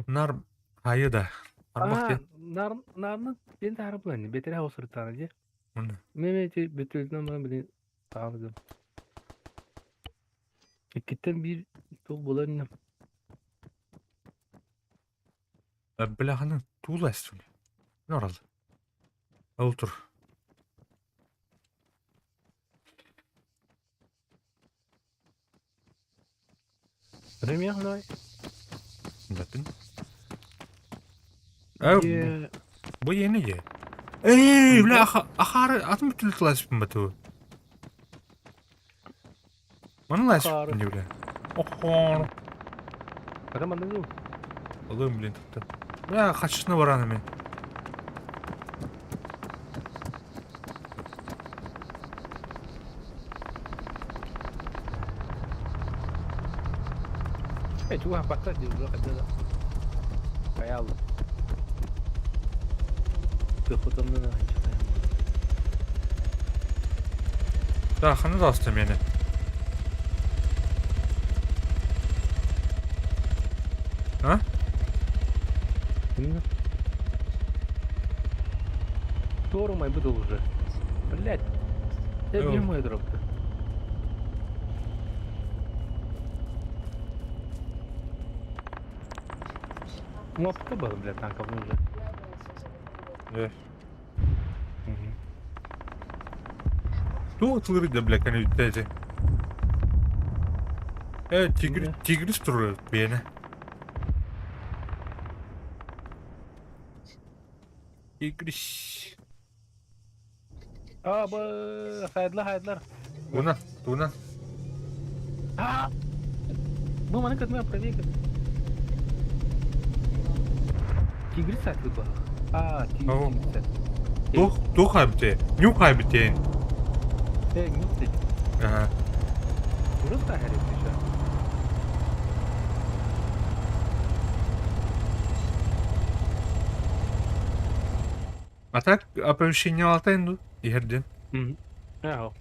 Нар хайы да. Арбах Аа, диэн. нар нарны диэн таһара булан бэтэрээ осуртаана дии. Уонна. Мeme ити бөтүлүнэн баран билин таалыгым. Иккиттэн биир туох буолар иннэ. Бляханы туула эстүн. Норал. Ол тур. Премьер ной. Батын. Э, Е, бу yeni ye. Эй, бля, ахары атын бүтүн тыласпын бату. Маны Ахары. ласпын бля. Охор. Ата манна дуу. Алым, блин, тут. Бля, хачышны бараны мен. Э, чуга патта дии уже хотела. Хаял. Пехотамны на Да, ханы да аста мени. А? Тору мой был уже. Блять. Я Эу. не мой дроп-то. Мопта был, блядь, танков уже. Э. Ту тылыры бля, каны үттәти. Э, тигр, Да. тигрис туры бені. Тигрис. А, ба, хайдлар, хайдлар. Туна, туна. А! Бу маны көтмө проверка. Тигрис атты ба. А, Ау. тигрис атты. Тух, тух хайбте. Ню хайбте. Э, не ты. Ага. Просто харит еще. А так оповещение алтайнду. Иһерден. Ага.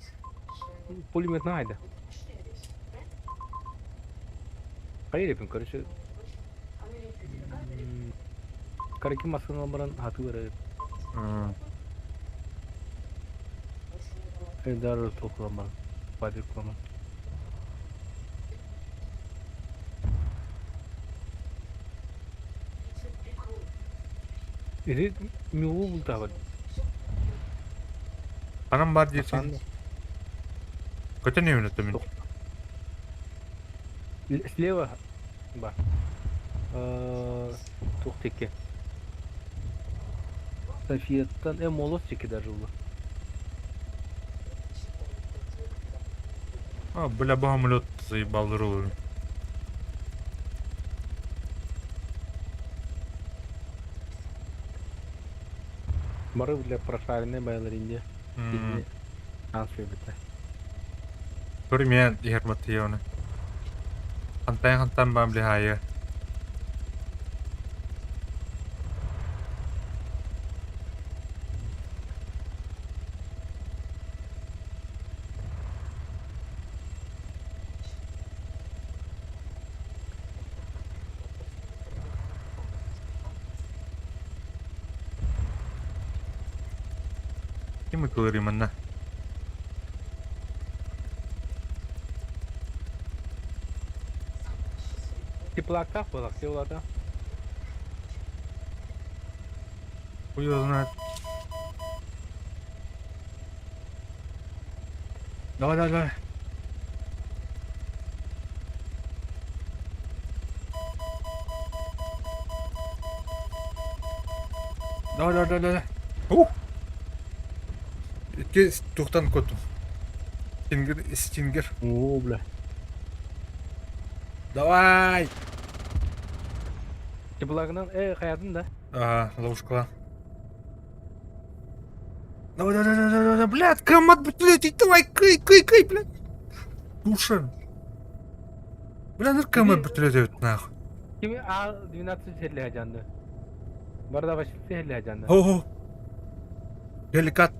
Пулемет найда. Поедем, короче. Караки масканы баран хаты бар. Элдар тоқлама. Падыклама. Иди милу бултабын. Анам бар дейсің. Көтен не мен. Слева. Бар. Тух теке. Софияттан молос теке даже было. А, бля, богомолет заебал руль. Бары для прошаренной байларинде. Кини шанс биэрбитэ. Пример иһэр Матвеевна. Хантан хантан баам лиһаайы. Ким ытылырый манна? Теплоактаах буолар, улата. Хуй его знает. Давай, давай, давай. Давай, давай, давай, давай. Ух! Икки тухтан котум. Стингер, стингер. Оо, бля. Давай! Теплогынан, э, хайатын да. Ага, ловушка. Давай, давай, давай, давай, давай, блядь, команд, блядь, давай, кый, кый, кый, блядь. Душан. Бля, ну команд, блядь, нахуй. Кими А12 сэллэһэ дьанды. Барда Василий сэллэһэ дьанды. Хо-хо. Деликат.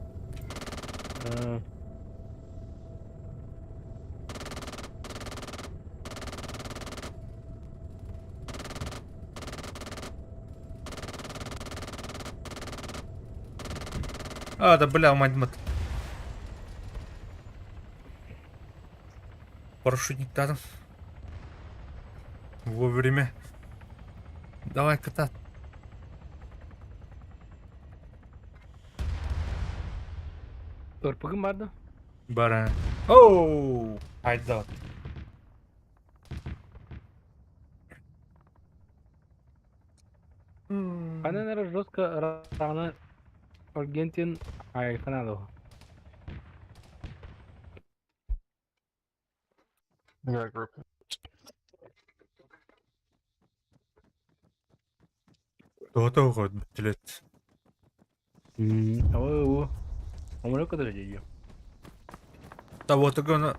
А, да бля, мать мат. Парашютниктадым. Вовремя. Давай, кота. Ырпыгым бар да? Бара. Оу! Айда. Ханан эрэ жестко рано Аргентин айханадо. We got a group. Тоҕо тоҕо билет. Оо, Оморо кытары дьиэ. Того гана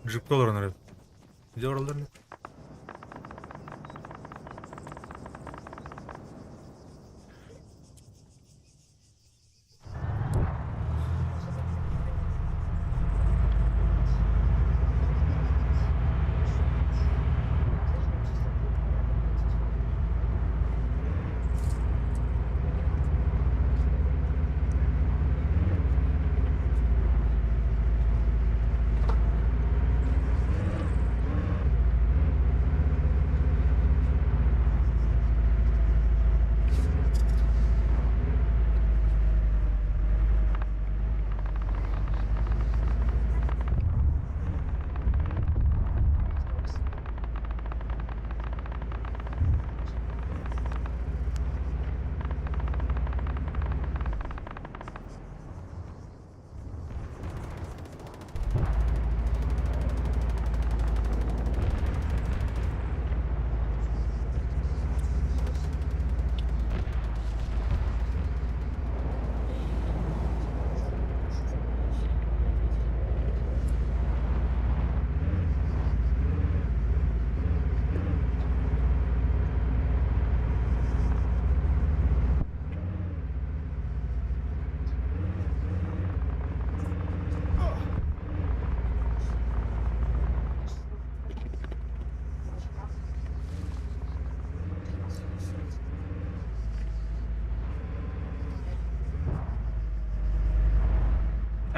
джипка олорон эрэ. Где оралдар?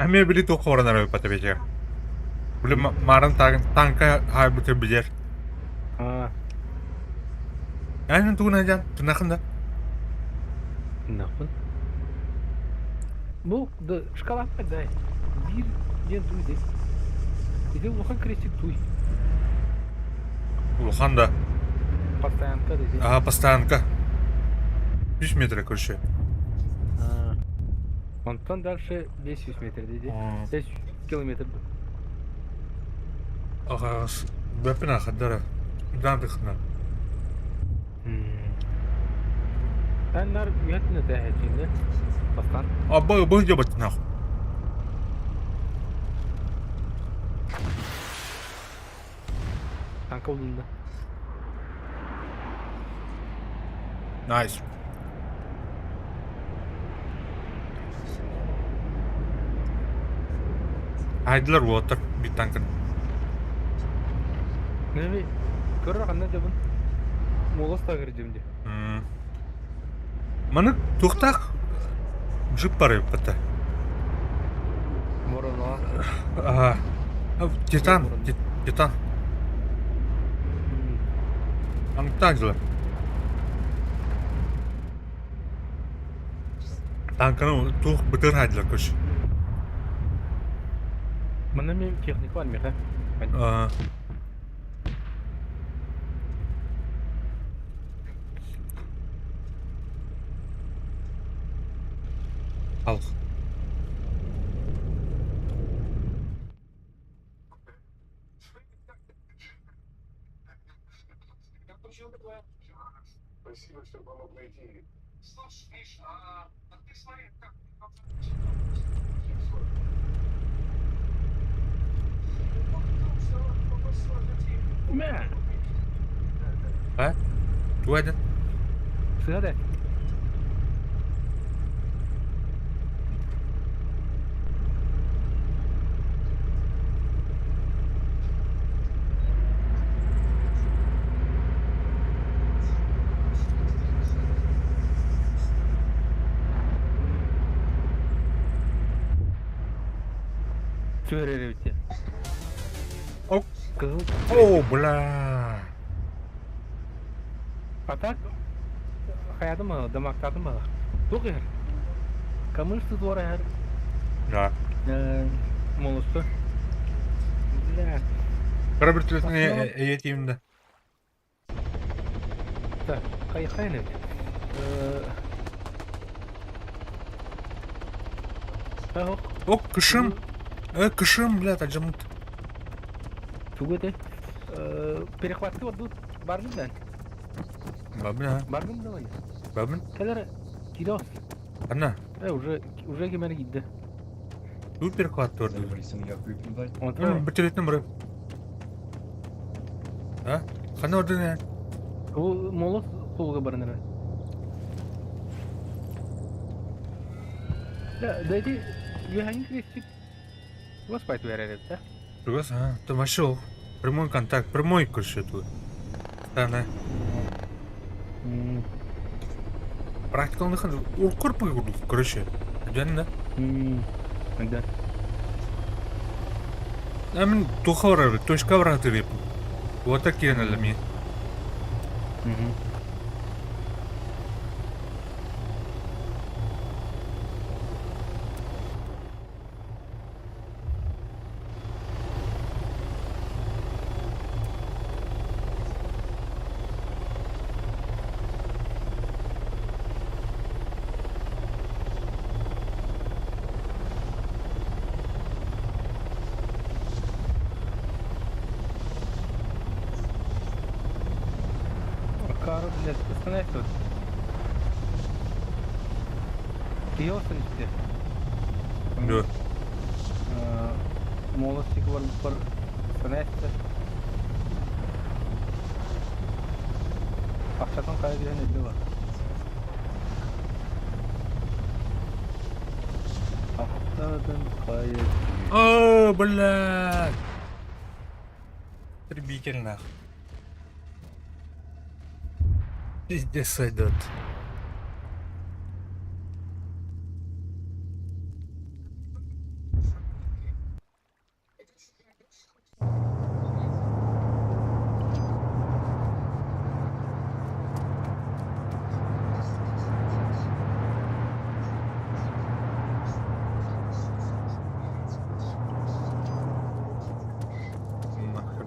Эмиэ били туох хорон эрэ эппэтэ бэйэ. Били маарын танка хаайбыты билэр. Аа, Эн тугун айдьан тунахын да? Нахуй. Бу да шоколадка дай. Биир диэн туй дэй. Ити улахан крестик туй. Улахан да. Постоянка дэй. Ага, постоянка. Үс метр короче. Онтон дальше 500 метр дии. 5 километр. Аҕаас бэппин аахайдара даан тыхна. Эн нар үһэтин этээһэчиини бастаан. Абба быһ дьабатынах. Танка улунна. Nice. Айдылар уолаттар биир танкын. Неви көрөр ханна дьабын. Молос тагыр дьим ди. Маны туохтаах джип бары бата. Мороно. Ага. Титан, Титан. Так дела. Танканы туох бытыр хайдылар көш. Манна мен техника бар меха. Ал. А? Туга этин? Сыа да. Түһэрэр О, Кызыл. О, бля. А так хайадым ма, дамактадым ма. Туох иһэр? Камыш туора иһэр. Да. Молусту. Бля. Кыра бүртүлэтин эйэтиим да. Так, хайхайны. О, кышым. Кышым, бля, тажымыт. Тугу этэй? Перехватты ордут барбын да? Бабын, а? Барбын да Бабын? Кэлэр киирос. Анна. Уже кимэр киирдэ. Туу перехватты ордут. Онтон Бүтүлэтин бары. А? Ханна ордун ээ? Ол молос холга баран эрэ. Да, да ити үөһэҥҥи крестик Господь верит, да? Тугас, а? Ты вообще прямой контакт, прямой короче тут. Да, да. Практикалных уркурпы короче. Дьэн да? Да. А мин туха барар, точка барар деп. Вот так киирэн ми. Акары, блядь, остановись тут. Киосын işte. Да. Молодчик бар бар остановись. Акчатын кая деген эди бар. Акчатын кая. О, блядь. Потребитель нах. Пиздец сойдет. Нахер.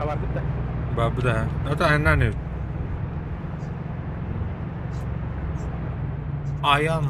Абарбыт да. Баабыта. Это айаннаан Айан.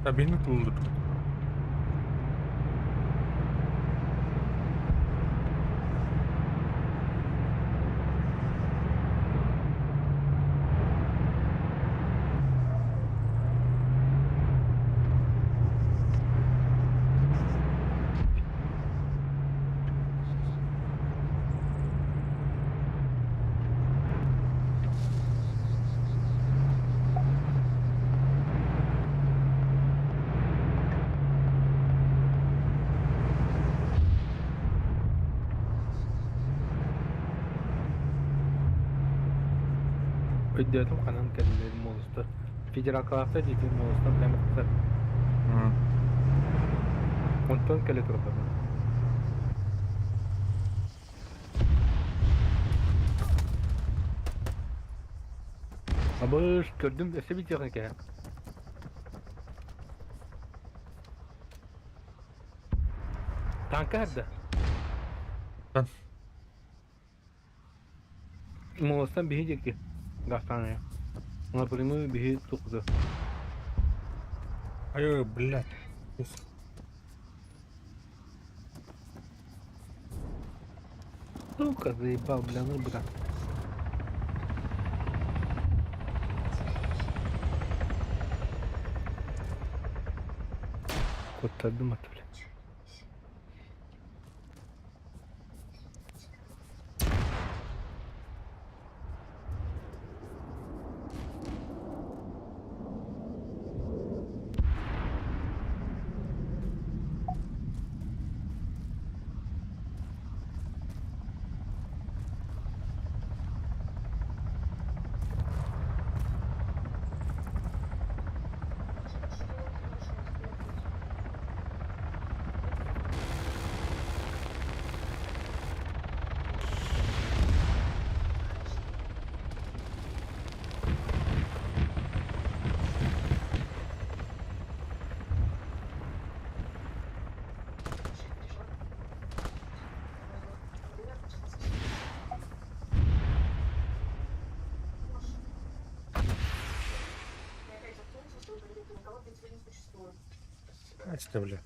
Табины туллубут. Өйдөөтүм ханан кэллэр монстр. Федералкалаахтар диэки монстр прямо тахсар. Онтон кэлэ турда. Абыш, көрдүм, өссө биир кэһэ. Танка эрдэ. Тан. Молостан биһи диэки гастаная. Напрямую биһи тухды. Ай, блядь. Сука, заебал, бля, ну бля. Куттардым аты, блядь. Здрасте, бля.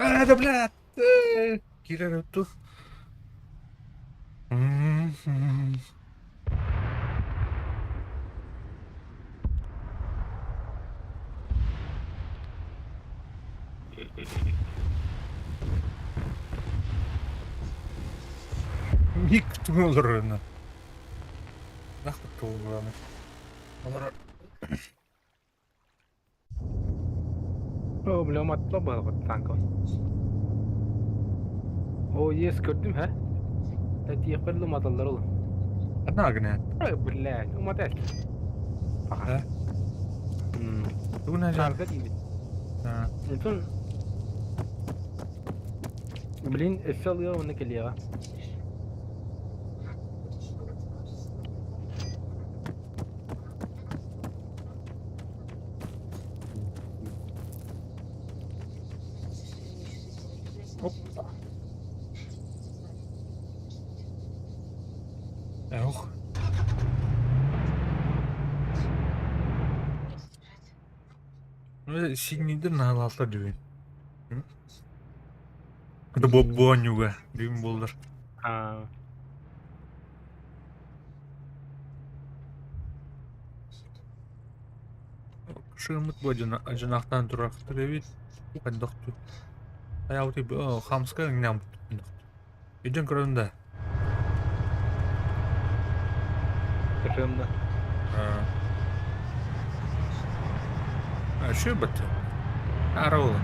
А, да, блядь! Кирилл, тут. Мик туҥаларына. Нахуй туҥаларына. Олорор. О, бля, матла балгы танк. О, yes, көрдүм, һэ? Тиэхпэр маталлар ол. Одна гына. Ой, блядь, уматас. Һэ? Тугунан Шарга диибит. Онтон Блин, өссө ылыа уонна кэлиэҕэ. Опа. Эх. Ну, синийдер наалаалар дүүн. Это бу оонньууга бүгүн буоллар. Аа. Шырмыт бу дьанаахтаан турар эбит. Хайдах ту. Хайаабыт хамска иҥнээн Иден көрөн да. Көрөм да. А что бат? Араула.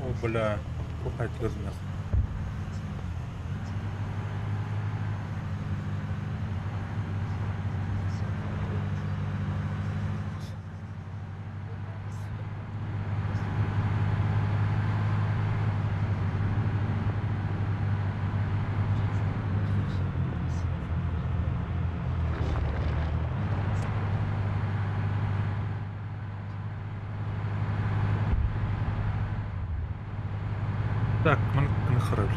О, бля, кухать нахуй. Так, нахрен.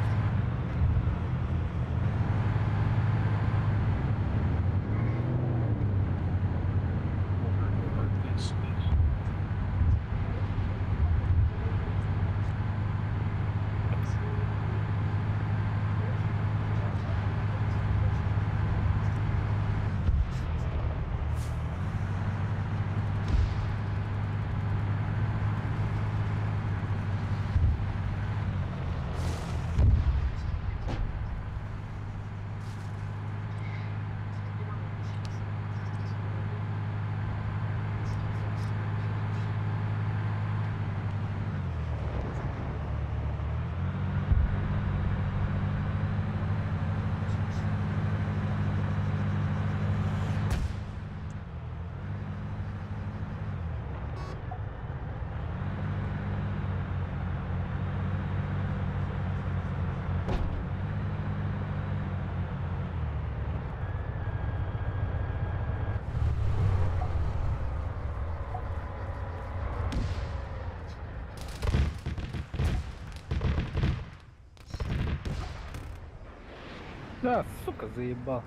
Да, сука, заебал.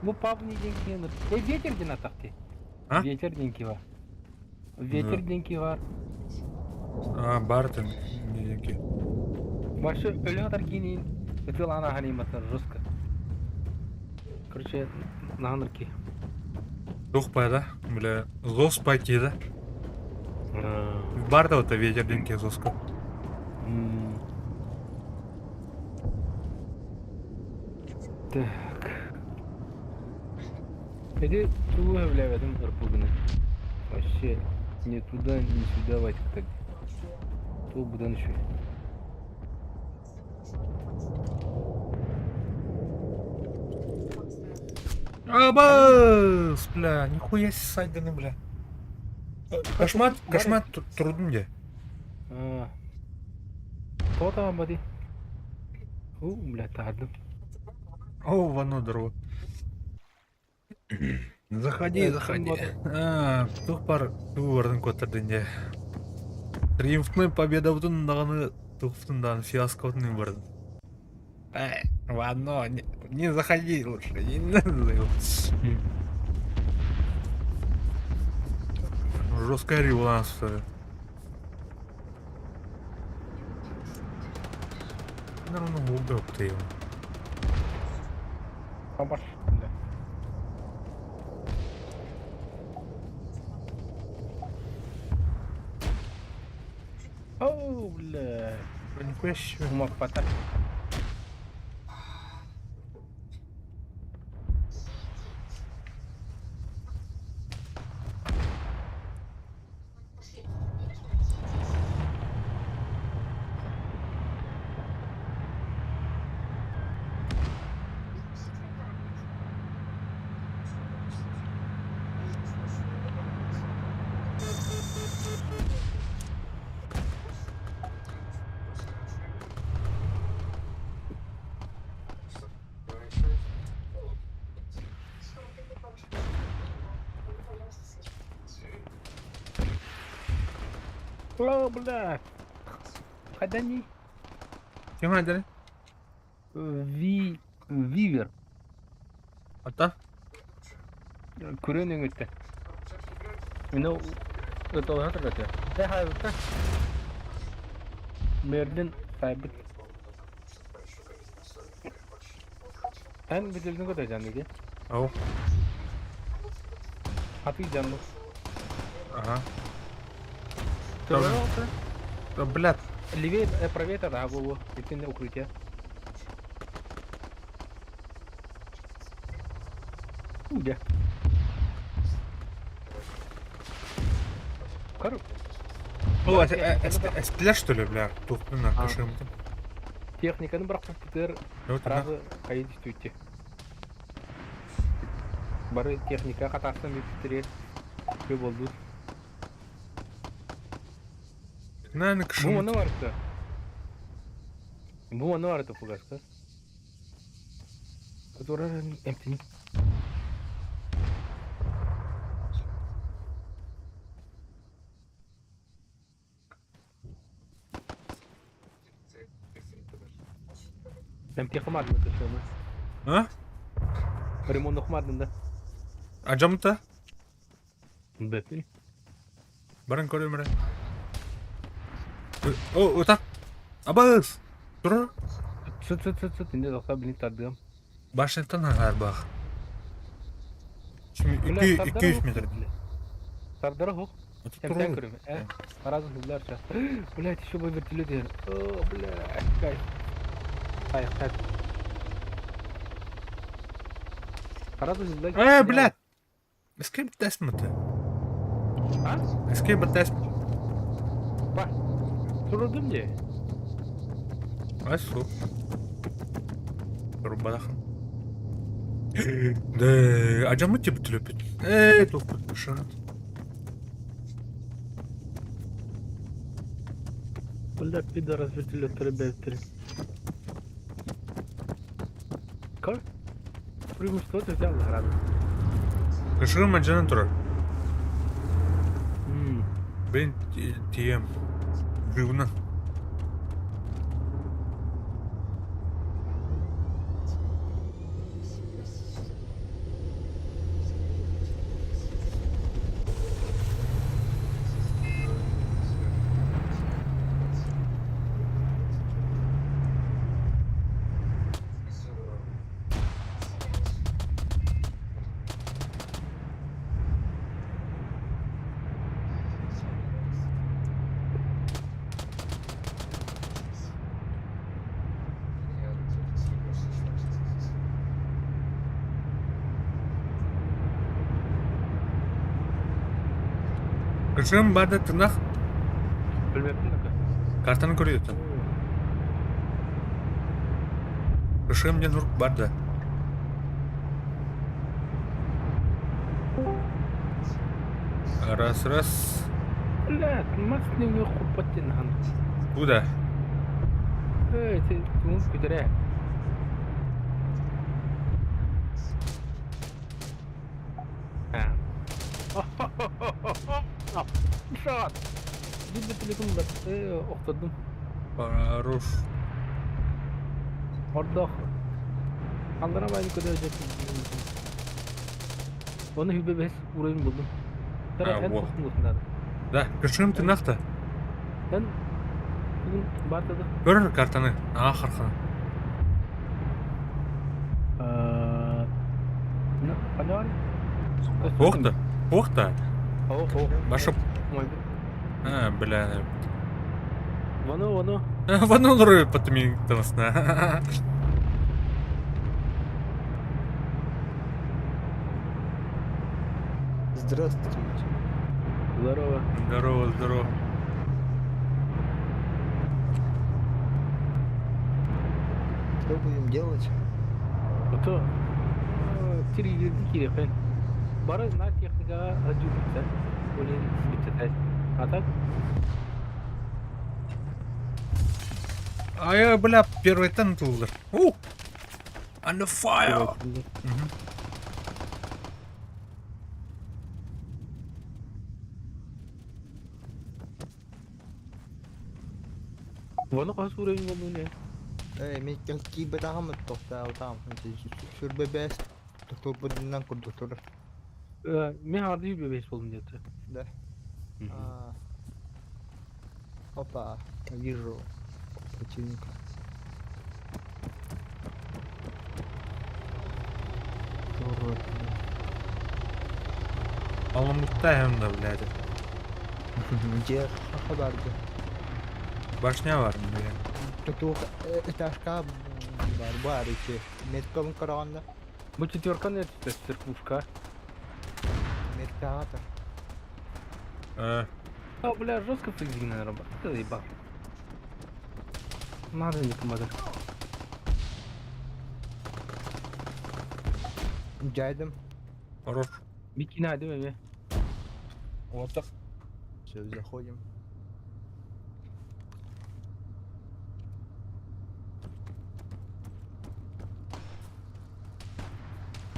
Ну, пап не деньги. Э, ветер где на тахте? А? Ветер деньги var. Ветер деньги var. А, Бартон, деньги. Вообще, өлө таркинин. Это лана ханимата жестко. Короче, на Дух да? Бля, зос пайки, да? Барта вот ветер деньги зоска. Так. Иди туда, бля, в этом арпуганы. Вообще, ни туда, ни сюда, Вадик, так. То будан еще. Абас, бля, нихуя себе сайданы, бля. Кошмат, кошмат турдум дии. Тоҕо таһамматый? Уу, бля, таһардым. О, вано здорово. Заходи, заходи. А, туох бар тугу бардын куоттардын дьэ. Триумфнай победабытын даҕаны туохпутун даҕаны фиаскобутун бардын. Э, ладно, не, не заходи лучше, не надо. Жесткая революция. Наверное, убил ты его. Побаш. Оо, бля. Нихуя себе. Умаппата. О, бля. Хайданий. Ким хайдары? Ви... Вивер. Ата? Күрүөн өҥүттэ. Мин ыталаһа турбатыа. Э, хайбыта. Мерлин сайбыт. Эн бүтүрдүн көтөжан диги. Ау. Хатый жанны. Ага. Да, блядь. Левее, правее тогда голову. Итин укрытие. Где? Кор... О, эстилер что ли, бля? Тух, на, кашым. Техниканы бырахпыттар сразу хайы түстүүтти. Бары техника хатаастан бүппүттэригэр үчүгэй буолбут. Наверное, Бу манна барыта. Бу манна барыта фугаска. Которая эмтини. Эмтиэхэ маадын да А? Ремонт маадын да. Адьамыта? Бэппин. Баран көрүм эрэ. О, ытат. Абыс! Турар. Сыт сыт сыт сыт инде тоқта блин тардыам. Башняттан аһаарбаах. 200 метр. Сардара хук. Кэмсээн көрүм. Э, сразу хыллар сейчас. Блять, еще бы вертолет. О, блядь, кайф. Кайф, кайф. Сразу хыллар. Э, блядь! Escape тэсмэт. А? Escape тэсмэт. Ба. Турудум дии. Ай, суох. Рубадахан. Да, адьаммыт типа төлөппүт. Ээ, туохпут бушаат. Бля, пидорас вертолеттары бэттери. Как? Прыгну, что ты взял награду? Кышырым адьанан турар. Блин, тием. Бревна. Кышырым бар да тынах. Билбэппин да. Картаны көрүөтүн. Кышырым диэн урук бар да. Раз, раз. Блядь, мас нөҥүө хоппот диэн ахан. Куда? Эй, ты муус күтэрэ. Шат! Биир да телефон охтордум. Хорош. Ордох. Аллара баайын көтөр Оны хүбе бэс уровень булдум. А, во. Да, кыршым тынахта. Эн бүгүн баатады. Көрөр картаны. Аа, хархана. Охта. Охта. Баша. А, бля. Вано, вано. Вано лоры потми танасна. Здравствуйте. Здорово. Здорово, здорово. Что будем делать? А то кириэхин. Бары на техникаҕа дьүүллүктэр. Ол иһин бүттэтэй. А так? А я, бля, первый тентл. У! Under fire! Мгм. Воно хас уровень буоллун ээ? Ээ, мин киирбэтэҕим тохтообутаҕым. Сүрбэ бэс тохтуурбутунан курдук турар. Мин хаарды сүрбэ бэс буоллум диэтэ. Да. Опа, вижу противника. Урод. Аламутта да, блядь. Где хабарды? Башня бар, блядь. Туох этажка бар, бар ити. Метком корона. Бу четверка не церквушка. Меткатор. А, бля, жестко фризинг наверное. Это заебал. Надо не помогать. Дядям. Хорош. Бикина, değil mi? Вот так. Все, заходим.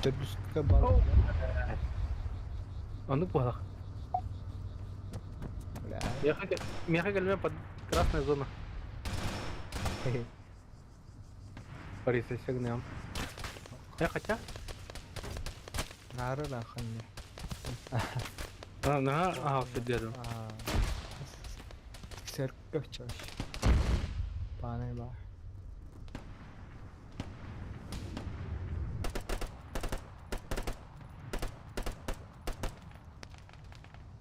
Төрдүскэ бар. Оннук буолах. Бля. Миэхэ кэлмэ под красная зона. Париса сигнал. Я хотя? Нары нахуй. А, на, ага, все дедом. Церковь чаще. Паны бар.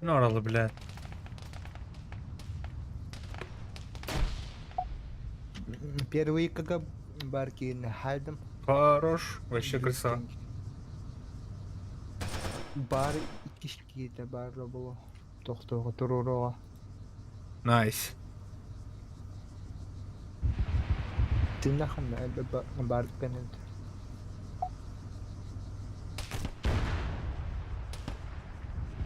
Ну, оралы, блядь. Первый КГ барки хайдам. Хорош. Вообще красава. Бар иккис киһитэ баар буолуо. Тохтоҕо туруоруоҕа. Найс. Тыыннаххын бар кэнэн.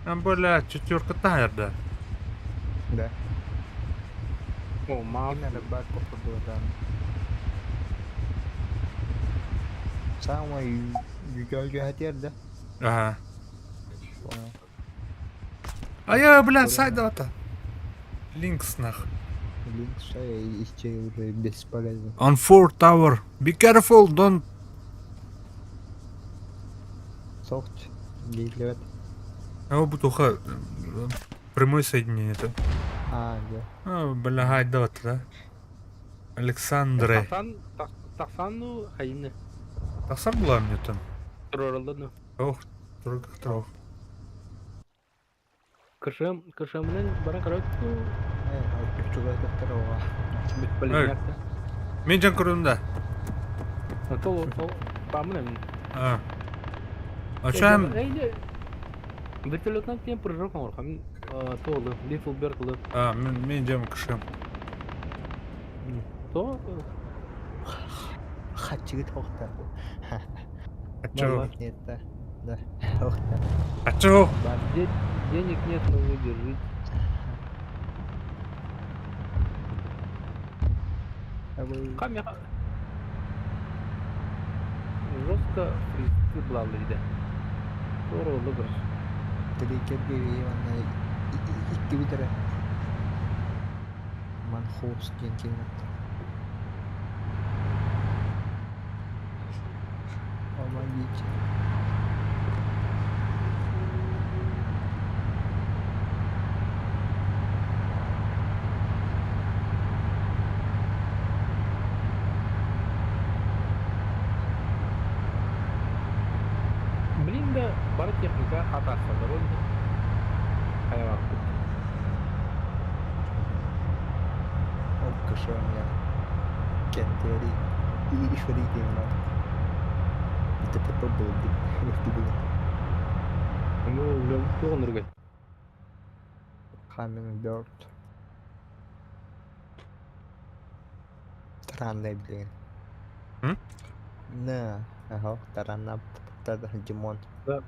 А, бля, четверка тайр, да. Да. О, мал. Именно бар походу, да. Самый үтүө да. Ага. Понял. А я, бля, сайда Линкс нах. Линкс иче уже бесполезно. On four tower. Be careful, don't. Софт. Лилет. А бутуха. Прямое соединение это. А, да. А, бля, гайда да. Александре. Тахсан, тахсан, ну, хайны. Тахсан была мне там. Туроралды, Ох, только трох. Кышым, кышымнын баран карап, Э, чугас докторова. бесполезно. Мен жан көрдüm да. Тол, тол, памын мен. А. Ачам. Вертолеттан тем прыжок орхам. Толы, Little Bird. А, мен мен жам кышым. То, Хачыгыт хохта. Ачо. Нет, да. Да. Хохта. Ачо. дед, Денег нет, но вы держите. Камера жестко фристы булаллар Туора олла көрөр. Трикер биэрии уонна икки бүтэрэ. Манхоус диэн киинэттэн. Помогите. Блин да бары техника атаарсаллар ол иһин хайалаахпыт. Ол кышыам кэнтиэри ишвэри диэн ДТП был было. Ну, туох оннуругай? Hummingbird. Таранный, блин. М? На, ага, тарана, Димон. Да.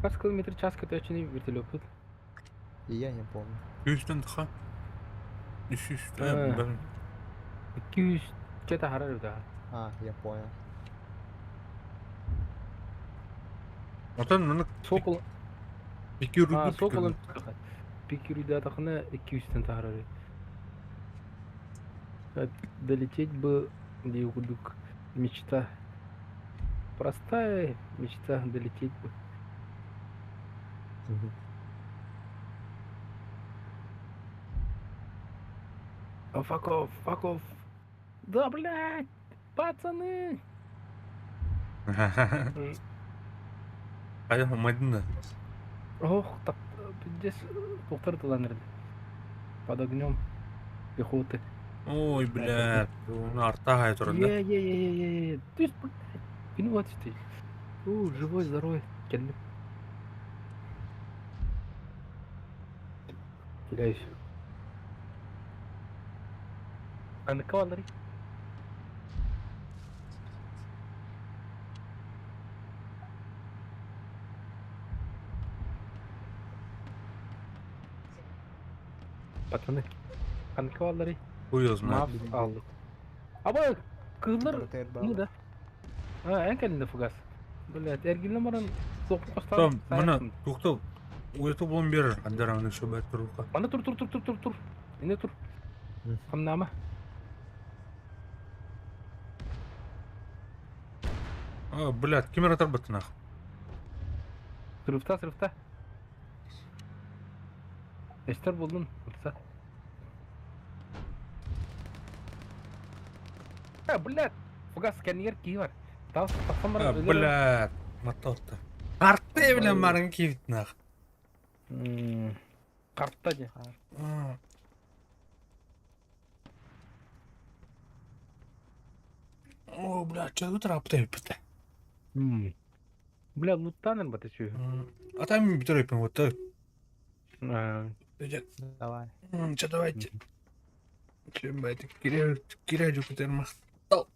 Хас километр час көтөөччүнүй вертолеппут? Я не помню. Сүүстэн тха. Үс А. 200 таһарар эбит аха. А, я понял. Отон маны Сокол икки а, үрдүк Соколын пикируйдаатахына 200-тэн таһарар эбит. Долететь бы дии курдук мечта. Простая мечта долететь бы. Oh, fuck off, fuck off. Да, блядь, пацаны! Хайа умайдын да. Ох, так, пиздец, туохтар тылан эрдэ. Под огнем пехоты. Ой, блядь, уну артаһай туран да. Е-е-е-е-е, ты ж, блядь, ну вот ты. У, живой, здоровый, кэллим. Теряюсь. Аныка балларый? Пацаны, аныка балларый? Хуй знает. Мав аллык. Аба, кыыллар ну да. А, эн кэлинде фугас. Блядь, эргиллэн баран Том, мына туохта уйата булан биэрэр андарааны сөбөт турука. Мана тур тур тур тур тур тур. Инне тур. Хамнаама. А, блядь, ким эрэ тарбаттынах. Сырыфта, сырыфта. Эстер булдун, ырса. А, блядь, фугас кэннигэр киһи бар. Тахсан баран А, блядь, маталта. Арты билэн барын кииртинах. Карта дии. О, блядь, чего трапта эппитэ. Бля, луттанын бата сү. А там бүтэр эппин вот так. Давай. Че давайте. Чем бы это киря киря жүкүтер махтал.